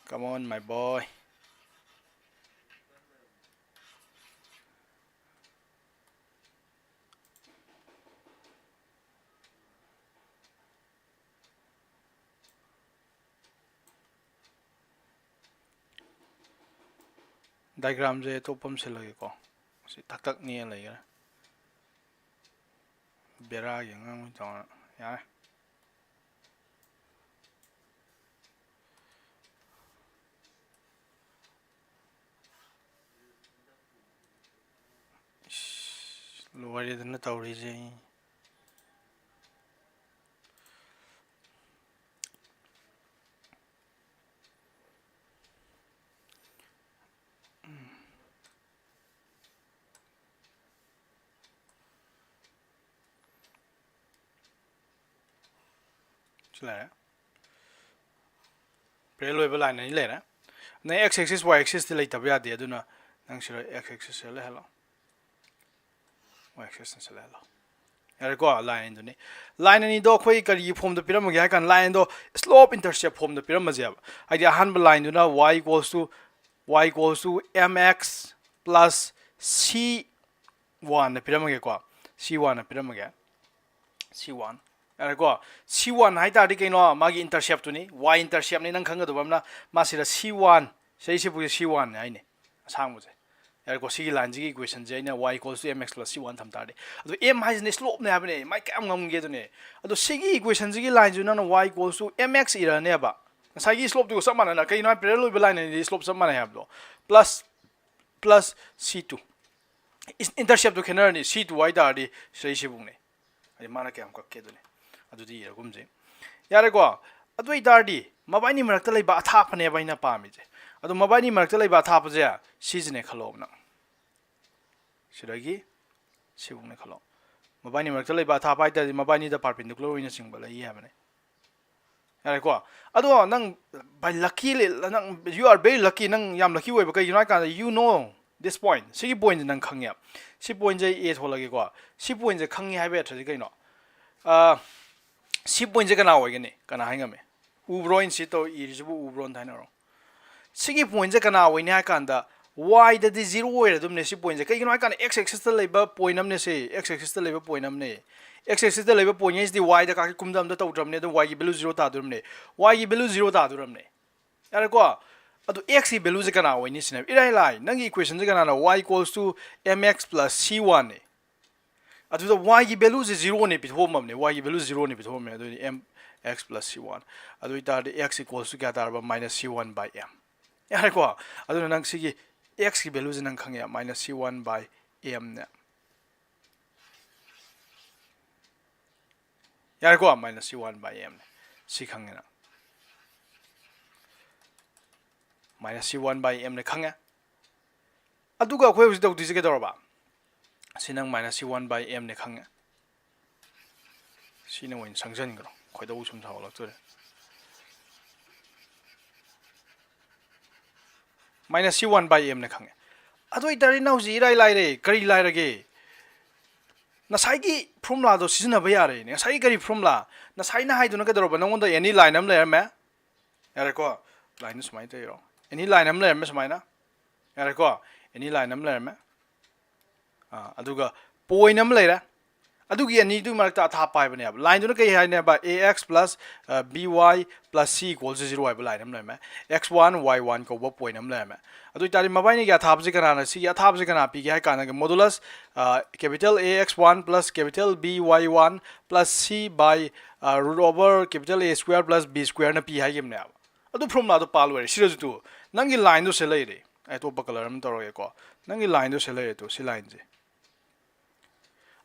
Come on, my boy. Diagramꯁꯦ ꯑꯇꯣꯞꯄ ꯑꯃ ꯁꯤꯜꯂꯒꯦꯀꯣ꯫ ꯁꯤ ꯊꯛ ꯊꯛ ꯅꯦꯛꯑ ꯂꯩꯈ꯭ꯔꯦ꯫ ꯕꯦꯔꯥꯒꯤ ꯑꯉꯥꯡ ꯑꯣꯏꯅ ꯇꯧꯔ ꯌꯥꯔꯦ꯫ ꯏꯁ, ꯂꯣꯏꯔꯦꯗꯅ ꯇꯧꯔꯤꯁꯦ꯫ ꯂꯩꯔꯦ꯫ Parallel ꯑꯣꯏꯕ line ꯑꯅꯤ ꯂꯩꯔꯦ꯫ ꯅꯪ x axis, y axis T ꯂꯩꯇꯕ ꯌꯥꯗꯦ, ꯑꯗꯨꯅ ꯅꯪ ꯁꯤꯗ x axis ꯁꯦ ꯂꯩꯍꯜꯂꯣ, y axis ꯁꯦ ꯂꯩꯍꯜꯂꯣ꯫ ꯌꯥꯔꯦꯀꯣ? Line ꯑꯅꯤꯗꯨꯅꯤ꯫ Line ꯑꯅꯤꯗꯣ ꯑꯩꯈꯣꯏ ꯀꯔꯤꯒꯤ form ꯗ ꯄꯤꯔꯝꯃꯒꯦ ꯍꯥꯏ ꯀꯥꯟꯗ, line ꯗꯣ slope intercept form ꯗ ꯄꯤꯔꯝꯃꯁꯦꯕ꯫ ꯍꯥꯏꯗꯤ ꯑꯍꯥꯟꯕ line ꯗꯨꯅ y equals to, y equals to mx plus c one ꯅ ꯄꯤꯔꯝꯃꯒꯦꯀꯣ, c one ꯅ ꯄꯤꯔꯝꯃꯒꯦ, c one꯫ ꯌꯥꯔꯦꯀꯣ? c one ꯍꯥꯏ ꯇꯥꯔꯗꯤ ꯀꯩꯅꯣ? ꯃꯥꯒꯤ intercept ꯇꯨꯅꯤ, y intercept ꯅꯤ ꯅꯪ ꯈꯪꯒꯗꯕ ꯑꯃꯅ, ꯃꯥꯁꯤꯗ c one, ꯁꯤꯗꯩꯁꯤꯕꯨ c one ꯅꯦ ꯍꯥꯏꯅꯦ, ꯑꯁꯥꯡꯕꯁꯦ꯫ ꯌꯥꯔꯦꯀꯣ? ꯁꯤꯒꯤ line ꯁꯤꯒꯤ equation ꯁꯦ ꯑꯩꯅ y equals to mx plus c one ꯊꯝ ꯇꯥꯔꯗꯤ꯫ ꯑꯗꯣ m ꯍꯥꯏꯁꯤꯅ slope ꯅꯦ ꯍꯥꯏꯕꯅꯦ, ꯃꯥꯏ ꯀꯌꯥꯝ ꯉꯝꯒꯦ ꯑꯗꯨꯅꯦ꯫ ꯑꯗꯣ ꯁꯤꯒꯤ equation ꯁꯤꯒꯤ line ꯁꯤ ꯅꯪꯅ y equals to mx ꯏꯔꯅꯦꯕ꯫ ꯉꯁꯥꯏꯒꯤ slope ꯇꯨꯒ ꯆꯞ ꯃꯥꯟꯅꯅ, ꯀꯩꯒꯤꯅꯣ ꯍꯥꯏ parallel ꯑꯣꯏꯕ line ꯑꯅꯤꯗꯤ slope ꯆꯞ ꯃꯥꯟꯅꯩ ꯍꯥꯏꯕꯗꯣ꯫ Plus, plus c two꯫ Is-, intercept ꯇꯨ ꯈꯦꯠꯅꯔꯅꯤ, c two ꯍꯥꯏ ꯇꯥꯔꯗꯤ ꯁꯤꯗꯩ ꯁꯤꯕꯨꯛꯅꯦ꯫ ꯍꯥꯏꯗꯤ ꯃꯥꯅ ꯀꯌꯥꯝ ꯀꯛꯀꯦ ꯑꯗꯨꯅꯤ꯫ ꯑꯗꯨꯗꯤ ꯏꯔꯒꯨꯝꯁꯦ꯫ ꯌꯥꯔꯦꯀꯣ? ꯑꯗꯨ ꯑꯣꯏ ꯇꯥꯔꯗꯤ ꯃꯕꯥꯏꯅꯤ ꯃꯔꯛꯇ ꯂꯩꯕ ꯑꯊꯥꯞꯄꯅꯦꯕ ꯑꯩꯅ ꯄꯥꯝꯃꯤꯁꯦ꯫ ꯑꯗꯣ ꯃꯕꯥꯏꯅꯤ ꯃꯔꯛꯇ ꯂꯩꯕ ꯑꯊꯥꯞꯄꯁꯦ ꯁꯤꯁꯤꯅꯦ ꯈꯜꯂꯣꯕ ꯅꯪ꯫ ꯁꯤꯗꯒꯤ ꯁꯤꯕꯨꯛꯅꯦ ꯈꯜꯂꯣ꯫ ꯃꯕꯥꯏꯅꯤ ꯃꯔꯛꯇ ꯂꯩꯕ ꯑꯊꯥꯞꯄ ꯍꯥꯏ ꯇꯥꯔꯗꯤ ꯃꯕꯥꯏꯅꯤꯗ perpendicular ꯑꯣꯏꯅ ꯆꯤꯡꯕ ꯂꯩ ꯍꯥꯏꯕꯅꯦ꯫ ꯌꯥꯔꯦꯀꯣ? ꯑꯗꯣ ꯅꯪ by lucky ꯂꯩ-, ꯅꯪ, you are very lucky, ꯅꯪ ꯌꯥꯝ lucky ꯑꯣꯏꯕ꯫ ꯀꯩꯒꯤꯅꯣ ꯍꯥꯏ ꯀꯥꯟꯗ, you know this point, ꯁꯤꯒꯤ point ꯁꯦ ꯅꯪ ꯈꯪꯉꯦ꯫ ꯁꯤ point ꯁꯦ ꯑꯩ A ꯊꯣꯛꯂꯒꯦꯀꯣ꯫ ꯁꯤ point ꯁꯦ ꯈꯪꯉꯦ ꯍꯥꯏꯕ ꯑꯊ꯭ꯔꯗꯤ ꯀꯩꯅꯣ? ꯑꯥ, ꯁꯤ point ꯁꯦ ꯀꯅꯥ ꯑꯣꯏꯒꯅꯤ? ꯀꯅꯥ ꯍꯥꯏ ꯉꯝꯃꯤ? ꯎꯕ꯭ꯔꯣ? ꯑꯩꯅ ꯁꯤ ꯇꯧ ꯏꯔꯤꯁꯤꯕꯨ ꯎꯕ꯭ꯔꯣ? ꯑꯝꯇ ꯍꯥꯏꯅꯔꯣ꯫ ꯁꯤꯒꯤ point ꯁꯦ ꯀꯅꯥ ꯑꯣꯏꯅꯤ ꯍꯥꯏ ꯀꯥꯟꯗ, y ꯗꯗꯤ zero ꯑꯣꯏꯔꯗꯨꯝꯅꯦ ꯁꯤ point ꯁꯦ꯫ ꯀꯩꯒꯤꯅꯣ ꯍꯥꯏ ꯀꯥꯟꯗ, x axis ꯇ ꯂꯩꯕ point ꯑꯃꯅꯦ ꯁꯤ, x axis ꯇ ꯂꯩꯕ point ꯑꯃꯅꯦ꯫ X axis ꯇ ꯂꯩꯕ point ꯉꯩꯁꯤꯗꯤ y ꯗ ꯀꯥꯈꯠ ꯀꯨꯝꯗ ꯑꯝꯇ ꯇꯧꯗ꯭ꯔꯕꯅꯦ, ꯑꯗꯨꯝ y ꯒꯤ value zero ꯇꯥꯗꯣꯔꯝꯅꯦ꯫ Y ꯒꯤ value zero ꯇꯥꯗꯣꯔꯝꯅꯦ꯫ ꯌꯥꯔꯦꯀꯣ? ꯑꯗꯨ x ꯀꯤ value ꯁꯦ ꯀꯅꯥ ꯑꯣꯏꯅꯤ ꯁꯤꯅꯦꯕ꯫ ꯏꯔꯥꯏ ꯂꯥꯏ, ꯅꯪꯒꯤ equation ꯁꯦ ꯀꯅꯥꯅꯣ? Y equals to mx plus c one ꯅꯦ꯫ ꯑꯗꯨꯗ y ꯒꯤ value ꯁꯦ zero ꯅꯦ ꯄꯤꯊꯣꯛꯑꯝꯃꯕꯅꯦ, y ꯒꯤ value zero ꯅꯦ ꯄꯤꯊꯣꯛꯑꯝꯃꯦ, ꯑꯗꯨꯗꯤ mx plus c one꯫ ꯑꯗꯨ ꯑꯣꯏꯇꯥꯔꯗꯤ x equals to ꯀꯌꯥ ꯇꯥꯔꯕ? Minus c one by m꯫ ꯌꯥꯔꯦꯀꯣ? ꯑꯗꯨꯅ ꯅꯪ ꯁꯤꯒꯤ x ꯀꯤ value ꯁꯦ ꯅꯪ ꯈꯪꯉꯦ, minus c one by m ꯅꯦ꯫ ꯌꯥꯔꯦꯀꯣ? Minus c one by m ꯅꯦ꯫ ꯁꯤ ꯈꯪꯉꯦ ꯅꯪ꯫ Minus c one by m ꯅꯦ ꯈꯪꯉꯦ꯫ ꯑꯗꯨꯒ ꯑꯩꯈꯣꯏ ꯍꯧꯖꯤꯛ ꯇꯧꯗꯣꯏꯁꯦ ꯀꯩꯗꯧꯔꯕ? ꯁꯤ ꯅꯪ minus c one by m ꯅꯦ ꯈꯪꯉꯦ꯫ ꯁꯤꯅ ꯑꯣꯏꯅ ꯁꯪꯖꯟꯈ꯭ꯔꯣ꯫ ꯈꯣꯏꯗꯧ ꯁꯨꯝ ꯁꯥꯎꯒꯠꯂꯛꯇꯣꯔꯦ꯫ Minus c one by m ꯅ ꯈꯪꯉꯦ꯫ ꯑꯗꯨ ꯑꯣꯏꯇꯥꯔꯗꯤ ꯅꯪ ꯍꯧꯖꯤꯛ ꯏꯔꯥꯏ ꯂꯥꯏꯔꯦ꯫ ꯀꯔꯤ ꯂꯥꯏꯔꯒꯦ? ꯉꯁꯥꯏꯒꯤ formula ꯗꯣ ꯁꯤꯖꯤꯟꯅꯕ ꯌꯥꯔꯦꯅꯦ꯫ ꯉꯁꯥꯏꯒꯤ ꯀꯔꯤ formula? ꯉꯁꯥꯏꯅ ꯍꯥꯏꯗꯨꯅ ꯀꯩꯗꯧꯔꯕ? ꯅꯪꯉꯣꯟꯗ any line ꯑꯃ ꯂꯩꯔꯝꯃꯦ꯫ ꯌꯥꯔꯦꯀꯣ? Line ꯗꯨ ꯁꯨꯃꯥꯏꯅ ꯇꯧꯔꯣ꯫ Any line ꯑꯃ ꯂꯩꯔꯝꯃꯦ ꯁꯨꯃꯥꯏꯅ꯫ ꯌꯥꯔꯦꯀꯣ? Any line ꯑꯃ ꯂꯩꯔꯝꯃꯦ꯫ ꯑꯥ, ꯑꯗꯨꯒ point ꯑꯃ ꯂꯩꯔꯦ꯫ ꯑꯗꯨꯒꯤ ꯑꯅꯤꯗꯨꯒꯤ ꯃꯔꯛꯇ ꯑꯊꯥꯞꯄ ꯍꯥꯏꯕꯅꯦꯕ꯫ Line ꯗꯨꯅ ꯀꯩ ꯍꯥꯏꯅꯦꯕ? A x plus, ꯑ, b y plus c equals to zero ꯍꯥꯏꯕ line ꯑꯃ ꯂꯩꯔꯝꯃꯦ꯫ x one, y one ꯀꯧꯕ point ꯑꯃ ꯂꯩꯔꯝꯃꯦ꯫ ꯑꯗꯨ ꯑꯣꯏꯇꯥꯔꯗꯤ ꯃꯕꯥꯏꯅꯤꯒꯤ ꯑꯊꯥꯞꯄꯁꯦ ꯀꯅꯥꯅ, ꯁꯤꯒꯤ ꯑꯊꯥꯞꯄꯁꯦ ꯀꯅꯥ ꯄꯤꯒꯦ ꯍꯥꯏ ꯀꯥꯟꯗ modulus, ꯑ, capital A x one plus capital B y one plus c by, ꯑ, root over capital A square plus b square ꯅ ꯄꯤ ꯍꯥꯏꯈꯤꯕꯅꯦꯕ꯫ ꯑꯗꯨ formula ꯗꯣ ꯄꯥ ꯂꯣꯏꯔꯦ꯫ ꯁꯤꯗꯁꯨ ꯇꯨ, ꯅꯪꯒꯤ line ꯗꯣ ꯁꯤ ꯂꯩꯔꯦ꯫ ꯑꯩ ꯑꯇꯣꯞꯄ colour ꯑꯃ ꯇꯧꯔꯒꯦꯀꯣ꯫ ꯅꯪꯒꯤ line ꯗꯣ ꯁꯤ ꯂꯩꯔꯦ ꯇꯨ, ꯁꯤ line ꯁꯦ꯫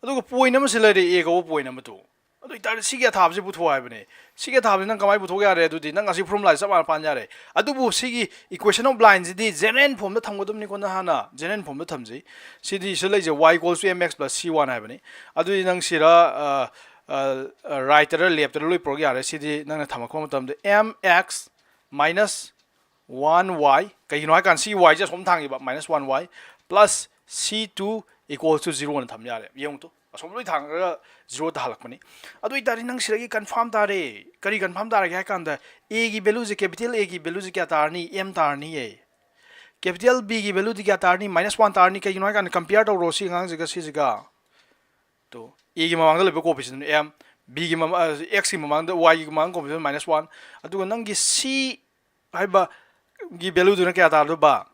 ꯑꯗꯨꯒ point ꯑꯃꯁꯨ ꯂꯩꯔꯦ, A ꯀꯧꯕ point ꯑꯃ ꯇꯨ꯫ ꯑꯗꯨ ꯑꯣꯏꯇꯥꯔꯗꯤ ꯁꯤꯒꯤ ꯑꯊꯥꯞꯄꯁꯤ ꯄꯨꯊꯣꯛꯑꯣ ꯍꯥꯏꯕꯅꯦ꯫ ꯁꯤꯒꯤ ꯑꯊꯥꯞꯄꯁꯤ ꯅꯪ ꯀꯃꯥꯏꯅ ꯄꯨꯊꯣꯛ ꯌꯥꯔꯦ? ꯑꯗꯨꯗꯤ ꯅꯪ ꯑꯁꯤ formula ꯁꯤ ꯆꯞ ꯃꯥꯟꯅ ꯄꯥꯟ ꯌꯥꯔꯦ꯫ ꯑꯗꯨꯕꯨ ꯁꯤꯒꯤ equation of line CD general form ꯗ ꯊꯝꯒꯗꯕꯅꯤꯀꯣ꯫ ꯅꯪ ꯍꯥꯟꯅ general form ꯗ ꯊꯝꯁꯤ꯫ ꯁꯤꯗꯤ ꯁꯤ ꯂꯩꯁꯦ, y equals to mx plus c one ꯍꯥꯏꯕꯅꯤ꯫ ꯑꯗꯨꯗꯤ ꯅꯪ ꯁꯤꯔ, ꯑ, ꯑ, right ꯇꯔ left ꯇꯔ ꯂꯣꯏ ꯄꯨꯔꯛ ꯌꯥꯔꯦ꯫ ꯁꯤꯗꯤ ꯅꯪꯅ ꯊꯝꯃꯛꯄ ꯃꯇꯝꯗ mx minus one y, ꯀꯩꯒꯤꯅꯣ ꯍꯥꯏ ꯀꯥꯟꯗ ꯁꯤ y ꯁꯦ ꯑꯁꯣꯝ ꯊꯥꯡꯈꯤꯕ, minus one y plus c two equals to zero ꯅ ꯊꯝ ꯌꯥꯔꯦ꯫ ꯌꯦꯡꯉꯨ ꯇꯨ, ꯑꯁꯣꯝ ꯂꯣꯏ ꯊꯥꯡꯈ꯭ꯔꯒ zero ꯇꯥꯍꯜꯂꯛꯄꯅꯤ꯫ ꯑꯗꯨ ꯑꯣꯏꯇꯥꯔꯗꯤ ꯅꯪ ꯁꯤꯗꯒꯤ confirm ꯇꯥꯔꯦ꯫ ꯀꯔꯤ confirm ꯇꯥꯔꯒꯦ ꯍꯥꯏ ꯀꯥꯟꯗ, A ꯒꯤ value ꯁꯦ, capital A ꯒꯤ value ꯁꯦ ꯀꯌꯥ ꯇꯥꯔꯅꯤ? M ꯇꯥꯔꯅꯤꯌꯦ꯫ Capital B ꯒꯤ value ꯗꯤ ꯀꯌꯥ ꯇꯥꯔꯅꯤ? Minus one ꯇꯥꯔꯅꯤ꯫ ꯀꯩꯒꯤꯅꯣ ꯍꯥꯏ ꯀꯥꯟꯗ compare ꯇꯧꯔꯣ ꯁꯤ ꯑꯉꯥꯡꯁꯤꯒ ꯁꯤꯁꯤꯒ꯫ ꯇꯨ, A ꯒꯤ ꯃꯃꯥꯡꯗ ꯂꯩꯕ coefficient ꯗꯨꯅ M, B ꯒꯤ ꯃꯃꯥ-, ꯑ, x ꯀꯤ ꯃꯃꯥꯡꯗ, y ꯒꯤ ꯃꯃꯥꯡꯗ coefficient minus one, ꯑꯗꯨꯒ ꯅꯪꯒꯤ C ꯍꯥꯏꯕ ꯒꯤ value ꯗꯨꯅ ꯀꯌꯥ ꯇꯥꯗꯣꯏꯕ?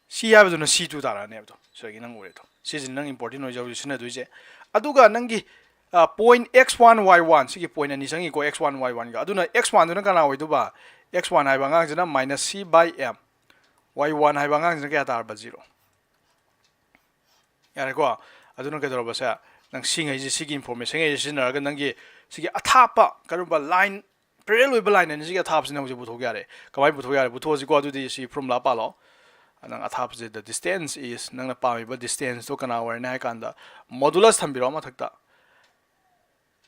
C ꯍꯥꯏꯕꯗꯨꯅ c two ꯇꯥꯔꯛꯑꯅꯦꯕ꯫ ꯇꯨ, ꯁꯤꯗꯒꯤ ꯅꯪ ꯎꯔꯦ꯫ ꯇꯨ, ꯁꯤꯁꯤꯅ ꯅꯪ important ꯑꯣꯏꯖ-, ꯍꯧꯖꯤꯛ ꯁꯤꯖꯤꯟꯅꯗꯣꯏꯁꯦ꯫ ꯑꯗꯨꯒ ꯅꯪꯒꯤ, ꯑ, point x one y one, ꯁꯤꯒꯤ point ꯑꯅꯤ ꯆꯪꯉꯤꯀꯣ, x one y one ꯒ꯫ ꯑꯗꯨꯅ x one ꯗꯨꯅ ꯀꯅꯥ ꯑꯣꯏꯗꯣꯏꯕ? X one ꯍꯥꯏꯕ ꯑꯉꯥꯡꯁꯤꯅ minus c by m, y one ꯍꯥꯏꯕ ꯑꯉꯥꯡꯁꯤꯅ ꯀꯌꯥ ꯇꯥꯔꯕ? Zero꯫ ꯌꯥꯔꯦꯀꯣ? ꯑꯗꯨꯅ ꯀꯩꯗꯧꯔꯕꯁꯦ? ꯅꯪ ꯁꯤꯉꯩꯁꯦ, ꯁꯤꯒꯤ information ꯉꯩꯁꯦ ꯁꯤꯖꯤꯟꯅꯔꯒ ꯅꯪꯒꯤ ꯁꯤꯒꯤ ꯑꯊꯥꯞꯄ ꯀꯔꯝꯕ line, parallel ꯑꯣꯏꯕ line ꯑꯅꯤꯁꯤꯒꯤ ꯑꯊꯥꯞꯄꯁꯤꯅ ꯍꯧꯖꯤꯛ ꯄꯨꯊꯣꯛ ꯌꯥꯔꯦ꯫ ꯀꯃꯥꯏꯅ ꯄꯨꯊꯣꯛ ꯌꯥꯔꯦ? ꯄꯨꯊꯣꯛꯑꯁꯤꯀꯣ꯫ ꯑꯗꯨꯗꯤ ꯁꯤ formula ꯄꯥꯜꯂꯣ꯫ ꯅꯪ ꯑꯊꯥꯞꯄꯁꯦ, the distance is, ꯅꯪꯅ ꯄꯥꯝꯃꯤꯕ distance ꯇꯣ ꯀꯅꯥ ꯑꯣꯏꯔꯅꯤ ꯍꯥꯏ ꯀꯥꯟꯗ, modulus ꯊꯝꯕꯤꯔꯣ ꯃꯊꯛꯇ꯫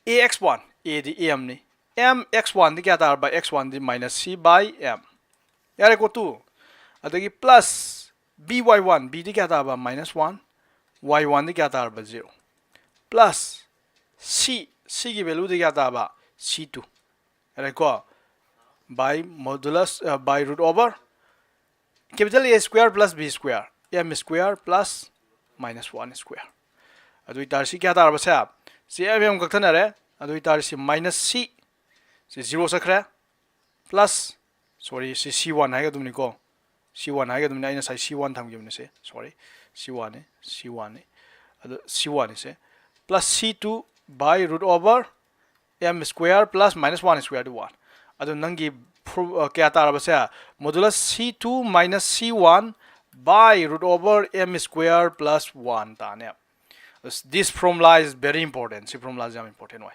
A X one, A D M ꯅꯤ, M X one ꯗꯤ ꯀꯌꯥ ꯇꯥꯔꯕ? X one D minus C by M, ꯌꯥꯔꯦꯀꯣ, two꯫ ꯑꯗꯒꯤ plus B Y one, B ꯗꯤ ꯀꯌꯥ ꯇꯥꯔꯕ? Minus one꯫ Y one ꯗꯤ ꯀꯌꯥ ꯇꯥꯔꯕ? Zero꯫ Plus C, C ꯒꯤ value ꯗꯤ ꯀꯌꯥ ꯇꯥꯔꯕ? C two꯫ ꯌꯥꯔꯦꯀꯣ? By modulus, uh, by root over capital A square plus B square, M square plus minus one square꯫ ꯑꯗꯨ ꯑꯣꯏꯇꯥꯔꯗꯤ ꯁꯤ ꯀꯌꯥ ꯇꯥꯔꯕ ꯁꯦ? ꯁꯤ M M ꯀꯛꯊꯠꯅꯔꯦ꯫ ꯑꯗꯨ ꯑꯣꯏꯇꯥꯔꯗꯤ ꯁꯤ minus C, ꯁꯤ zero ꯆꯠꯈ꯭ꯔꯦ꯫ Plus, sorry, ꯁꯤ C one ꯍꯥꯏꯒꯗꯕꯅꯤꯀꯣ꯫ C one ꯍꯥꯏꯒꯗꯕꯅꯤ, ꯑꯩꯅ ꯉꯁꯥꯏ C one ꯊꯝꯈꯤꯕꯅꯤ ꯁꯦ, sorry, C one ꯅꯤ, C one ꯅꯤ꯫ ꯑꯗꯨ C one ꯅꯤ ꯁꯦ꯫ Plus C two by root over M square plus minus one square D one꯫ ꯑꯗꯨ ꯅꯪꯒꯤ ꯐꯣꯔ-, ꯑ, ꯀꯌꯥ ꯇꯥꯔꯕꯁꯦ? Modulus C two minus C one by root over M square plus one ꯇꯥꯅꯦ꯫ This formula is very important. ꯁꯤ formula ꯁꯤ ꯌꯥꯝ important ꯑꯣꯏ꯫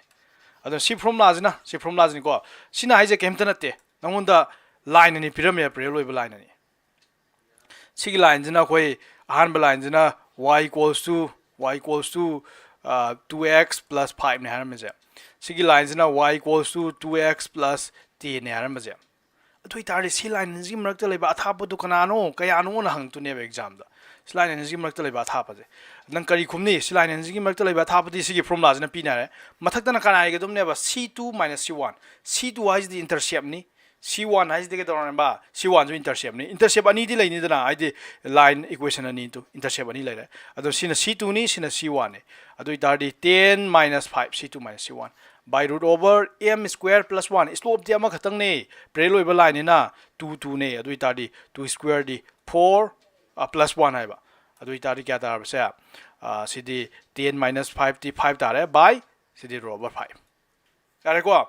ꯑꯗꯣ ꯁꯤ formula ꯁꯤꯅ, ꯁꯤ formula ꯁꯤꯅꯤꯀꯣ꯫ ꯁꯤꯅ ꯍꯥꯏꯁꯦ ꯀꯩꯝꯇ ꯅꯠꯇꯦ꯫ ꯅꯪꯉꯣꯟꯗ line ꯑꯅꯤ ꯄꯤꯔꯝꯃꯦ, parallel ꯑꯣꯏꯕ line ꯑꯅꯤ꯫ ꯁꯤꯒꯤ line ꯁꯤꯅ ꯑꯩꯈꯣꯏ ꯑꯍꯥꯟꯕ line ꯁꯤꯅ y equals to, y equals to, ꯑ, two x plus five ꯅꯦ ꯍꯥꯏꯔꯝꯃꯤꯁꯦ꯫ ꯁꯤꯒꯤ line ꯁꯤꯅ y equals to two x plus ten ꯅꯦ ꯍꯥꯏꯔꯝꯕꯁꯦ꯫ ꯑꯗꯨ ꯑꯣꯏꯇꯥꯔꯗꯤ ꯁꯤ line ꯑꯅꯤꯁꯤꯒꯤ ꯃꯔꯛꯇ ꯂꯩꯕ ꯑꯊꯥꯞꯄꯗꯨ ꯀꯅꯥꯅꯣ, ꯀꯌꯥꯅꯣꯅ ꯍꯪꯉꯛꯇꯣꯏꯅꯦꯕ exam ꯗ꯫ ꯁꯤ line ꯑꯅꯤꯁꯤꯒꯤ ꯃꯔꯛꯇ ꯂꯩꯕ ꯑꯊꯥꯞꯄꯁꯦ꯫ ꯅꯪ ꯀꯔꯤ ꯈꯨꯝꯅꯤ? ꯁꯤ line ꯑꯅꯤꯁꯤꯒꯤ ꯃꯔꯛꯇ ꯂꯩꯕ ꯑꯊꯥꯞꯄꯗꯤ ꯁꯤꯒꯤ formula ꯁꯤꯅ ꯄꯤꯅꯔꯦ꯫ ꯃꯊꯛꯇꯅ ꯀꯅꯥ ꯏꯒꯗꯕꯅꯦꯕ? C two minus C one꯫ C two ꯍꯥꯏꯁꯤꯗꯤ intercept ꯅꯤ꯫ C one ꯍꯥꯏꯁꯤꯗꯤ ꯀꯩꯗꯧꯔꯕ? C one ꯁꯨ intercept ꯅꯤ꯫ Intercept ꯑꯅꯤꯗꯤ ꯂꯩꯅꯤꯗꯅ, ꯍꯥꯏꯗꯤ line equation ꯑꯅꯤꯗꯨ intercept ꯑꯅꯤ ꯂꯩꯔꯦ꯫ ꯑꯗꯣ ꯁꯤꯅ C two ꯅꯤ, ꯁꯤꯅ C one ꯅꯤ꯫ ꯑꯗꯨ ꯑꯣꯏꯇꯥꯔꯗꯤ ten minus five, C two minus C one by root over M square plus one꯫ Slope ꯇꯤ ꯑꯃꯈꯛꯇꯪꯅꯦ, parallel ꯑꯣꯏꯕ line ꯅꯤꯅ two, two ꯅꯦ꯫ ꯑꯗꯨ ꯑꯣꯏꯇꯥꯔꯗꯤ two square ꯗꯤ four, ꯑ, plus one ꯍꯥꯏꯕ꯫ ꯑꯗꯨ ꯑꯣꯏꯇꯥꯔꯗꯤ ꯀꯌꯥ ꯇꯥꯔꯕꯁꯦ? ꯑ, ꯁꯤꯗꯤ ten minus five ꯇꯤ five ꯇꯥꯔꯦ, by ꯁꯤꯗꯤ root over five꯫ ꯌꯥꯔꯦꯀꯣ?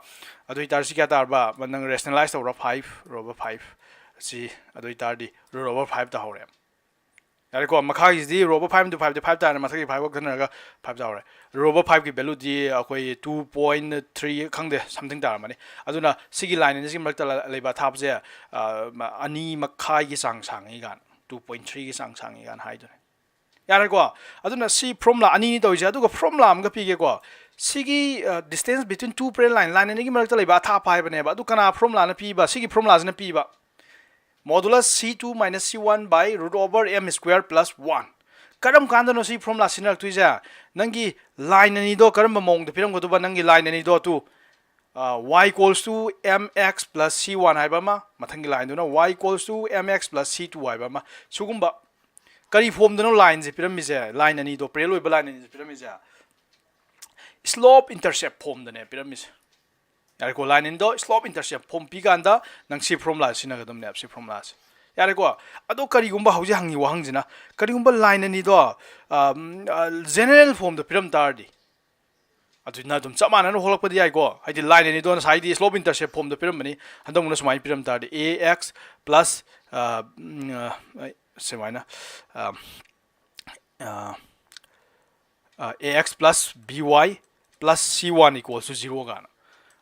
ꯑꯗꯨ ꯑꯣꯏꯇꯥꯔꯗꯤ ꯁꯤ ꯀꯌꯥ ꯇꯥꯔꯕ? ꯅꯪ rationalize ꯇꯧꯔꯣ, five, root over five꯫ ꯁꯤ, ꯑꯗꯨ ꯑꯣꯏꯇꯥꯔꯗꯤ root over five ꯇꯥꯍꯧꯔꯦ꯫ ꯌꯥꯔꯦꯀꯣ? ꯃꯈꯥꯒꯤꯁꯤꯗꯤ root over five into five ꯗꯤ five ꯇꯥꯔꯦ, ꯃꯊꯛꯀꯤ five ꯀꯛꯊꯠꯅꯔꯒ five ꯇꯥꯍꯧꯔꯦ꯫ Root over five ꯀꯤ value ꯗꯤ ꯑꯩꯈꯣꯏ two point three, ꯈꯪꯗꯦ, something ꯇꯥꯔꯝꯃꯅꯤ꯫ ꯑꯗꯨꯅ ꯁꯤꯒꯤ line ꯑꯅꯤꯁꯤꯒꯤ ꯃꯔꯛꯇ ꯂ-, ꯂꯩꯕ ꯑꯊꯥꯞꯄꯁꯦ, ꯑ, ꯑꯅꯤ ꯃꯈꯥꯏꯒꯤ ꯆꯥꯡ ꯁꯥꯡꯉꯤ ꯀꯥꯏꯅ, two point three ꯒꯤ ꯆꯥꯡ ꯁꯥꯡꯉꯤ ꯀꯥꯏꯅ ꯍꯥꯏꯗꯣꯏꯅꯦ꯫ ꯌꯥꯔꯦꯀꯣ? ꯑꯗꯨꯅ ꯁꯤ formula ꯑꯅꯤꯅꯤ ꯇꯧꯔꯤꯁꯦ꯫ ꯑꯗꯨꯒ formula ꯑꯃꯒ ꯄꯤꯒꯦꯀꯣ꯫ ꯁꯤꯒꯤ distance between two parallel line, line ꯑꯅꯤꯒꯤ ꯃꯔꯛꯇ ꯂꯩꯕ ꯑꯊꯥꯞꯄ ꯍꯥꯏꯕꯅꯦꯕ꯫ ꯑꯗꯨ ꯀꯅꯥ formulaꯅ ꯄꯤꯕ? ꯁꯤꯒꯤ formulaꯁꯤꯅ ꯄꯤꯕ, modulus c two minus c one by root over m square plus one꯫ ꯀꯔꯝ ꯀꯥꯟꯗꯅꯣ ꯁꯤ formula ꯁꯤꯖꯤꯟꯅꯔꯛꯇꯣꯏꯁꯦ? ꯅꯪꯒꯤ line ꯑꯅꯤꯗꯣ ꯀꯔꯝꯕ ꯃꯑꯣꯡꯗ ꯄꯤꯔꯝꯒꯗꯧꯕ? ꯅꯪꯒꯤ line ꯑꯅꯤꯗꯣ two, y equals to mx plus c one ꯍꯥꯏꯕ ꯑꯃ, ꯃꯊꯪꯒꯤ lineꯗꯨꯅ y equals to mx plus c two ꯍꯥꯏꯕ ꯑꯃ꯫ ꯁꯤꯒꯨꯝꯕ ꯀꯔꯤ formꯗꯅꯣ lineꯁꯦ ꯄꯤꯔꯝꯃꯤꯁꯦ? Line ꯑꯅꯤꯗꯣ, parallel ꯑꯣꯏꯕ line ꯑꯅꯤꯁꯦ ꯄꯤꯔꯝꯃꯤꯁꯦ slope intercept formꯗꯅꯦ ꯄꯤꯔꯝꯃꯤꯁꯦ꯫ ꯌꯥꯔꯦꯀꯣ? Line ꯑꯅꯤꯗꯣ slope intercept form ꯄꯤꯀꯥꯟꯗ ꯅꯪ ꯁꯤ formula ꯁꯤꯖꯤꯟꯅꯒꯗꯕꯅꯦꯕ, ꯁꯤ formulaꯁꯦ꯫ ꯌꯥꯔꯦꯀꯣ? ꯑꯗꯣ ꯀꯔꯤꯒꯨꯝꯕ ꯍꯧꯖꯤꯛ ꯍꯪꯉꯤ ꯋꯥꯍꯪꯁꯤꯅ, ꯀꯔꯤꯒꯨꯝꯕ line ꯑꯅꯤꯗꯣ ꯑꯝ, ꯑ, general formꯗ ꯄꯤꯔꯝ ꯇꯥꯔꯗꯤ, ꯑꯗꯨꯅ ꯑꯗꯨꯝ ꯆꯞ ꯃꯥꯟꯅꯅ ꯍꯣꯡꯂꯛꯄꯗꯤ ꯌꯥꯏꯀꯣ꯫ ꯍꯥꯏꯗꯤ line ꯑꯅꯤꯗꯣ ꯉꯁꯥꯏꯗꯤ slope intercept formꯗ ꯄꯤꯔꯝꯕꯅꯤ, ꯍꯟꯗꯛ ꯑꯃꯨꯛꯅ ꯁꯨꯃꯥꯏꯅ ꯄꯤꯔꯝ ꯇꯥꯔꯗꯤ, a x plus, ꯑ, ꯎꯝ, ꯑ, ꯁꯨꯃꯥꯏꯅ, ꯑ, ꯑ, ꯑ, a x plus b y plus c one equals to zero ꯀꯥꯏꯅ꯫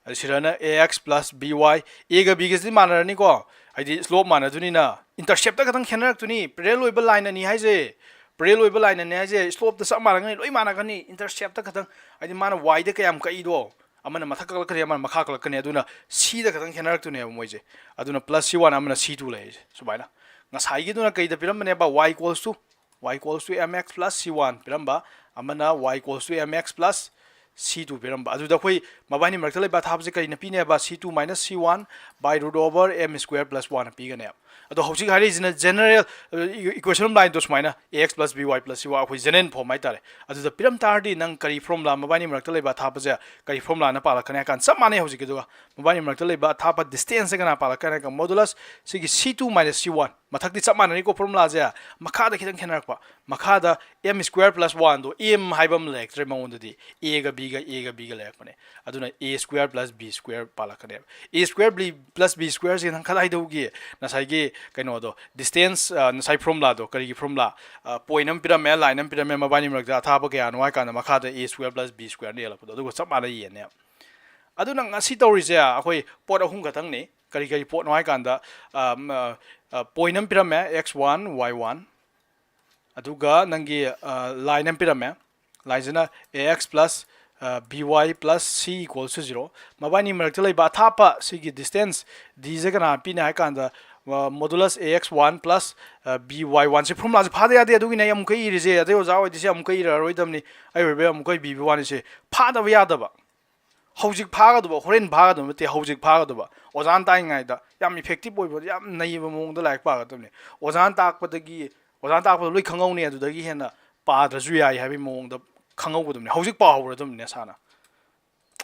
ꯑꯗꯨ ꯁꯤꯗꯅ a x plus b y, aꯒ bꯒꯁꯤꯗꯤ ꯃꯥꯟꯅꯔꯅꯤꯀꯣ, ꯍꯥꯏꯗꯤ slope ꯃꯥꯟꯅꯗꯣꯏꯅꯤꯅ꯫ Interceptꯇ ꯈꯛꯇꯪ ꯈꯦꯠꯅꯔꯛꯇꯣꯏꯅꯤ꯫ Parallel ꯑꯣꯏꯕ line ꯑꯅꯤ ꯍꯥꯏꯁꯦ, parallel ꯑꯣꯏꯕ line ꯑꯅꯤ ꯍꯥꯏꯁꯦ slopeꯇ ꯆꯞ ꯃꯥꯟꯅꯒꯅꯤ, ꯂꯣꯏ ꯃꯥꯟꯅꯒꯅꯤ꯫ Interceptꯇ ꯈꯛꯇꯪ, ꯍꯥꯏꯗꯤ ꯃꯥꯅ yꯗ ꯀꯌꯥꯝ ꯀꯛꯏꯗꯣ, ꯑꯃꯅ ꯃꯊꯛ ꯀꯛꯂꯛꯀꯅꯤ, ꯑꯃꯅ ꯃꯈꯥ ꯀꯛꯂꯛꯀꯅꯤ꯫ ꯑꯗꯨꯅ cꯗ ꯈꯛꯇꯪ ꯈꯦꯠꯅꯔꯛꯇꯣꯏꯅꯦꯕ ꯃꯣꯏꯁꯦ꯫ ꯑꯗꯨꯅ plus c one, ꯑꯃꯅ c two ꯂꯩꯔꯤꯁꯦ ꯁꯨꯃꯥꯏꯅ꯫ ꯉꯁꯥꯏꯒꯤꯗꯨꯅ ꯀꯩꯗ ꯄꯤꯔꯝꯕꯅꯦꯕ? Y equals to, y equals to mx plus c one ꯄꯤꯔꯝꯕ, ꯑꯃꯅ y equals to mx plus c two ꯄꯤꯔꯝꯕ꯫ ꯑꯗꯨꯗ ꯑꯩꯈꯣꯏ ꯃꯕꯥꯅꯤ ꯃꯔꯛꯇ ꯂꯩꯕ ꯑꯊꯥꯞꯄꯁꯦ ꯀꯔꯤꯅ ꯄꯤꯅꯦꯕ? C two minus c one by root over m square plus one ꯄꯤꯒꯅꯦꯕ꯫ ꯑꯗꯣ ꯍꯧꯖꯤꯛ ꯍꯥꯏꯔꯛꯏꯁꯤꯅ general, ꯑ, equation of lineꯗꯣ ꯁꯨꯃꯥꯏꯅ a x plus b y plus c y, ꯑꯩꯈꯣꯏ general form ꯍꯥꯏꯇꯥꯔꯦ꯫ ꯑꯗꯨꯗ ꯄꯤꯔꯝ ꯇꯥꯔꯗꯤ ꯅꯪ ꯀꯔꯤ formula, ꯃꯕꯥꯅꯤ ꯃꯔꯛꯇ ꯂꯩꯕ ꯑꯊꯥꯞꯄꯁꯦ ꯀꯔꯤ formulaꯅ ꯄꯥꯜꯂꯛꯀꯅꯤ ꯍꯥꯏ ꯀꯥꯟꯗ ꯆꯞ ꯃꯥꯟꯅꯩ ꯍꯧꯖꯤꯛꯀꯤꯗꯨꯒ꯫ ꯃꯕꯥꯅꯤ ꯃꯔꯛꯇ ꯂꯩꯕ ꯑꯊꯥꯞꯄ distanceꯁꯦ ꯀꯅꯥ ꯄꯥꯜꯂꯛꯀꯅꯤ ꯍꯥꯏ ꯀꯥꯟꯗ modulus ꯁꯤꯒꯤ c two minus c one, ꯃꯊꯛꯇꯤ ꯆꯞ ꯃꯥꯟꯅꯔꯤꯀꯣ formulaꯁꯦ, ꯃꯈꯥꯗ ꯈꯤꯇꯪ ꯈꯦꯠꯅꯔꯛꯄ꯫ ꯃꯈꯥꯗ m square plus oneꯗꯣ, m ꯍꯥꯏꯕ ꯑꯃ ꯂꯩꯔꯛꯇ꯭ꯔꯦ ꯃꯉꯣꯟꯗꯗꯤ, aꯒ bꯒ, aꯒ bꯒ ꯂꯩꯔꯛꯄꯅꯦ꯫ ꯑꯗꯨꯅ a square plus b square ꯄꯥꯜꯂꯛꯀꯅꯦꯕ꯫ A square plus b squareꯁꯦ ꯅꯪ ꯀꯗꯥꯏꯗ ꯎꯒꯦ? ꯉꯁꯥꯏꯒꯤ ꯀꯩꯅꯣꯗꯣ, distance, ꯑ, ꯉꯁꯥꯏ formulaꯗꯣ, ꯀꯔꯤꯒꯤ formula? ꯑ, point ꯑꯃ ꯄꯤꯔꯝꯃꯦ, line ꯑꯃ ꯄꯤꯔꯝꯃꯦ, ꯃꯕꯥꯅꯤ ꯃꯔꯛꯇ ꯑꯊꯥꯞꯄ ꯀꯌꯥꯅꯣ ꯍꯥꯏ ꯀꯥꯟꯗ ꯃꯈꯥꯗ a square plus b squareꯅ ꯌꯦꯜꯂꯛꯄꯗꯣ, ꯑꯗꯨꯒ ꯆꯞ ꯃꯥꯟꯅ ꯌꯦꯟꯅꯦꯕ꯫ ꯑꯗꯨꯅ ꯉꯁꯤ ꯇꯧꯔꯤꯁꯦ ꯑꯩꯈꯣꯏ ꯄꯣꯠ ꯑꯍꯨꯝ ꯈꯛꯇꯪꯅꯤ꯫ ꯀꯔꯤ ꯀꯔꯤ ꯄꯣꯠꯅꯣ ꯍꯥꯏ ꯀꯥꯟꯗ, ꯑ, ꯃ-, ꯑ, point ꯑꯃ ꯄꯤꯔꯝꯃꯦ, x one, y one, ꯑꯗꯨꯒ ꯅꯪꯒꯤ ꯂꯥꯏꯟ ꯑꯃ ꯄꯤꯔꯝꯃꯦ꯫ ꯂꯥꯏꯟꯁꯤꯅ A X plus B Y plus C equals to zero꯫ ꯃꯕꯥꯅꯤ ꯃꯔꯛꯇ ꯂꯩꯕ ꯑꯊꯥꯞꯄ ꯁꯤꯒꯤ ꯗꯤꯁꯇꯦꯟꯁ ꯗꯤꯁꯦ ꯀꯅꯥ ꯄꯤꯅꯤ ꯍꯥꯏ ꯀꯥꯟꯗ, modulus A X one plus B Y one꯫ ꯁꯤ ꯐꯣꯔꯃꯨꯂꯥꯁꯦ ꯐꯥꯗ ꯌꯥꯗꯦ, ꯑꯗꯨꯒꯤꯅꯦ ꯑꯩ ꯑꯃꯨꯛꯀ ꯏꯔꯤꯁꯦ꯫ ꯑꯇꯩ ꯑꯣꯖꯥ ꯑꯣꯏꯗꯤ ꯁꯤ ꯑꯃꯨꯛꯀ ꯏꯔꯔꯣꯏꯗꯕꯅꯤ, ꯑꯩ ꯑꯣꯏꯕꯩ ꯑꯃꯨꯛꯀ ꯏꯕꯤꯕ ꯋꯥꯅꯤ꯫ ꯁꯤ ꯐꯥꯗꯕ ꯌꯥꯗꯕ꯫ ꯍꯧꯖꯤꯛ ꯐꯥꯒꯗꯕ, ꯍꯣꯔꯦꯟ ꯐꯥꯒꯗꯕ ꯅꯠꯇꯦ, ꯍꯧꯖꯤꯛ ꯐꯥꯒꯗꯕ꯫ ꯑꯣꯖꯥꯅ ꯇꯥꯛꯏꯉꯩꯗ ꯌꯥꯝ ꯏꯐꯦꯛꯇꯤꯞ ꯑꯣꯏꯕ, ꯌꯥꯝ ꯅꯩꯕ ꯃꯑꯣꯡꯗ ꯂꯥꯏꯔꯤꯛ ꯄꯥꯒꯗꯕꯅꯤ꯫ ꯑꯣꯖꯥꯅ ꯇꯥꯛꯄꯗꯒꯤ, ꯑꯣꯖꯥꯅ ꯇꯥꯛꯄꯗ ꯂꯣꯏ ꯈꯪꯍꯧꯅꯤ, ꯑꯗꯨꯗꯒꯤ ꯍꯦꯟꯅ ꯄꯥꯗ꯭ꯔꯁꯨ ꯌꯥꯏ ꯍꯥꯏꯕꯒꯤ ꯃꯑꯣꯡꯗ ꯈꯪꯍꯧꯒꯗꯕꯅꯤ꯫ ꯍꯧꯖꯤꯛ ꯄꯥꯍꯧꯔꯗꯕꯅꯤ ꯅꯁꯥꯅ꯫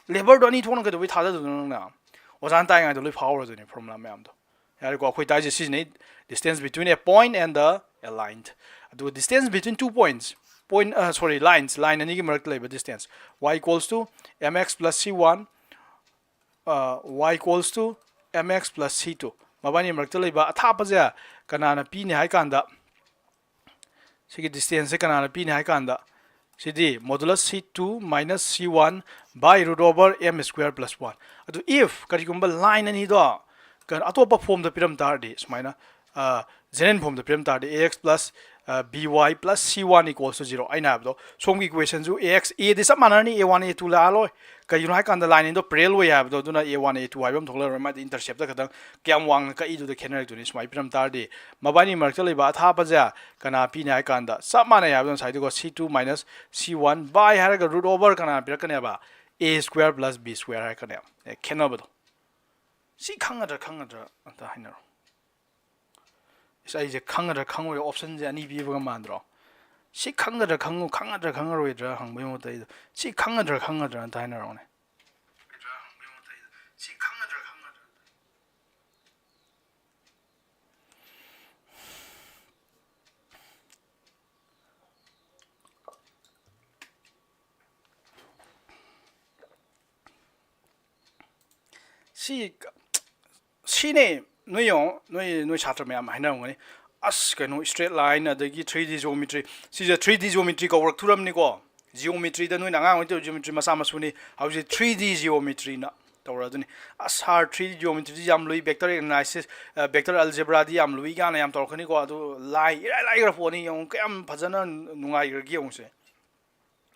ꯂꯦꯕꯔꯗꯣ ꯑꯅꯤ ꯊꯣꯛꯅ ꯀꯩꯗꯧꯕꯩ ꯊꯥꯗꯗꯣꯏꯅꯣ ꯅꯪꯅ? ꯑꯣꯖꯥꯅ ꯇꯥꯛꯏꯉꯩꯗ ꯂꯣꯏ ꯐꯥꯍꯧꯔꯗꯣꯏꯅꯤ ꯐꯣꯔꯃꯨꯂꯥ ꯃꯌꯥꯝꯗꯣ꯫ ꯌꯥꯔꯦꯀꯣ, ꯑꯩꯈꯣꯏ ꯇꯥꯛꯏꯁꯦ ꯁꯤꯁꯤꯅ distance between a point and the a line꯫ ꯑꯗꯨꯒ distance between two points, point, sorry, lines, line ꯑꯅꯤꯒꯤ ꯃꯔꯛꯇ ꯂꯩꯕ distance, y equals to mx plus c one, y equals to mx plus c two꯫ ꯃꯕꯥꯅꯤ ꯃꯔꯛꯇ ꯂꯩꯕ ꯑꯊꯥꯞꯄꯁꯦ ꯀꯅꯥꯅ ꯄꯤꯅꯤ ꯍꯥꯏ ꯀꯥꯟꯗ, ꯁꯤꯒꯤ ꯗꯤꯁꯇꯦꯟꯁꯁꯦ ꯀꯅꯥꯅ ꯄꯤꯅꯤ ꯍꯥꯏ ꯀꯥꯟꯗ, ꯁꯤꯗꯤ modulus c two minus c one by root over m square plus one꯫ ꯑꯗꯨ if ꯀꯔꯤꯒꯨꯝꯕ ꯂꯥꯏꯟ ꯑꯅꯤꯗꯣ ꯀꯩꯅꯣ ꯑꯇꯣꯞꯄ ꯐꯣꯝꯗ ꯄꯤꯔꯝ ꯇꯥꯔꯗꯤ, ꯁꯨꯃꯥꯏꯅ ꯖꯦꯅꯔꯦꯜ ꯐꯣꯝꯗ ꯄꯤꯔꯝ ꯇꯥꯔꯗꯤ, A X plus B Y plus C one equals to zero꯫ ꯑꯩꯅ ꯍꯥꯏꯕꯗꯣ, ꯁꯣꯝꯒꯤ ꯏꯀ꯭ꯋꯦꯁꯟꯁꯨ A X, A ꯗꯤ ꯆꯞ ꯃꯥꯟꯅꯔꯅꯤ, A one, A two ꯂꯥꯛꯑꯔꯣꯏ꯫ ꯀꯩꯒꯤꯅꯣ ꯍꯥꯏ ꯀꯥꯟꯗ ꯂꯥꯏꯟ ꯑꯅꯤꯗꯣ ꯄꯦꯔꯦꯂꯦꯜ ꯑꯣꯏ ꯍꯥꯏꯕꯗꯣ, ꯑꯗꯨꯅ A one, A two ꯍꯥꯏꯕ ꯑꯃ ꯊꯣꯛꯂꯛꯑꯔꯣꯏ, ꯃꯥꯗꯤ ꯏꯟꯇꯔꯁꯦꯞꯇ ꯈꯛꯇꯪ ꯀꯌꯥꯝ ꯋꯥꯡꯅ ꯀꯛꯏꯗꯨꯗ ꯈꯦꯠꯅꯔꯛꯇꯣꯏꯅꯤ꯫ ꯁꯨꯃꯥꯏꯅ ꯄꯤꯔꯝ ꯇꯥꯔꯗꯤ, ꯃꯕꯥꯅꯤ ꯃꯔꯛꯇ ꯂꯩꯕ ꯑꯊꯥꯞꯄꯁꯦ ꯀꯅꯥ ꯄꯤꯅꯤ ꯍꯥꯏ ꯀꯥꯟꯗ, ꯆꯞ ꯃꯥꯟꯅꯩ ꯍꯥꯏꯕꯗꯣ ꯉꯁꯥꯏꯗꯨꯀꯣ, c two minus c one by ꯍꯥꯏꯔꯒ root over ꯀꯅꯥ ꯄꯤꯔꯛꯀꯅꯦꯕ? A square plus B square ꯍꯥꯏꯔꯛꯀꯅꯦꯕ꯫ ꯑꯦ, ꯈꯦꯠꯅꯕꯗꯣ꯫ ꯁꯤ ꯈꯪꯒꯗ꯭ꯔꯥ ꯈꯪꯒꯗ꯭ꯔꯥ ꯑꯝꯇ ꯍꯥꯏꯅꯔꯣ꯫ ꯏꯁ, ꯑꯩꯁꯦ ꯈꯪꯒꯗ꯭ꯔꯥ ꯈꯪꯉꯣꯏꯗ꯭ꯔꯥ ꯑꯣꯞꯁꯟꯁꯦ ꯑꯅꯤ ꯄꯤꯕꯒ ꯃꯥꯟꯗ꯭ꯔꯣ? ꯁꯤ ꯈꯪꯒꯗ꯭ꯔꯥ ꯈꯪꯉꯨ-, ꯈꯪꯒꯗ꯭ꯔꯥ ꯈꯪꯉꯔꯣꯏꯗ꯭ꯔꯥ ꯍꯪꯕꯒꯤ ꯃꯍꯨꯠꯇ ꯑꯩꯗꯣ ꯁꯤ ꯈꯪꯒꯗ꯭ꯔꯥ ꯈꯪꯒꯗ꯭ꯔꯥ ꯑꯝꯇ ꯍꯥꯏꯅꯔꯛꯑꯣꯅꯦ꯫ ꯁꯤ ꯈꯪꯒꯗ꯭ꯔꯥ ꯈꯪꯒꯗ꯭ꯔꯥ? ꯁꯤ, ꯁꯤꯅꯦ꯫ ꯅꯣꯏ ꯌꯦꯡꯉꯣ, ꯅꯣꯏ, ꯅꯣꯏ ꯁꯥꯇ꯭ꯔ ꯃꯌꯥꯝ ꯍꯥꯏꯅꯔꯝꯒꯅꯤ, "ꯑꯁ, ꯀꯩꯅꯣ, straight line ꯑꯗꯒꯤ three D geometry, ꯁꯤꯁꯦ three D geometry ꯀꯧꯔꯛꯇꯣꯔꯝꯅꯤꯀꯣ?" Geometryꯗ ꯅꯣꯏꯅ ꯑꯉꯥꯡ ꯑꯣꯏꯅ ꯇꯧꯔꯤ geometry ꯃꯆꯥ ꯃꯁꯨꯅꯤ, ꯍꯧꯖꯤꯛ three D geometryꯅ꯫ ꯇꯧꯔꯛꯑꯗꯨꯅꯤ꯫ ꯑꯁ, ꯁꯥꯔ, ꯊ꯭ꯔꯤ ꯗꯤ ꯖꯤꯑꯣꯃꯦꯇ꯭ꯔꯤꯗꯤ ꯌꯥꯝ ꯂꯨꯏ, ꯚꯦꯛꯇꯔ ꯑꯦꯅꯥꯂꯥꯏꯁꯤꯁ, ꯚꯦꯛꯇꯔ ꯑꯜꯖꯦꯕ꯭ꯔꯥꯗꯤ ꯌꯥꯝ ꯂꯨꯏ ꯀꯥꯏꯅ ꯌꯥꯝ ꯇꯧꯔꯛꯀꯅꯤꯀꯣ꯫ ꯑꯗꯨ ꯂꯥꯏ, ꯏꯔꯥꯏ ꯂꯥꯏꯈ꯭ꯔ ꯄꯣꯠꯅꯤ꯫ ꯌꯦꯡꯉꯨ, ꯀꯌꯥꯝ ꯐꯖꯅ ꯅꯨꯡꯉꯥꯏꯈ꯭ꯔꯒꯦ ꯌꯦꯡꯉꯨꯁꯦ꯫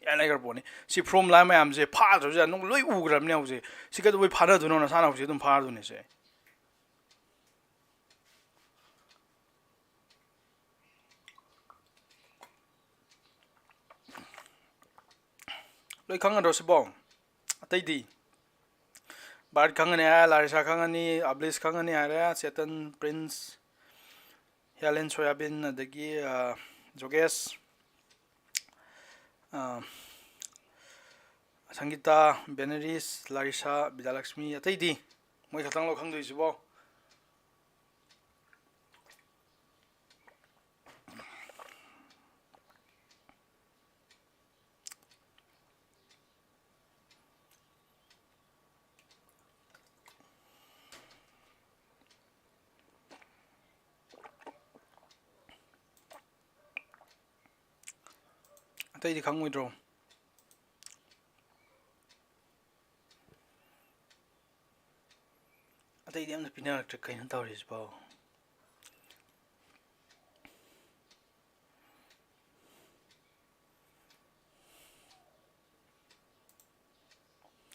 ꯏꯔꯥꯏ ꯂꯥꯏꯈ꯭ꯔ ꯄꯣꯠꯅꯤ꯫ ꯁꯤ ꯐꯣꯔꯃꯨꯂꯥ ꯃꯌꯥꯝꯁꯦ ꯐꯥꯗ꯭ꯔꯁꯨ ꯌꯥꯏ, ꯅꯪ ꯂꯣꯏ ꯎꯈ꯭ꯔꯕꯅꯦ ꯍꯧꯖꯤꯛ꯫ ꯁꯤ ꯀꯩꯗꯧꯕꯩ ꯐꯥꯅꯗꯣꯏꯅꯣ? ꯅꯁꯥꯅ ꯍꯧꯖꯤꯛ ꯑꯗꯨꯝ ꯐꯥꯔꯗꯨꯅꯦ ꯁꯦ꯫ ꯂꯣꯏ ꯈꯪꯒꯗ꯭ꯔꯣ ꯁꯤꯕꯣ? ꯑꯇꯩꯗꯤ? ꯕꯥꯔꯠ ꯈꯪꯉꯅꯤ ꯍꯥꯏꯔꯦ, ꯂꯥꯔꯤꯁꯥ ꯈꯪꯉꯅꯤ, ꯑꯕꯂꯤꯁ ꯈꯪꯉꯅꯤ ꯍꯥꯏꯔꯦ, ꯆꯦꯇꯟ, ꯄ꯭ꯔꯤꯟꯁ, ꯍꯤꯌꯥꯂꯦꯟ ꯁꯣꯌꯥꯕꯤꯟ, ꯑꯗꯒꯤ, ꯑ, ꯖꯣꯒꯦꯁ, ꯑ, ꯁꯪꯒꯤꯇꯥ, ꯕꯦꯅꯔꯤꯁ, ꯂꯥꯔꯤꯁꯥ, ꯕꯤꯗ꯭ꯌꯥꯂꯛꯁꯃꯤ꯫ ꯑꯇꯩꯗꯤ? ꯃꯣꯏ ꯈꯛꯇꯪꯂꯣ ꯈꯪꯗꯣꯏꯁꯤꯕꯣ? ꯑꯇꯩꯗꯤ ꯈꯪꯉꯣꯏꯗ꯭ꯔꯣ? ꯑꯇꯩꯗꯤ ꯑꯝꯇ ꯄꯤꯅꯔꯛꯇ꯭ꯔꯦ, ꯀꯩꯅꯣ ꯇꯧꯔꯤꯁꯤꯕꯣ?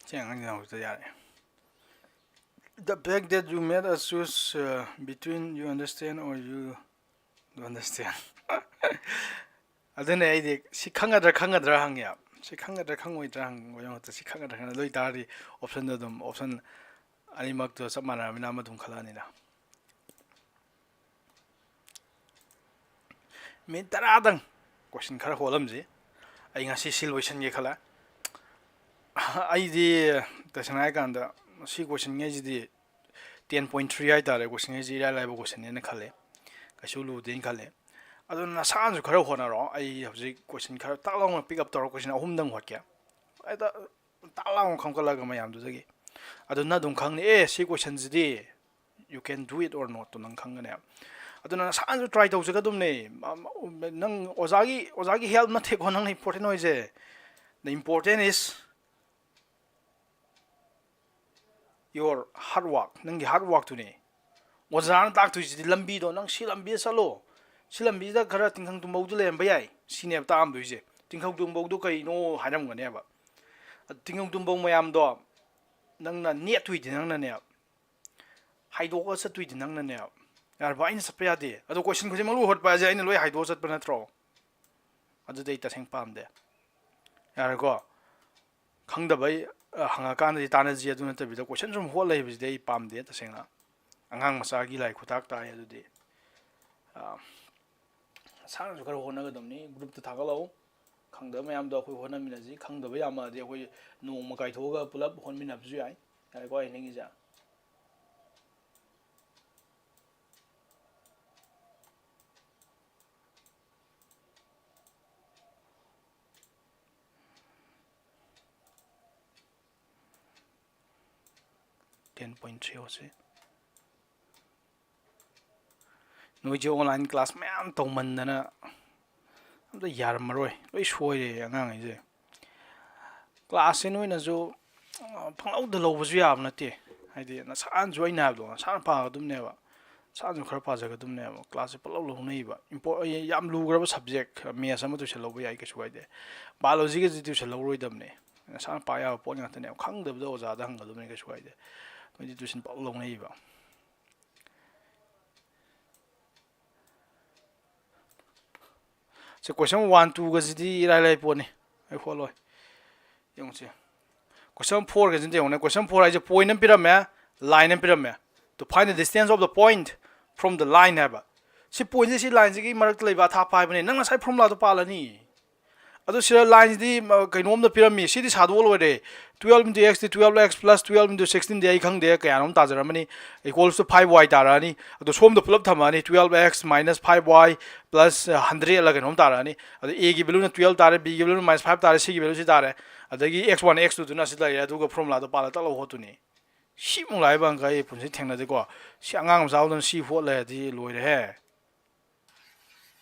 ꯁꯤ ꯑꯉꯥꯡꯁꯤꯅ ꯍꯧꯖꯤꯛꯇ ꯌꯥꯔꯦ꯫ The fact that you made a choice, uh, between you understand or you don't understand. ꯑꯗꯨꯅꯦ ꯑꯩꯗꯤ ꯁꯤ ꯈꯪꯒꯗ꯭ꯔꯥ ꯈꯪꯒꯗ꯭ꯔꯥ ꯍꯪꯉꯦꯕ꯫ ꯁꯤ ꯈꯪꯒꯗ꯭ꯔꯥ ꯈꯪꯉꯣꯏꯗ꯭ꯔꯥ ꯍꯪꯕꯒꯤ ꯃꯍꯨꯠꯇ ꯁꯤ ꯈꯪꯒꯗ꯭ꯔꯥ ꯈꯪꯒꯗ꯭ꯔꯥ, ꯑꯗꯨ ꯑꯣꯏꯇꯥꯔꯗꯤ option ꯗꯣ ꯑꯗꯨꯝ, option ꯑꯅꯤꯃꯛꯇꯣ ꯆꯞ ꯃꯥꯟꯅꯔꯕꯅꯤꯅ ꯑꯃ ꯑꯗꯨꯝ ꯈꯜꯂꯛꯑꯅꯤꯅ꯫ ꯃꯤꯅꯤꯠ ꯇꯔꯥꯗꯪ question ꯈꯔ ꯍꯣꯠꯂꯝꯁꯤ꯫ ꯑꯩ ꯉꯁꯤ ꯁꯤ ꯂꯣꯏꯁꯤꯟꯒꯦ ꯈꯜꯂꯦ꯫ ꯑꯩꯗꯤ ꯇꯁꯦꯡꯅ ꯍꯥꯏꯀꯥꯟꯗ ꯁꯤ question ꯉꯩꯁꯤꯗꯤ ten point three ꯍꯥꯏꯇꯥꯔꯦ, question ꯉꯩꯁꯤ ꯏꯔꯥꯏ ꯂꯥꯏꯕ question ꯅꯦꯅ ꯈꯜꯂꯦ, ꯀꯩꯁꯨ ꯂꯨꯗꯦꯅ ꯈꯜꯂꯦ꯫ ꯑꯗꯨ ꯅꯁꯥꯅꯁꯨ ꯈꯔ ꯍꯣꯠꯅꯔꯣ꯫ ꯑꯩ ꯍꯧꯖꯤꯛ question ꯈꯔ ꯇꯥꯛ ꯂꯥꯎꯅ pick up ꯇꯧꯔꯒ question ꯑꯍꯨꯝꯗꯪ ꯍꯣꯠꯀꯦ꯫ ꯍꯦꯛꯇ ꯇꯥꯛ ꯂꯥꯎꯅ ꯈꯣꯝꯀꯠꯂꯒ ꯃꯌꯥꯝꯗꯨꯗꯒꯤ꯫ ꯑꯗꯨ ꯅꯪ ꯑꯗꯨꯝ ꯈꯪꯅꯤ, ꯑꯦ, ꯁꯤ question CD you can do it or not ꯇꯣ ꯅꯪ ꯈꯪꯒꯅꯦꯕ꯫ ꯑꯗꯨꯅ ꯅꯁꯥꯅꯁꯨ try ꯇꯧꯖꯒꯗꯕꯅꯦ꯫ ꯃ-, ꯃ-, ꯅꯪ ꯑꯣꯖꯥꯒꯤ, ꯑꯣꯖꯥꯒꯤ help ꯅꯠꯇꯦꯀꯣ ꯅꯪꯅ important ꯑꯣꯏꯁꯦ꯫ The important is your hard work, ꯅꯪꯒꯤ hard workꯇꯨꯅꯦ꯫ ꯑꯣꯖꯥꯅ ꯇꯥꯛꯇꯣꯏꯁꯤꯗꯤ ꯂꯝꯕꯤꯗꯣ, "ꯅꯪ ꯁꯤ ꯂꯝꯕꯤꯗ ꯆꯠꯂꯣ, ꯁꯤ ꯂꯝꯕꯤꯗ ꯈꯔ ꯇꯤꯡꯈꯪ ꯇꯨꯝꯕꯧꯗꯨ ꯂꯩꯔꯝꯕ ꯌꯥꯏ", ꯁꯤꯅꯦꯕ ꯇꯥꯛꯑꯝꯗꯣꯏꯁꯦ꯫ "ꯇꯤꯡꯈꯪ ꯇꯨꯝꯕꯧꯗꯣ ꯀꯩꯅꯣ?" ꯍꯥꯏꯔꯝꯒꯅꯦꯕ꯫ ꯑꯗꯨ ꯇꯤꯡꯈꯪ ꯇꯨꯝꯕꯧ ꯃꯌꯥꯝꯗꯣ ꯅꯪꯅ ꯅꯦꯠꯇꯣꯏꯗꯤ ꯅꯪꯅꯅꯦꯕ, ꯍꯥꯏꯗꯣꯛꯑꯒ ꯆꯠꯇꯣꯏꯗꯤ ꯅꯪꯅꯅꯦꯕ꯫ ꯌꯥꯔꯕ? ꯑꯩꯅ ꯆꯠꯄ ꯌꯥꯗꯦ꯫ ꯑꯗꯣ question ꯈꯨꯗꯤꯡꯃꯛ ꯂꯣꯏ ꯍꯣꯠꯄ ꯍꯥꯏꯁꯦ ꯑꯩꯅ ꯂꯣꯏ ꯍꯥꯏꯗꯣꯛꯑ ꯆꯠꯄ ꯅꯠꯇ꯭ꯔꯣ? ꯑꯗꯨꯗꯤ ꯑꯩ ꯇꯁꯦꯡ ꯄꯥꯝꯗꯦ꯫ ꯌꯥꯔꯦꯀꯣ? ꯈꯪꯗꯕꯩ, ꯑ, ꯍꯪꯉꯀꯥꯟꯗꯗꯤ ꯇꯥꯟꯅꯁꯤ꯫ ꯑꯗꯨ ꯅꯠꯇꯕꯤꯗ question ꯁꯨꯝ ꯍꯣꯠ ꯂꯩꯕꯁꯤꯗꯤ ꯑꯩ ꯄꯥꯝꯗꯦ ꯇꯁꯦꯡꯅ꯫ ꯑꯉꯥꯡ ꯃꯆꯥꯒꯤ ꯂꯥꯏ ꯈꯨꯇꯥꯛ ꯇꯥꯏ ꯑꯗꯨꯗꯤ꯫ ꯑ, ꯅꯁꯥꯅꯁꯨ ꯈꯔ ꯍꯣꯠꯅꯒꯗꯕꯅꯤ꯫ Groupꯇ ꯊꯥꯒꯠꯂꯛꯎ꯫ ꯈꯪꯗꯕ ꯃꯌꯥꯝꯗꯣ ꯑꯩꯈꯣꯏ ꯍꯣꯠꯅꯃꯤꯟꯅꯁꯤ꯫ ꯈꯪꯗꯕ ꯌꯥꯝꯃꯛꯑꯗꯤ ꯑꯩꯈꯣꯏ ꯅꯣꯡꯃ ꯀꯥꯏꯊꯣꯛꯑꯒ ꯄꯨꯂꯞ ꯍꯣꯠꯃꯤꯟꯅꯕꯁꯨ ꯌꯥꯏ꯫ ꯌꯥꯔꯦꯀꯣ ꯑꯩ ꯍꯥꯏꯅꯤꯡꯉꯤꯁꯦ? Ten point three ꯍꯧꯁꯤ꯫ ꯅꯣꯏꯁꯦ online class ꯃꯌꯥꯝ ꯇꯧꯃꯟꯗꯅ ꯑꯝꯇ ꯌꯥꯔꯝꯃꯔꯣꯏ, ꯂꯣꯏ ꯁꯣꯏꯔꯦ ꯑꯉꯥꯡꯈꯩꯁꯦ꯫ Classꯁꯦ ꯅꯣꯏꯅꯁꯨ, ꯑ, ꯄꯪꯂꯧꯗ ꯂꯧꯕꯁꯨ ꯌꯥꯕ ꯅꯠꯇꯦ꯫ ꯍꯥꯏꯗꯤ ꯅꯁꯥꯅꯁꯨ, ꯑꯩꯅ ꯍꯥꯏꯕꯗꯣ, ꯅꯁꯥꯅ ꯄꯥꯒꯗꯕꯅꯦꯕ, ꯅꯁꯥꯅꯁꯨ ꯈꯔ ꯄꯥꯖꯒꯗꯕꯅꯦꯕ꯫ Classꯁꯦ ꯄꯪꯂꯧ ꯂꯧꯅꯩꯕ꯫ Impo-, ꯌꯥꯝ ꯂꯨꯈ꯭ꯔꯕ subject, maths ꯑꯃ tuition ꯂꯧꯕ ꯌꯥꯏ, ꯀꯩꯁꯨ ꯀꯥꯏꯗꯦ꯫ Biologyꯒꯁꯦ tuition ꯂꯧꯔꯣꯏꯗꯕꯅꯦ꯫ ꯅꯁꯥꯅ ꯄꯥ ꯌꯥꯕ ꯄꯣꯠ ꯉꯥꯛꯇꯅꯦꯕ꯫ ꯈꯪꯗꯕꯗꯣ ꯑꯣꯖꯥꯗ ꯍꯪꯒꯗꯕꯅꯦ, ꯀꯩꯁꯨ ꯀꯥꯏꯗꯦ꯫ ꯃꯣꯏꯗꯤ tuition ꯄꯪꯂꯧ ꯂꯧꯅꯩꯕ꯫ ꯁꯤ question one, twoꯒꯁꯤꯗꯤ ꯏꯔꯥꯏ ꯂꯥꯏ ꯄꯣꯠꯅꯤ, ꯑꯩ ꯍꯣꯠꯂꯣꯏ꯫ ꯌꯦꯡꯉꯨꯁꯦ, question fourꯒꯁꯤꯗ ꯌꯦꯡꯉꯨꯅꯦ꯫ Question four ꯍꯥꯏꯁꯦ point ꯑꯃ ꯄꯤꯔꯝꯃꯦ, line ꯑꯃ ꯄꯤꯔꯝꯃꯦ꯫ To find the distance of the point from the line ꯍꯥꯏꯕ꯫ ꯁꯤ pointꯁꯦ ꯁꯤ lineꯁꯤꯒꯤ ꯃꯔꯛꯇ ꯂꯩꯕ ꯑꯊꯥꯞꯄ ꯍꯥꯏꯕꯅꯦ꯫ ꯅꯪ ꯉꯁꯥꯏ formulaꯗꯣ ꯄꯥꯜꯂꯅꯤ꯫ ꯑꯗꯣ ꯁꯤꯗ lineꯁꯤꯗꯤ, ꯃ, ꯀꯩꯅꯣꯝꯗ ꯄꯤꯔꯝꯃꯤ, ꯁꯤꯗꯤ ꯁꯥꯗꯣꯛꯑ ꯂꯣꯏꯔꯦ꯫ Twelve into x ꯗꯤ twelve x plus twelve into sixteen ꯗꯤ ꯑꯩ ꯈꯪꯗꯦ, ꯀꯌꯥꯅꯣꯝ ꯇꯥꯖꯔꯝꯃꯅꯤ, equals to five y ꯇꯥꯔꯛꯑꯅꯤ꯫ ꯑꯗꯣ ꯁꯣꯝꯗ ꯄꯨꯂꯞ ꯊꯝꯃꯛꯑꯅꯤ, twelve x minus five y plus hundred ꯂ ꯀꯩꯅꯣꯝ ꯇꯥꯔꯛꯑꯅꯤ꯫ ꯑꯗꯣ a ꯒꯤ valueꯅ twelve ꯇꯥꯔꯦ, b ꯒꯤ valueꯅ minus five ꯇꯥꯔꯦ, c ꯒꯤ value ꯁꯤ ꯇꯥꯔꯦ꯫ ꯑꯗꯒꯤ x one, x twoꯗꯨꯅ ꯑꯁꯤ ꯂꯩꯔꯦ, ꯑꯗꯨꯒ formulaꯗꯣ ꯄꯥꯜꯂ ꯇꯛ ꯂꯧ ꯍꯣꯠꯇꯨꯅꯤ꯫ ꯁꯤꯃꯨꯛ ꯂꯥꯏꯕ ꯑꯪꯀ ꯑꯩ ꯄꯨꯟꯁꯤ ꯊꯦꯡꯅꯗꯦꯀꯣ꯫ ꯁꯤ ꯑꯉꯥꯡ ꯃꯆꯥ ꯍꯣꯏꯗꯧꯅ ꯁꯤ ꯍꯣꯠ ꯂꯩꯔꯗꯤ ꯂꯣꯏꯔꯦꯍꯦ꯫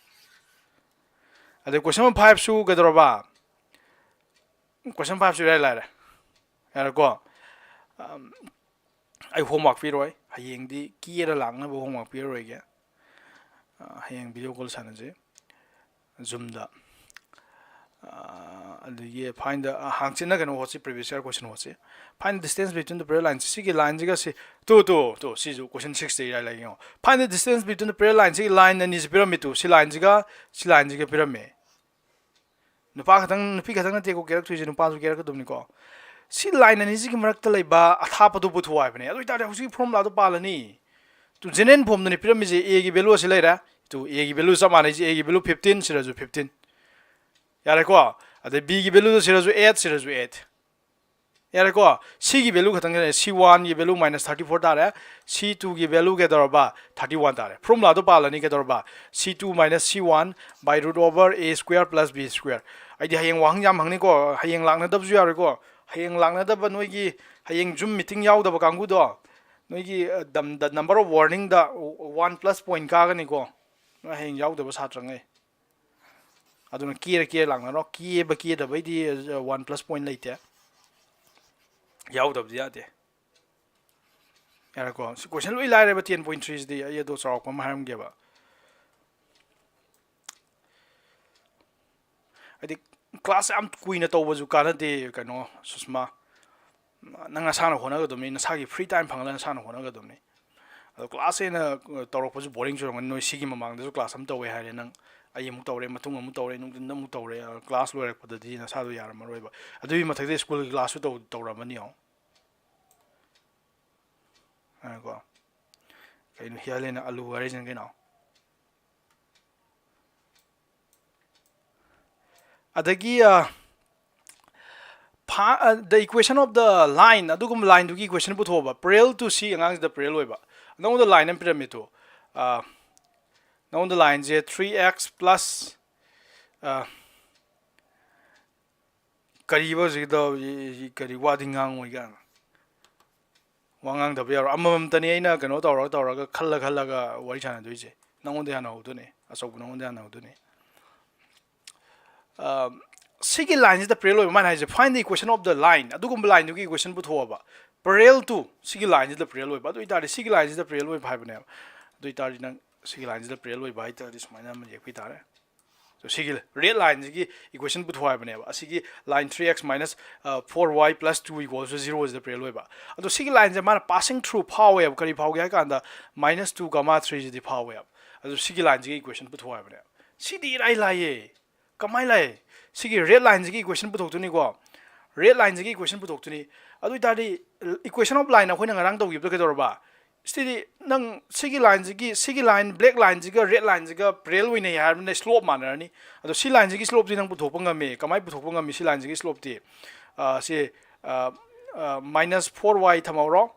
ꯑꯗꯩ question number fiveꯁꯨ ꯀꯩꯗꯧꯔꯕ? Question fiveꯁꯨ ꯏꯔꯥꯏ ꯂꯥꯏꯔꯦ꯫ ꯌꯥꯔꯦꯀꯣ? ꯑꯝ, ꯑꯩ homework ꯄꯤꯔꯣꯏ꯫ ꯍꯌꯦꯡꯗꯤ ꯀꯦꯔ ꯂꯥꯛꯅꯕ homework ꯄꯤꯔꯔꯣꯏꯒꯦ꯫ ꯑ, ꯍꯌꯦꯡ video call ꯁꯥꯟꯅꯁꯦ Zoom-ꯗ꯫ ꯑ, ꯑꯗꯒꯤ find the, ꯑ, ꯍꯥꯡꯆꯤꯠꯅ ꯀꯩꯅꯣ ꯍꯣꯠꯁꯤ, previous year question ꯍꯣꯠꯁꯤ꯫ Find the distance between the parallel lines꯫ ꯁꯤꯒꯤ line-ꯁꯤꯒ ꯁꯤ, ꯇꯨ, ꯇꯨ, ꯇꯨ, ꯁꯤꯁꯨ question six-ꯇ ꯏꯔꯥꯏ ꯂꯥꯏ ꯌꯦꯡꯉꯣ꯫ Find the distance between the parallel line꯫ ꯁꯤꯒꯤ line ꯑꯅꯤꯁꯤ ꯄꯤꯔꯝꯃꯤ ꯇꯨ꯫ ꯁꯤ line-ꯁꯤꯒ ꯁꯤ line-ꯁꯤꯒ ꯄꯤꯔꯝꯃꯤ꯫ ꯅꯨꯄꯥ ꯈꯛꯇꯪ, ꯅꯨꯄꯤ ꯈꯛꯇꯪ ꯅꯠꯇꯦꯀꯣ ꯀꯦꯔꯛꯇꯣꯏꯁꯦ, ꯅꯨꯄꯥꯁꯨ ꯀꯦꯔꯛꯀꯗꯕꯅꯤꯀꯣ꯫ ꯁꯤ line ꯑꯅꯤꯁꯤꯒꯤ ꯃꯔꯛꯇ ꯂꯩꯕ ꯑꯊꯥꯞꯄꯗꯨ ꯄꯨꯊꯣꯛꯑꯣ ꯍꯥꯏꯕꯅꯦ꯫ ꯑꯗꯨ ꯑꯣꯏꯇꯥꯔꯗꯤ ꯍꯧꯖꯤꯛꯀꯤ formula-ꯗꯣ ꯄꯥꯜꯂꯅꯤ꯫ ꯇꯨ, general form-ꯗꯅꯤ ꯄꯤꯔꯝꯃꯤꯁꯦ꯫ A-ꯒꯤ value ꯑꯁꯤ ꯂꯩꯔꯦ꯫ ꯇꯨ, A-ꯒꯤ value ꯆꯞ ꯃꯥꯟꯅꯩꯁꯦ꯫ A-ꯒꯤ value fifteen, ꯁꯤꯔꯁꯨ fifteen꯫ ꯌꯥꯔꯦꯀꯣ? ꯑꯗꯩ B-ꯒꯤ value-ꯗꯣ ꯁꯤꯔꯁꯨ eight, ꯁꯤꯔꯁꯨ eight꯫ ꯌꯥꯔꯦꯀꯣ? C-ꯒꯤ value ꯈꯛꯇꯪ ꯈꯦꯠꯅꯩ꯫ C one-ꯒꯤ value minus thirty-four ꯇꯥꯔꯦ꯫ C two-ꯒꯤ value ꯀꯩꯗꯧꯔꯕ? Thirty-one ꯇꯥꯔꯦ꯫ Formula-ꯗꯣ ꯄꯥꯜꯂꯅꯤ ꯀꯩꯗꯧꯔꯕ? C two minus C one by root over A square plus B square꯫ ꯑꯩꯗꯤ ꯍꯌꯦꯡ ꯋꯥꯍꯪ ꯌꯥꯝ ꯍꯪꯅꯤꯀꯣ꯫ ꯍꯌꯦꯡ ꯂꯥꯛꯅꯗꯕꯁꯨ ꯌꯥꯔꯣꯏꯀꯣ꯫ ꯍꯌꯦꯡ ꯂꯥꯛꯅꯗꯕ ꯅꯣꯏꯒꯤ ꯍꯌꯦꯡ Zoom meeting ꯌꯥꯎꯗꯕ ꯀꯥꯡꯕꯨꯗꯣ, ꯅꯣꯏꯒꯤ, ꯑ, the number of warning-ꯗ one plus point ꯀꯥꯒꯅꯤꯀꯣ꯫ ꯅꯣꯏ ꯍꯌꯦꯡ ꯌꯥꯎꯗꯕ ꯁꯥꯇ꯭ꯔꯉꯩ꯫ ꯑꯗꯨꯅ ꯀꯦꯔ ꯀꯦꯔ ꯂꯥꯛꯅꯔꯣ꯫ ꯀꯦꯕ ꯀꯦꯗꯕꯩꯗꯤ, ꯑ, one plus point ꯂꯩꯇꯦ꯫ ꯌꯥꯎꯗꯕꯗꯤ ꯌꯥꯗꯦ꯫ ꯌꯥꯔꯦꯀꯣ? ꯁꯤ question ꯂꯣꯏ ꯂꯥꯏꯔꯦꯕ, ten point three-ꯁꯤꯗꯤ꯫ ꯑꯩ ꯑꯗꯣ ꯆꯥꯎꯔꯥꯛꯄ ꯑꯃ ꯍꯥꯏꯔꯝꯒꯦꯕ꯫ ꯍꯥꯏꯗꯤ class ꯌꯥꯝ ꯀꯨꯏꯅ ꯇꯧꯕꯁꯨ ꯀꯥꯟꯅꯗꯦ, ꯀꯩꯅꯣ, ꯁꯨꯁꯃꯥ꯫ ꯅꯪ ꯅꯁꯥꯅ ꯍꯣꯠꯅꯒꯗꯕꯅꯤ, ꯅꯁꯥꯒꯤ free time ꯐꯪꯍꯜꯂꯒ ꯅꯁꯥꯅ ꯍꯣꯠꯅꯒꯗꯕꯅꯤ꯫ ꯑꯗꯣ class ꯍꯦꯟꯅ ꯇꯧꯔꯛꯄꯁꯨ boring ꯆꯨꯔꯝꯒꯅꯤ꯫ ꯅꯣꯏ ꯁꯤꯒꯤ ꯃꯃꯥꯡꯗꯁꯨ class ꯑꯃ ꯇꯧꯋꯦ ꯍꯥꯏꯔꯦ, ꯅꯪ ꯑꯩ ꯑꯃꯨꯛ ꯇꯧꯔꯦ, ꯃꯇꯨꯡ ꯑꯃꯨꯛ ꯇꯧꯔꯦ, ꯅꯨꯡꯊꯤꯟꯗ ꯑꯃꯨꯛ ꯇꯧꯔꯦ꯫ ꯑ, class ꯂꯣꯏꯔꯛꯄꯗꯗꯤ ꯅꯁꯥꯗꯣ ꯌꯥꯔꯝꯃꯔꯣꯏꯕ꯫ ꯑꯗꯨꯒꯤ ꯃꯊꯛꯇ school-ꯒꯤ class-ꯁꯨ ꯇꯧ-, ꯇꯧꯔꯝꯃꯅꯤ ꯌꯦꯡꯉꯣ꯫ ꯉꯥꯏꯈꯣ꯫ ꯀꯩꯅꯣ ꯍꯤꯌꯥꯂꯦꯟꯅ ꯑꯂꯨ ꯍꯥꯏꯔꯤꯁꯤꯅ ꯀꯩꯅꯣ? ꯑꯗꯒꯤ, ꯑ, ꯐꯥ-, ꯑ, the equation of the line, ꯑꯗꯨꯒꯨꯝꯕ line-ꯗꯨꯒꯤ equation ꯄꯨꯊꯣꯛꯑꯣꯕ꯫ Parallel to C ꯑꯉꯥꯡꯁꯤꯗ parallel ꯑꯣꯏꯕ꯫ ꯅꯉꯣꯟꯗ line ꯑꯃ ꯄꯤꯔꯝꯃꯦ ꯇꯨ꯫ ꯑ, ꯅꯉꯣꯟꯗ line-ꯁꯦ three x plus, ꯑ, ꯀꯔꯤꯕ ꯍꯧꯖꯤꯛꯀꯤꯗꯣ? ꯀꯔꯤ ꯋꯥꯗꯤ ꯉꯥꯡꯉꯣꯏ ꯀꯥꯏꯅ꯫ ꯋꯥ ꯉꯥꯡꯗꯕ ꯌꯥꯔꯣꯏ꯫ ꯑꯃꯃꯝꯇꯅꯤ ꯑꯩꯅ ꯀꯩꯅꯣ ꯇꯧꯔꯒ, ꯇꯧꯔꯒ, ꯈꯜꯂ ꯈꯜꯂꯒ ꯋꯥꯔꯤ ꯁꯥꯟꯅꯗꯣꯏꯁꯦ꯫ ꯅꯉꯣꯟꯗ ꯍꯥꯟꯅ ꯍꯧꯗꯣꯏꯅꯦ, ꯑꯆꯧꯕ ꯅꯉꯣꯟꯗ ꯍꯥꯟꯅ ꯍꯧꯗꯣꯏꯅꯦ꯫ ꯑ, ꯁꯤꯒꯤ line-ꯁꯤꯗ parallel ꯑꯣꯏꯕ ꯃꯥꯅ ꯍꯥꯏꯁꯦ, find the equation of the line, ꯑꯗꯨꯒꯨꯝꯕ line-ꯗꯨꯒꯤ equation ꯄꯨꯊꯣꯛꯑꯕ꯫ parallel to ꯁꯤꯒꯤ ꯂꯥꯏꯟꯁꯤꯗ parallel ꯑꯣꯏꯕ꯫ ꯑꯗꯨ ꯑꯣꯏꯇꯥꯔꯗꯤ ꯁꯤꯒꯤ ꯂꯥꯏꯟꯁꯤꯗ parallel ꯑꯣꯏꯕ ꯍꯥꯏꯕꯅꯦꯕ꯫ ꯑꯗꯨ ꯑꯣꯏꯇꯥꯔꯗꯤ ꯅꯪ ꯁꯤꯒꯤ ꯂꯥꯏꯟꯁꯤꯗ parallel ꯑꯣꯏꯕ ꯍꯥꯏꯇꯥꯔꯗꯤ ꯁꯨꯃꯥꯏꯅ ꯑꯃ ꯌꯦꯛꯄꯤ ꯇꯥꯔꯦ꯫ So ꯁꯤꯒꯤ red lineꯁꯤꯒꯤ equation ꯄꯨꯊꯣꯛ ꯍꯥꯏꯕꯅꯦꯕ꯫ ꯑꯁꯤꯒꯤ line three x minus four y plus two equals to zero ꯁꯤꯗ parallel ꯑꯣꯏꯕ꯫ ꯑꯗꯣ ꯁꯤꯒꯤ lineꯁꯦ ꯃꯥꯅ passing through ꯐꯥꯎꯋꯦꯕ꯫ ꯀꯔꯤ ꯐꯥꯎꯒꯦ ꯍꯥꯏ ꯀꯥꯟꯗ minus two comma three ꯁꯤꯗꯤ ꯐꯥꯎꯋꯦꯕ꯫ ꯑꯗꯣ ꯁꯤꯒꯤ lineꯁꯤꯒꯤ equation ꯄꯨꯊꯣꯛ ꯍꯥꯏꯕꯅꯦꯕ꯫ ꯁꯤꯗꯤ ꯏꯔꯥꯏ ꯂꯥꯏꯌꯦ꯫ ꯀꯃꯥꯏꯅ ꯂꯥꯛꯑꯦ? ꯁꯤꯒꯤ red lineꯁꯤꯒꯤ equation ꯄꯨꯊꯣꯛꯇꯣꯏꯅꯤꯀꯣ꯫ Red lineꯁꯤꯒꯤ equation ꯄꯨꯊꯣꯛꯇꯣꯏꯅꯤ꯫ ꯑꯗꯨ ꯑꯣꯏꯇꯥꯔꯗꯤ equation of line ꯑꯩꯈꯣꯏꯅ ꯉꯔꯥꯡ ꯇꯧꯈꯤꯕꯗꯣ ꯀꯩꯗꯧꯔꯕ? ꯁꯤꯗꯤ ꯅꯪ ꯁꯤꯒꯤ lineꯁꯤꯒꯤ, ꯁꯤꯒꯤ line, black lineꯁꯤꯒ red lineꯁꯤꯒ parallel ꯑꯣꯏꯅꯩ ꯍꯥꯏꯔꯕꯅꯤꯅ slope ꯃꯥꯟꯅꯔꯅꯤ꯫ ꯑꯗꯣ ꯁꯤ lineꯁꯤꯒꯤ slopeꯇꯤ ꯅꯪ ꯄꯨꯊꯣꯛꯄ ꯉꯝꯃꯤ꯫ ꯀꯃꯥꯏꯅ ꯄꯨꯊꯣꯛꯄ ꯉꯝꯃꯤ ꯁꯤ lineꯁꯤꯒꯤ slopeꯇꯤ? ꯑ, ꯁꯤ, ꯑ, ꯑ, minus four y ꯊꯝꯍꯧꯔꯣ꯫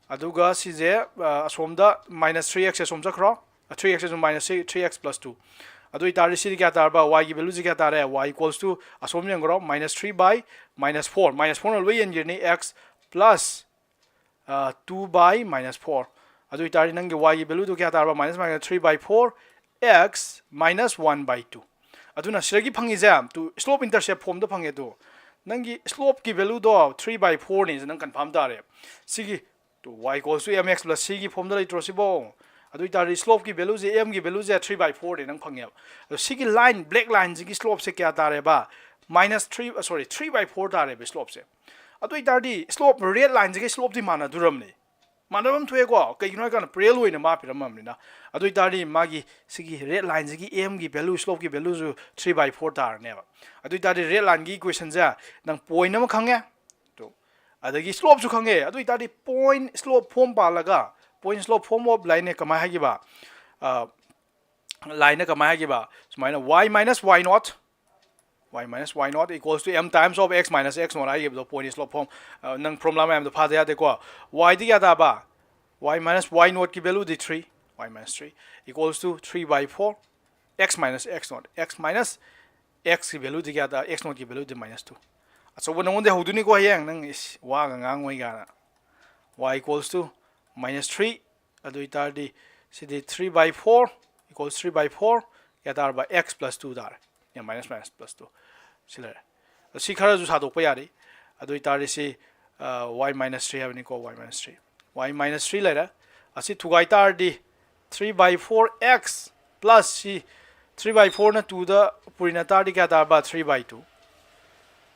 ꯑꯗꯨꯒ ꯁꯤꯁꯦ, ꯑ, ꯑꯁꯣꯝꯗ minus three x ꯑꯁꯣꯝ ꯆꯠꯈ꯭ꯔꯣ꯫ ꯑ, three x ꯑꯁꯣꯝ minus three, three x plus two꯫ ꯑꯗꯨ ꯑꯣꯏꯇꯥꯔꯗꯤ ꯁꯤꯗꯤ ꯀꯌꯥ ꯇꯥꯔꯕ? Yꯒꯤ valueꯁꯤ ꯀꯌꯥ ꯇꯥꯔꯦ? Y equals to ꯑꯁꯣꯝ ꯌꯦꯡꯈ꯭ꯔꯣ, minus three by minus four꯫ Minus fourꯅ ꯂꯣꯏ ꯌꯦꯟꯈꯤꯔꯅꯤ, x plus, ꯑ, two by minus four꯫ ꯑꯗꯨ ꯑꯣꯏꯇꯥꯔꯗꯤ ꯅꯪꯒꯤ yꯒꯤ valueꯗꯨ ꯀꯌꯥ ꯇꯥꯔꯕ? Minus minus three by four, x minus one by two꯫ ꯑꯗꯨꯅ ꯁꯤꯗꯒꯤ ꯐꯪꯉꯤꯁꯦ, ꯇꯨ, slope intercept formꯗ ꯐꯪꯉꯦ꯫ ꯇꯨ, ꯅꯪꯒꯤ slopeꯀꯤ valueꯗꯣ three by fourꯅꯤ, ꯅꯪ confirm ꯇꯥꯔꯦ꯫ ꯁꯤꯒꯤ, two, y equals to mx plus cꯒꯤ formꯗ ꯂꯩꯇ꯭ꯔꯣ ꯁꯤꯕꯣ? ꯑꯗꯨ ꯑꯣꯏꯇꯥꯔꯗꯤ slopeꯀꯤ valueꯁꯦ, mꯒꯤ valueꯁꯦ three by fourꯅꯤ ꯅꯪ ꯐꯪꯉꯦꯕ꯫ ꯑꯗꯣ ꯁꯤꯒꯤ line, black lineꯁꯤꯒꯤ slopeꯁꯦ ꯀꯌꯥ ꯇꯥꯔꯦꯕ? Minus three, ꯑ, sorry, three by four ꯇꯥꯔꯦꯕ slopeꯁꯦ꯫ ꯑꯗꯨ ꯑꯣꯏꯇꯥꯔꯗꯤ slope, red lineꯁꯤꯒꯤ slopeꯇꯤ ꯃꯥꯟꯅꯗꯣꯔꯝꯅꯤ꯫ ꯃꯥꯟꯅꯕ ꯑꯃ ꯊꯣꯛꯑꯦꯀꯣ꯫ ꯀꯩꯒꯤꯅꯣ ꯍꯥꯏ ꯀꯥꯟꯗ parallel ꯑꯣꯏꯅ ꯃꯥ ꯄꯤꯔꯝꯃꯕꯅꯤꯅ꯫ ꯑꯗꯨ ꯑꯣꯏꯇꯥꯔꯗꯤ ꯃꯥꯒꯤ ꯁꯤꯒꯤ red lineꯁꯤꯒꯤ mꯒꯤ value, slopeꯀꯤ valueꯁꯨ three by four ꯇꯥꯔꯅꯦꯕ꯫ ꯑꯗꯨ ꯑꯣꯏꯇꯥꯔꯗꯤ red lineꯒꯤ equationꯁꯦ ꯅꯪ point ꯑꯃ ꯈꯪꯉꯦ, ꯇꯨ, ꯑꯗꯒꯤ slopeꯁꯨ ꯈꯪꯉꯦ꯫ ꯑꯗꯨ ꯑꯣꯏꯇꯥꯔꯗꯤ point slope form ꯄꯥꯜꯂꯒ, point slope form of lineꯅꯦ ꯀꯃꯥꯏ ꯍꯥꯏꯈꯤꯕ? ꯑ, lineꯅ ꯀꯃꯥꯏ ꯍꯥꯏꯈꯤꯕ? ꯁꯨꯃꯥꯏꯅ y minus y naught, y minus y naught equals to m times of x minus x naught ꯍꯥꯏꯈꯤꯕꯗꯣ, point slope form, ꯑ, ꯅꯪ formula ꯃꯌꯥꯝꯗꯣ ꯐꯥꯗ ꯌꯥꯗꯦꯀꯣ꯫ Yꯗꯤ ꯀꯌꯥ ꯇꯥꯕ? Y minus y naughtꯀꯤ valueꯗꯤ three, y minus three equals to three by four, x minus x naught, x minus xꯀꯤ valueꯗꯤ ꯀꯌꯥ ꯇꯥ? X naughtꯀꯤ valueꯗꯤ minus two꯫ ꯑꯆꯧꯕ ꯅꯉꯣꯟꯗ ꯍꯧꯗꯣꯏꯅꯤꯀꯣ ꯍꯌꯦꯡ, ꯅꯪ ꯏꯁ, ꯋꯥꯒ ꯉꯥꯡꯉꯣꯏ ꯀꯥꯏꯅ꯫ Y equals to minus three, ꯑꯗꯨ ꯑꯣꯏꯇꯥꯔꯗꯤ ꯁꯤꯗꯤ three by four equals three by four, ꯀꯌꯥ ꯇꯥꯔꯕ? X plus two ꯇꯥꯔꯦ꯫ ꯌꯥ, minus minus plus two꯫ ꯁꯤ ꯂꯩꯔꯦ꯫ ꯑꯗꯣ ꯁꯤ ꯈꯔꯁꯨ ꯁꯥꯗꯣꯛꯄ ꯌꯥꯔꯤ꯫ ꯑꯗꯨ ꯑꯣꯏꯇꯥꯔꯗꯤ ꯁꯤ, y minus three ꯍꯥꯏꯕꯅꯤꯀꯣ, y minus three, y minus three ꯂꯩꯔꯦ꯫ ꯑꯁꯤ ꯊꯨꯒꯥꯏ ꯇꯥꯔꯗꯤ three by four x plus ꯁꯤ three by fourꯅ twoꯗ ꯄꯨꯔꯤꯅ ꯇꯥꯔꯗꯤ ꯀꯌꯥ ꯇꯥꯔꯕ? Three by two꯫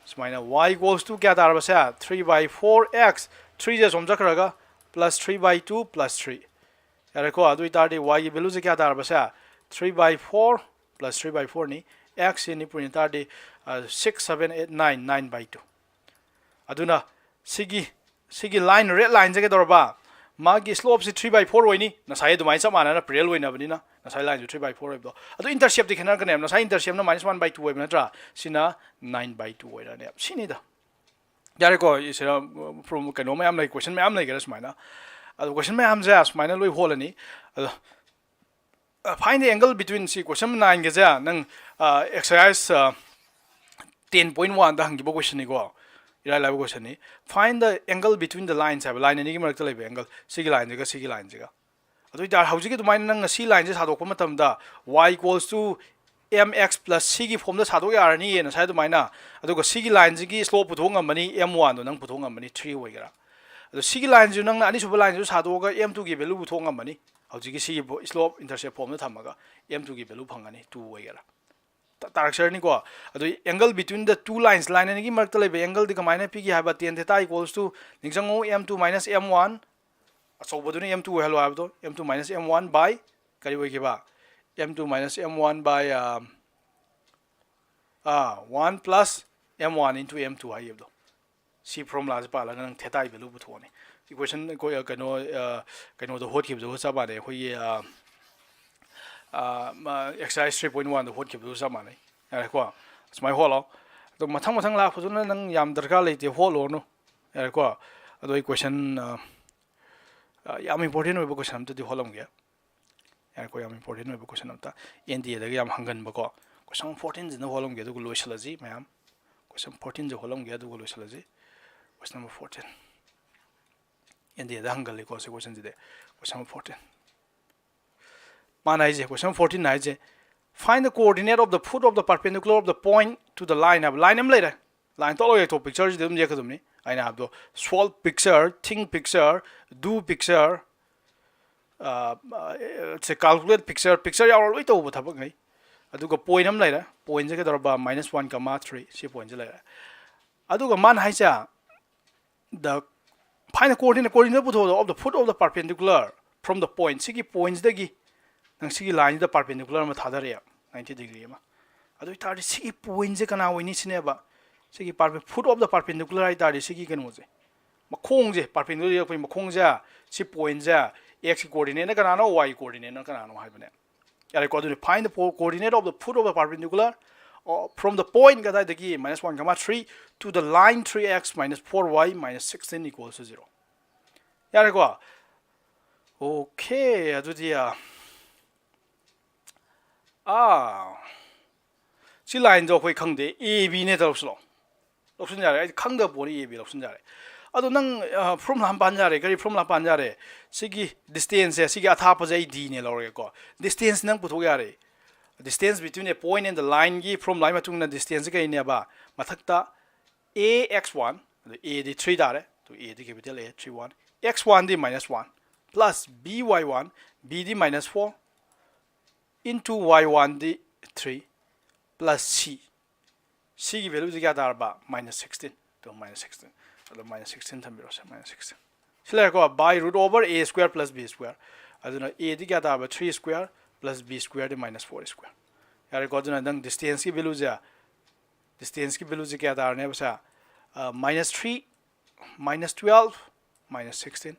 ꯁꯨꯃꯥꯏꯅ y equals to ꯀꯌꯥ ꯇꯥꯔꯕꯁꯦ? Three by four x, threeꯁꯦ ꯑꯁꯣꯝ ꯆꯠꯈ꯭ꯔꯒ plus three by two plus three꯫ ꯌꯥꯔꯦꯀꯣ? ꯑꯗꯨ ꯑꯣꯏꯇꯥꯔꯗꯤ yꯒꯤ valueꯁꯦ ꯀꯌꯥ ꯇꯥꯔꯕꯁꯦ? Three by four plus three by fourꯅꯤ꯫ Xꯁꯤ ꯅꯤ ꯄꯨꯔꯤꯅ ꯇꯥꯔꯗꯤ six, seven, eight, nine, nine by two꯫ ꯑꯗꯨꯅ ꯁꯤꯒꯤ ꯁꯤꯒꯤ line, red lineꯁꯦ ꯀꯩꯗꯧꯔꯕ? ꯃꯥꯒꯤ slopeꯁꯤ three by four ꯑꯣꯏꯅꯤ꯫ ꯉꯁꯥꯏ ꯑꯗꯨꯃꯥꯏꯅ ꯆꯞ ꯃꯥꯟꯅꯅ parallel ꯑꯣꯏꯅꯕꯅꯤꯅ ꯉꯁꯥꯏ lineꯁꯨ three by four ꯑꯣꯏꯕꯗꯣ꯫ ꯑꯗꯨ interceptꯇꯤ ꯈꯦꯠꯅꯔꯛꯀꯅꯦꯕ꯫ ꯉꯁꯥꯏ interceptꯅ minus one by two ꯑꯣꯏꯕ ꯅꯠꯇ꯭ꯔꯥ? ꯁꯤꯅ nine by two ꯑꯣꯏꯔꯅꯦꯕ꯫ ꯁꯤꯅꯤꯗ꯫ ꯌꯥꯔꯦꯀꯣ? ꯁꯤꯗ ꯀꯩꯅꯣ ꯃꯌꯥꯝ ꯂꯩ, question ꯃꯌꯥꯝ ꯂꯩꯈ꯭ꯔꯦ ꯁꯨꯃꯥꯏꯅ꯫ ꯑꯗꯣ question ꯃꯌꯥꯝꯁꯦ ꯁꯨꯃꯥꯏꯅ ꯂꯣꯏ ꯍꯣꯠꯂꯅꯤ꯫ ꯑꯗꯣ find the angle between, ꯁꯤ question nineꯒꯁꯦ ꯅꯪ exercise ten point oneꯗ ꯍꯪꯈꯤꯕ questionꯅꯤꯀꯣ, ꯏꯔꯥꯏ ꯂꯥꯏꯕ questionꯅꯤ꯫ Find the angle between the lines ꯍꯥꯏꯕ, line ꯑꯅꯤꯒꯤ ꯃꯔꯛꯇ ꯂꯩꯕ angle, ꯁꯤꯒꯤ lineꯁꯤꯒ ꯁꯤꯒꯤ lineꯁꯤꯒ꯫ ꯑꯗꯨ ꯑꯣꯏꯇꯥꯔꯗꯤ ꯍꯧꯖꯤꯛꯀꯤ ꯑꯗꯨꯃꯥꯏꯅ ꯅꯪꯅ ꯁꯤ lineꯁꯦ ꯁꯥꯗꯣꯛꯄ ꯃꯇꯝꯗ y equals to mx plus cꯒꯤ formꯗ ꯁꯥꯗꯣꯛ ꯌꯥꯔꯅꯤꯌꯦ ꯉꯁꯥꯏ ꯑꯗꯨꯃꯥꯏꯅ꯫ ꯑꯗꯨꯒ ꯁꯤꯒꯤ lineꯁꯤꯒꯤ slope ꯄꯨꯊꯣꯛ ꯉꯝꯃꯅꯤ, m oneꯗꯣ ꯅꯪ ꯄꯨꯊꯣꯛ ꯉꯝꯃꯅꯤ, three ꯑꯣꯏꯒꯦꯔꯥ꯫ ꯑꯗꯣ ꯁꯤꯒꯤ lineꯁꯤꯁꯨ ꯅꯪꯅ ꯑꯅꯤꯁꯨꯕ lineꯁꯤꯁꯨ ꯁꯥꯗꯣꯛꯑꯒ m twoꯒꯤ value ꯄꯨꯊꯣꯛ ꯉꯝꯃꯅꯤ꯫ ꯍꯧꯖꯤꯛꯀꯤ ꯁꯤꯒꯤ slope intercept formꯗ ꯊꯝꯃꯒ m twoꯒꯤ value ꯐꯪꯒꯅꯤ, two ꯑꯣꯏꯒꯦꯔꯥ꯫ ꯇꯥꯔꯛꯆꯔꯅꯤꯀꯣ꯫ ꯑꯗꯨ angle between the two lines, line ꯑꯅꯤꯒꯤ ꯃꯔꯛꯇ ꯂꯩꯕ angleꯗꯤ ꯀꯃꯥꯏꯅ ꯄꯤꯒꯦ ꯍꯥꯏꯕ? Tan theta equals to, ꯅꯤꯡꯁꯤꯡꯉꯨ, m two minus m one, ꯑꯆꯧꯕꯗꯨꯅ m two ꯑꯣꯏꯍꯜꯂꯣ ꯍꯥꯏꯕꯗꯣ, m two minus m one by ꯀꯔꯤ ꯑꯣꯏꯈꯤꯕ? M two minus m one by one plus m one into m two ꯍꯥꯏꯈꯤꯕꯗꯣ꯫ ꯁꯤ formulaꯁꯦ ꯄꯥꯜꯂꯒ ꯅꯪ thetaꯒꯤ value ꯄꯨꯊꯣꯛꯑꯅꯤ꯫ Equation ꯀꯩꯅꯣ ꯀꯩꯅꯣꯗ ꯍꯣꯠꯈꯤꯕꯗꯨꯒ ꯆꯞ ꯃꯥꯟꯅꯩ꯫ ꯑꯩꯈꯣꯏꯒꯤ exercise three point oneꯗ ꯍꯣꯠꯈꯤꯕꯗꯨꯒ ꯆꯞ ꯃꯥꯟꯅꯩ꯫ ꯌꯥꯔꯦꯀꯣ? ꯁꯨꯃꯥꯏꯅ ꯍꯣꯠꯂꯣ꯫ ꯑꯗꯣ ꯃꯊꯪ ꯃꯊꯪ ꯂꯥꯛꯄꯗꯨꯅ ꯅꯪ ꯌꯥꯝ ꯗꯔꯀꯥꯔ ꯂꯩꯇꯦ, ꯍꯣꯠꯂꯨꯔꯅꯨ꯫ ꯌꯥꯔꯦꯀꯣ? ꯑꯗꯣ ꯑꯩ question ꯌꯥꯝ important ꯑꯣꯏꯕ question ꯑꯝꯇꯗꯤ ꯍꯣꯠꯂꯝꯒꯦ꯫ ꯌꯥꯔꯦꯀꯣ? ꯌꯥꯝ important ꯑꯣꯏꯕ question ꯑꯝꯇ, NDAꯗꯒ ꯌꯥꯝ ꯍꯪꯒꯟꯕꯀꯣ꯫ Question fourteenꯁꯤꯅ ꯍꯣꯠꯂꯝꯒꯦ, ꯑꯗꯨꯒ ꯂꯣꯏꯁꯤꯜꯂꯁꯤ ꯃꯌꯥꯝ꯫ Question fourteenꯁꯦ ꯍꯣꯠꯂꯝꯒꯦ, ꯑꯗꯨꯒ ꯂꯣꯏꯁꯤꯜꯂꯁꯤ꯫ Question number fourteen꯫ NDAꯗ ꯍꯪꯒꯜꯂꯤꯀꯣ ꯁꯤ questionꯁꯤꯗꯤ꯫ Question number fourteen꯫ ꯃꯥꯅ ꯍꯥꯏꯁꯦ, question fourteen ꯍꯥꯏꯁꯦ, find the coordinate of the foot of the perpendicular of the point to the line ꯍꯥꯏꯕ, line ꯑꯃ ꯂꯩꯔꯦ꯫ Line ꯇꯣꯛꯂꯒ ꯌꯦꯛꯊꯣꯛ, picture ꯁꯤꯗ ꯑꯗꯨꯝ ꯌꯦꯛꯀꯗꯕꯅꯤ꯫ ꯑꯩꯅ ꯍꯥꯏꯕꯗꯣ solve picture, think picture, do picture, ꯑ, ꯑ, ꯁꯦ calculate picture, picture ꯌꯥꯎꯔ ꯂꯣꯏ ꯇꯧꯕ ꯊꯕꯛꯉꯩ꯫ ꯑꯗꯨꯒ point ꯑꯃ ꯂꯩꯔꯦ꯫ Point ꯁꯦ ꯀꯩꯗꯧꯔꯕ? Minus one comma three꯫ ꯁꯤ point ꯁꯦ ꯂꯩꯔꯦ꯫ ꯑꯗꯨꯒ ꯃꯥꯅ ꯍꯥꯏꯁꯦ, the, find the coordinate, coordinate ꯄꯨꯊꯣꯛꯑꯣ, of the foot of the perpendicular from the point꯫ ꯁꯤꯒꯤ point ꯁꯤꯗꯒꯤ ꯅꯪ ꯁꯤꯒꯤ line ꯁꯤꯗ perpendicular ꯑꯃ ꯊꯥꯗꯔꯛꯑꯦ, ninety degree ꯑꯃ꯫ ꯑꯗꯨ ꯑꯣꯏꯇꯥꯔꯗꯤ ꯁꯤꯒꯤ point ꯁꯦ ꯀꯅꯥ ꯑꯣꯏꯅꯤ ꯁꯤꯅꯦꯕ? ꯁꯤꯒꯤ perpe-, foot of the perpendicular ꯍꯥꯏ ꯇꯥꯔꯗꯤ ꯁꯤꯒꯤ ꯀꯩꯅꯣꯁꯦ, ꯃꯈꯣꯡꯁꯦ, perpendicular ꯌꯦꯛꯄꯒꯤ ꯃꯈꯣꯡꯁꯦ, ꯁꯤ point ꯁꯦ x ꯀꯤ coordinate ꯅ ꯀꯅꯥꯅꯣ, y ꯀꯤ coordinate ꯅ ꯀꯅꯥꯅꯣ ꯍꯥꯏꯕꯅꯦ꯫ ꯌꯥꯔꯦꯀꯣ? ꯑꯗꯨꯅꯤ, find the po-, coordinate of the foot of the perpendicular, uh, from the point ꯀꯗꯥꯏꯗꯒꯤ? Minus one comma three to the line three x minus four y minus sixteen equals to zero꯫ ꯌꯥꯔꯦꯀꯣ? Okay, ꯑꯗꯨꯗꯤ, ꯑ, ꯑꯥ, ꯁꯤ line ꯗꯣ ꯑꯩꯈꯣꯏ ꯈꯪꯗꯦ, A B ꯅꯦ ꯇꯧꯔꯁꯤꯂꯣ꯫ ꯂꯧꯁꯤꯟ ꯌꯥꯔꯦ, ꯑꯩꯗꯤ ꯈꯪꯗꯕ ꯄꯣꯠꯅꯤ, A B ꯂꯧꯁꯤꯟ ꯌꯥꯔꯦ꯫ ꯑꯗꯣ ꯅꯪ, ꯑ, formula ꯑꯃ ꯄꯥꯟ ꯌꯥꯔꯦ꯫ ꯀꯔꯤ formula ꯄꯥꯟ ꯌꯥꯔꯦ? ꯁꯤꯒꯤ distance ꯁꯦ, ꯁꯤꯒꯤ ꯑꯊꯥꯞꯄꯁꯦ ꯑꯩ D ꯅꯦ ꯂꯧꯔꯒꯦꯀꯣ꯫ Distance ꯅꯪ ꯄꯨꯊꯣꯛ ꯌꯥꯔꯦ꯫ Distance between a point and the line ꯒꯤ formula ꯒꯤ ꯃꯇꯨꯡ ꯏꯟꯅ distance ꯁꯦ ꯀꯩꯅꯦꯕ? ꯃꯊꯛꯇ A X one, ꯑꯗꯨ A ꯗꯤ three ꯇꯥꯔꯦ꯫ ꯑꯗꯨ A D capital A, three one꯫ X one D minus one, plus B Y one, B D minus four, into Y one D three, plus C꯫ C ꯒꯤ value ꯁꯤ ꯀꯌꯥ ꯇꯥꯔꯕ? Minus sixteen꯫ ꯑꯗꯣ minus sixteen꯫ ꯑꯗꯣ minus sixteen ꯊꯝꯕꯤꯔꯣꯁꯦ, minus sixteen꯫ ꯁꯤ ꯂꯩꯔꯦꯀꯣ, by root over A square plus B square꯫ ꯑꯗꯨꯅ A ꯗꯤ ꯀꯌꯥ ꯇꯥꯔꯕ? Three square plus B square ꯗꯤ minus four square꯫ ꯌꯥꯔꯦꯀꯣ? ꯑꯗꯨꯅ ꯅꯪ distance ꯀꯤ value ꯁꯦ, distance ꯀꯤ value ꯁꯦ ꯀꯌꯥ ꯇꯥꯔꯅꯦꯕ ꯁꯦ? ꯑ, minus three, minus twelve, minus sixteen꯫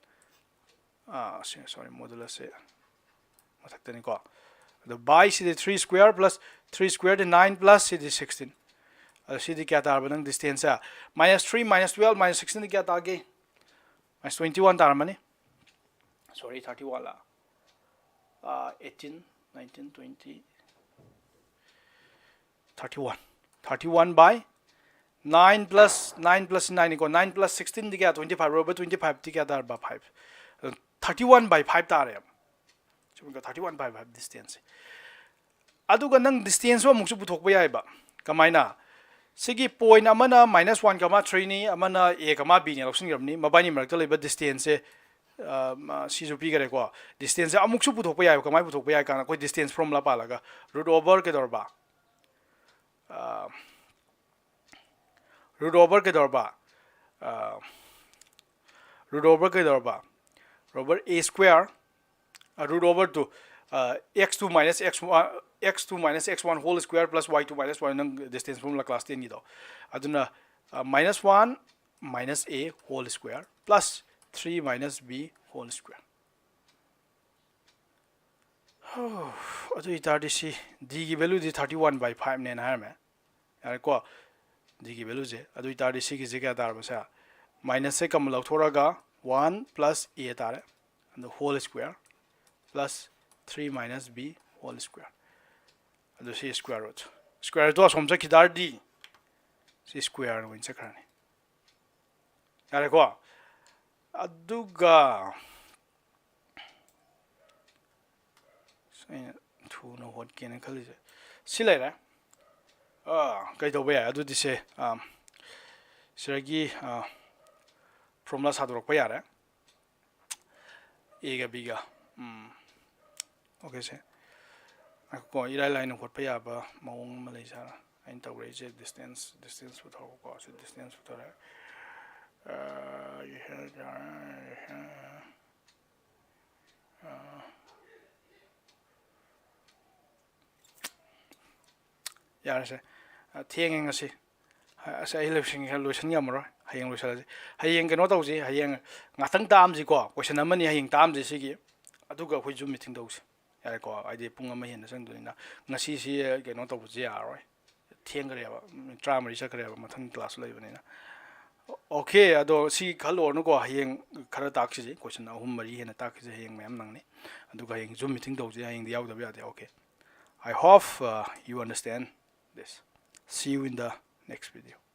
ꯑꯥ, ꯁꯤ, sorry, modulus ꯁꯦ ꯃꯊꯛꯇꯅꯤꯀꯣ꯫ ꯑꯗꯣ by CD three square plus three square D nine plus CD sixteen꯫ ꯑꯗꯣ ꯁꯤꯗꯤ ꯀꯌꯥ ꯇꯥꯔꯕ ꯅꯪ distance ꯁꯦ? Minus three, minus twelve, minus sixteen ꯗꯤ ꯀꯌꯥ ꯇꯥꯒꯦ? Minus twenty one ꯇꯥꯔꯝꯃꯅꯤ꯫ Sorry, thirty one ꯂꯥ? ꯑꯥ, eighteen, nineteen, twenty, thirty one꯫ Thirty one by nine plus, nine plus nine ꯀꯣ, nine plus sixteen ꯗꯤ ꯀꯌꯥ? Twenty five꯫ Root over twenty five ꯗꯤ ꯀꯌꯥ ꯇꯥꯔꯕ? Five꯫ ꯑꯗꯨ thirty one by five ꯇꯥꯔꯦ꯫ ꯆꯨꯝꯃꯤꯀꯣ? Thirty one by five distance ꯁꯦ꯫ ꯑꯗꯨꯒ ꯅꯪ distance ꯁꯨ ꯑꯃꯨꯛꯁꯨ ꯄꯨꯊꯣꯛꯄ ꯌꯥꯏꯕ꯫ ꯀꯃꯥꯏꯅ? ꯁꯤꯒꯤ point ꯑꯃꯅ minus one comma three ꯅꯤ, ꯑꯃꯅ a comma b ꯅꯤ ꯂꯧꯁꯤꯟꯈ꯭ꯔꯕꯅꯤ꯫ ꯃꯕꯥꯅꯤ ꯃꯔꯛꯇ ꯂꯩꯕ distance ꯁꯦ, ꯑ, ꯃ-, ꯁꯤꯁꯨ ꯄꯤꯈꯔꯦꯀꯣ꯫ Distance ꯁꯦ ꯑꯃꯨꯛꯁꯨ ꯄꯨꯊꯣꯛꯄ ꯌꯥꯏꯕ꯫ ꯀꯃꯥꯏꯅ ꯄꯨꯊꯣꯛꯄ ꯌꯥꯏ ꯀꯥꯟꯗ ꯑꯩꯈꯣꯏ distance formula ꯄꯥꯜꯂꯒ root over ꯀꯩꯗꯧꯔꯕ? ꯑ, root over ꯀꯩꯗꯧꯔꯕ? ꯑ, root over ꯀꯩꯗꯧꯔꯕ? Root over a square, ꯑ, root over two, ꯑ, x two minus x one, x two minus x one whole square plus y two minus y, ꯅꯪ distance formula class ten ꯒꯤꯗꯣ꯫ ꯑꯗꯨꯅ, ꯑ, minus one minus a whole square plus three minus b whole square꯫ ꯑꯗꯨ ꯑꯣꯏꯇꯥꯔꯗꯤ ꯁꯤ d ꯒꯤ value D thirty one by five ꯅꯦꯅ ꯍꯥꯏꯔꯝꯃꯦ꯫ ꯌꯥꯔꯦꯀꯣ? d ꯒꯤ value ꯁꯦ꯫ ꯑꯗꯨ ꯑꯣꯏꯇꯥꯔꯗꯤ ꯁꯤꯒꯤꯁꯦ ꯀꯌꯥ ꯇꯥꯔꯕ ꯁꯦ? Minus say common ꯂꯧꯊꯣꯔꯛꯑꯒ one plus a ꯇꯥꯔꯦ꯫ ꯑꯗꯨ whole square plus three minus b whole square꯫ ꯑꯗꯨ ꯁꯤ square root꯫ Square root ꯇꯣ ꯑꯁꯣꯝ ꯆꯠꯈꯤ ꯇꯥꯔꯗꯤ ꯁꯤ square ꯑꯣꯏꯅ ꯆꯠꯈ꯭ꯔꯅꯤ꯫ ꯌꯥꯔꯦꯀꯣ? ꯑꯗꯨꯒ ꯑꯩꯅ ꯊꯨꯅ ꯍꯣꯠꯀꯦꯅ ꯈꯜꯂꯤꯁꯦ ꯁꯤ ꯂꯩꯔꯦ꯫ ꯑꯥ, ꯀꯩ ꯇꯧꯕ ꯌꯥꯏ? ꯑꯗꯨꯗꯤ ꯁꯦ, ꯑꯥ, ꯁꯤꯗꯒꯤ, ꯑꯥ, formula ꯁꯥꯗꯣꯔꯛꯄ ꯌꯥꯔꯦ꯫ A ꯒ B ꯒ꯫ ꯎꯝ꯫ Okay ꯁꯦ꯫ ꯉꯥꯏꯈꯣꯀꯣ, ꯏꯔꯥꯏ ꯂꯥꯏꯅ ꯍꯣꯠꯄ ꯌꯥꯕ ꯃꯑꯣꯡ ꯑꯃ ꯂꯩꯖꯥꯠꯂꯥ? ꯑꯩꯅ ꯇꯧꯔꯛꯏꯁꯦ distance, distance ꯄꯨꯊꯣꯔꯛꯎꯀꯣ꯫ ꯁꯤ distance ꯄꯨꯊꯣꯔꯛꯑꯦ꯫ ꯑꯥ, ꯑꯥ, ꯌꯥꯔꯦꯁꯦ꯫ ꯑ, ꯊꯦꯡꯉꯦ ꯉꯁꯤ꯫ ꯑ, ꯑꯁ, ꯑꯩ ꯂꯣꯏꯁꯤꯟ-, ꯂꯣꯏꯁꯤꯟ ꯉꯝꯃꯔꯣꯏ꯫ ꯍꯌꯦꯡ ꯂꯣꯏꯁꯤꯜꯂꯁꯤ꯫ ꯍꯌꯦꯡ ꯀꯩꯅꯣ ꯇꯧꯁꯤ꯫ ꯍꯌꯦꯡ ꯉꯥꯛꯇꯪ ꯇꯥꯛꯑꯝꯁꯤꯀꯣ꯫ Question ꯑꯃꯅꯤ ꯍꯌꯦꯡ ꯇꯥꯛꯑꯝꯁꯤ ꯁꯤꯒꯤ꯫ ꯑꯗꯨꯒ ꯑꯩꯈꯣꯏ Zoom meeting ꯇꯧꯁꯤ꯫ ꯌꯥꯔꯦꯀꯣ? ꯍꯥꯏꯗꯤ ꯄꯨꯡ ꯑꯃ ꯍꯦꯟꯅ ꯆꯪꯗꯣꯏꯅꯤꯅ꯫ ꯉꯁꯤꯁꯤ ꯀꯩꯅꯣ ꯇꯧꯕꯁꯨ ꯌꯥꯔꯔꯣꯏ꯫ ꯊꯦꯡꯈ꯭ꯔꯦꯕ꯫ ꯃꯤꯅꯤꯠ ꯇꯔꯥꯃꯔꯤ ꯆꯠꯈ꯭ꯔꯦꯕ꯫ ꯃꯊꯪ class ꯂꯩꯕꯅꯤꯅ꯫ Okay, ꯑꯗꯣ ꯁꯤ ꯈꯜꯂꯨꯔꯅꯨꯀꯣ꯫ ꯍꯌꯦꯡ ꯈꯔ ꯇꯥꯛꯈꯤꯁꯤ꯫ Question ꯑꯍꯨꯝ ꯃꯔꯤ ꯍꯦꯟꯅ ꯇꯥꯛꯈꯤꯁꯤ꯫ ꯍꯌꯦꯡ ꯃꯌꯥꯝ ꯅꯪꯅꯤ꯫ ꯑꯗꯨꯒ ꯍꯌꯦꯡ Zoom meeting ꯇꯧꯁꯤ꯫ ꯍꯌꯦꯡꯗꯤ ꯌꯥꯎꯗꯕ ꯌꯥꯗꯦ꯫ Okay. I hope, uh, you understand this. See you in the next video.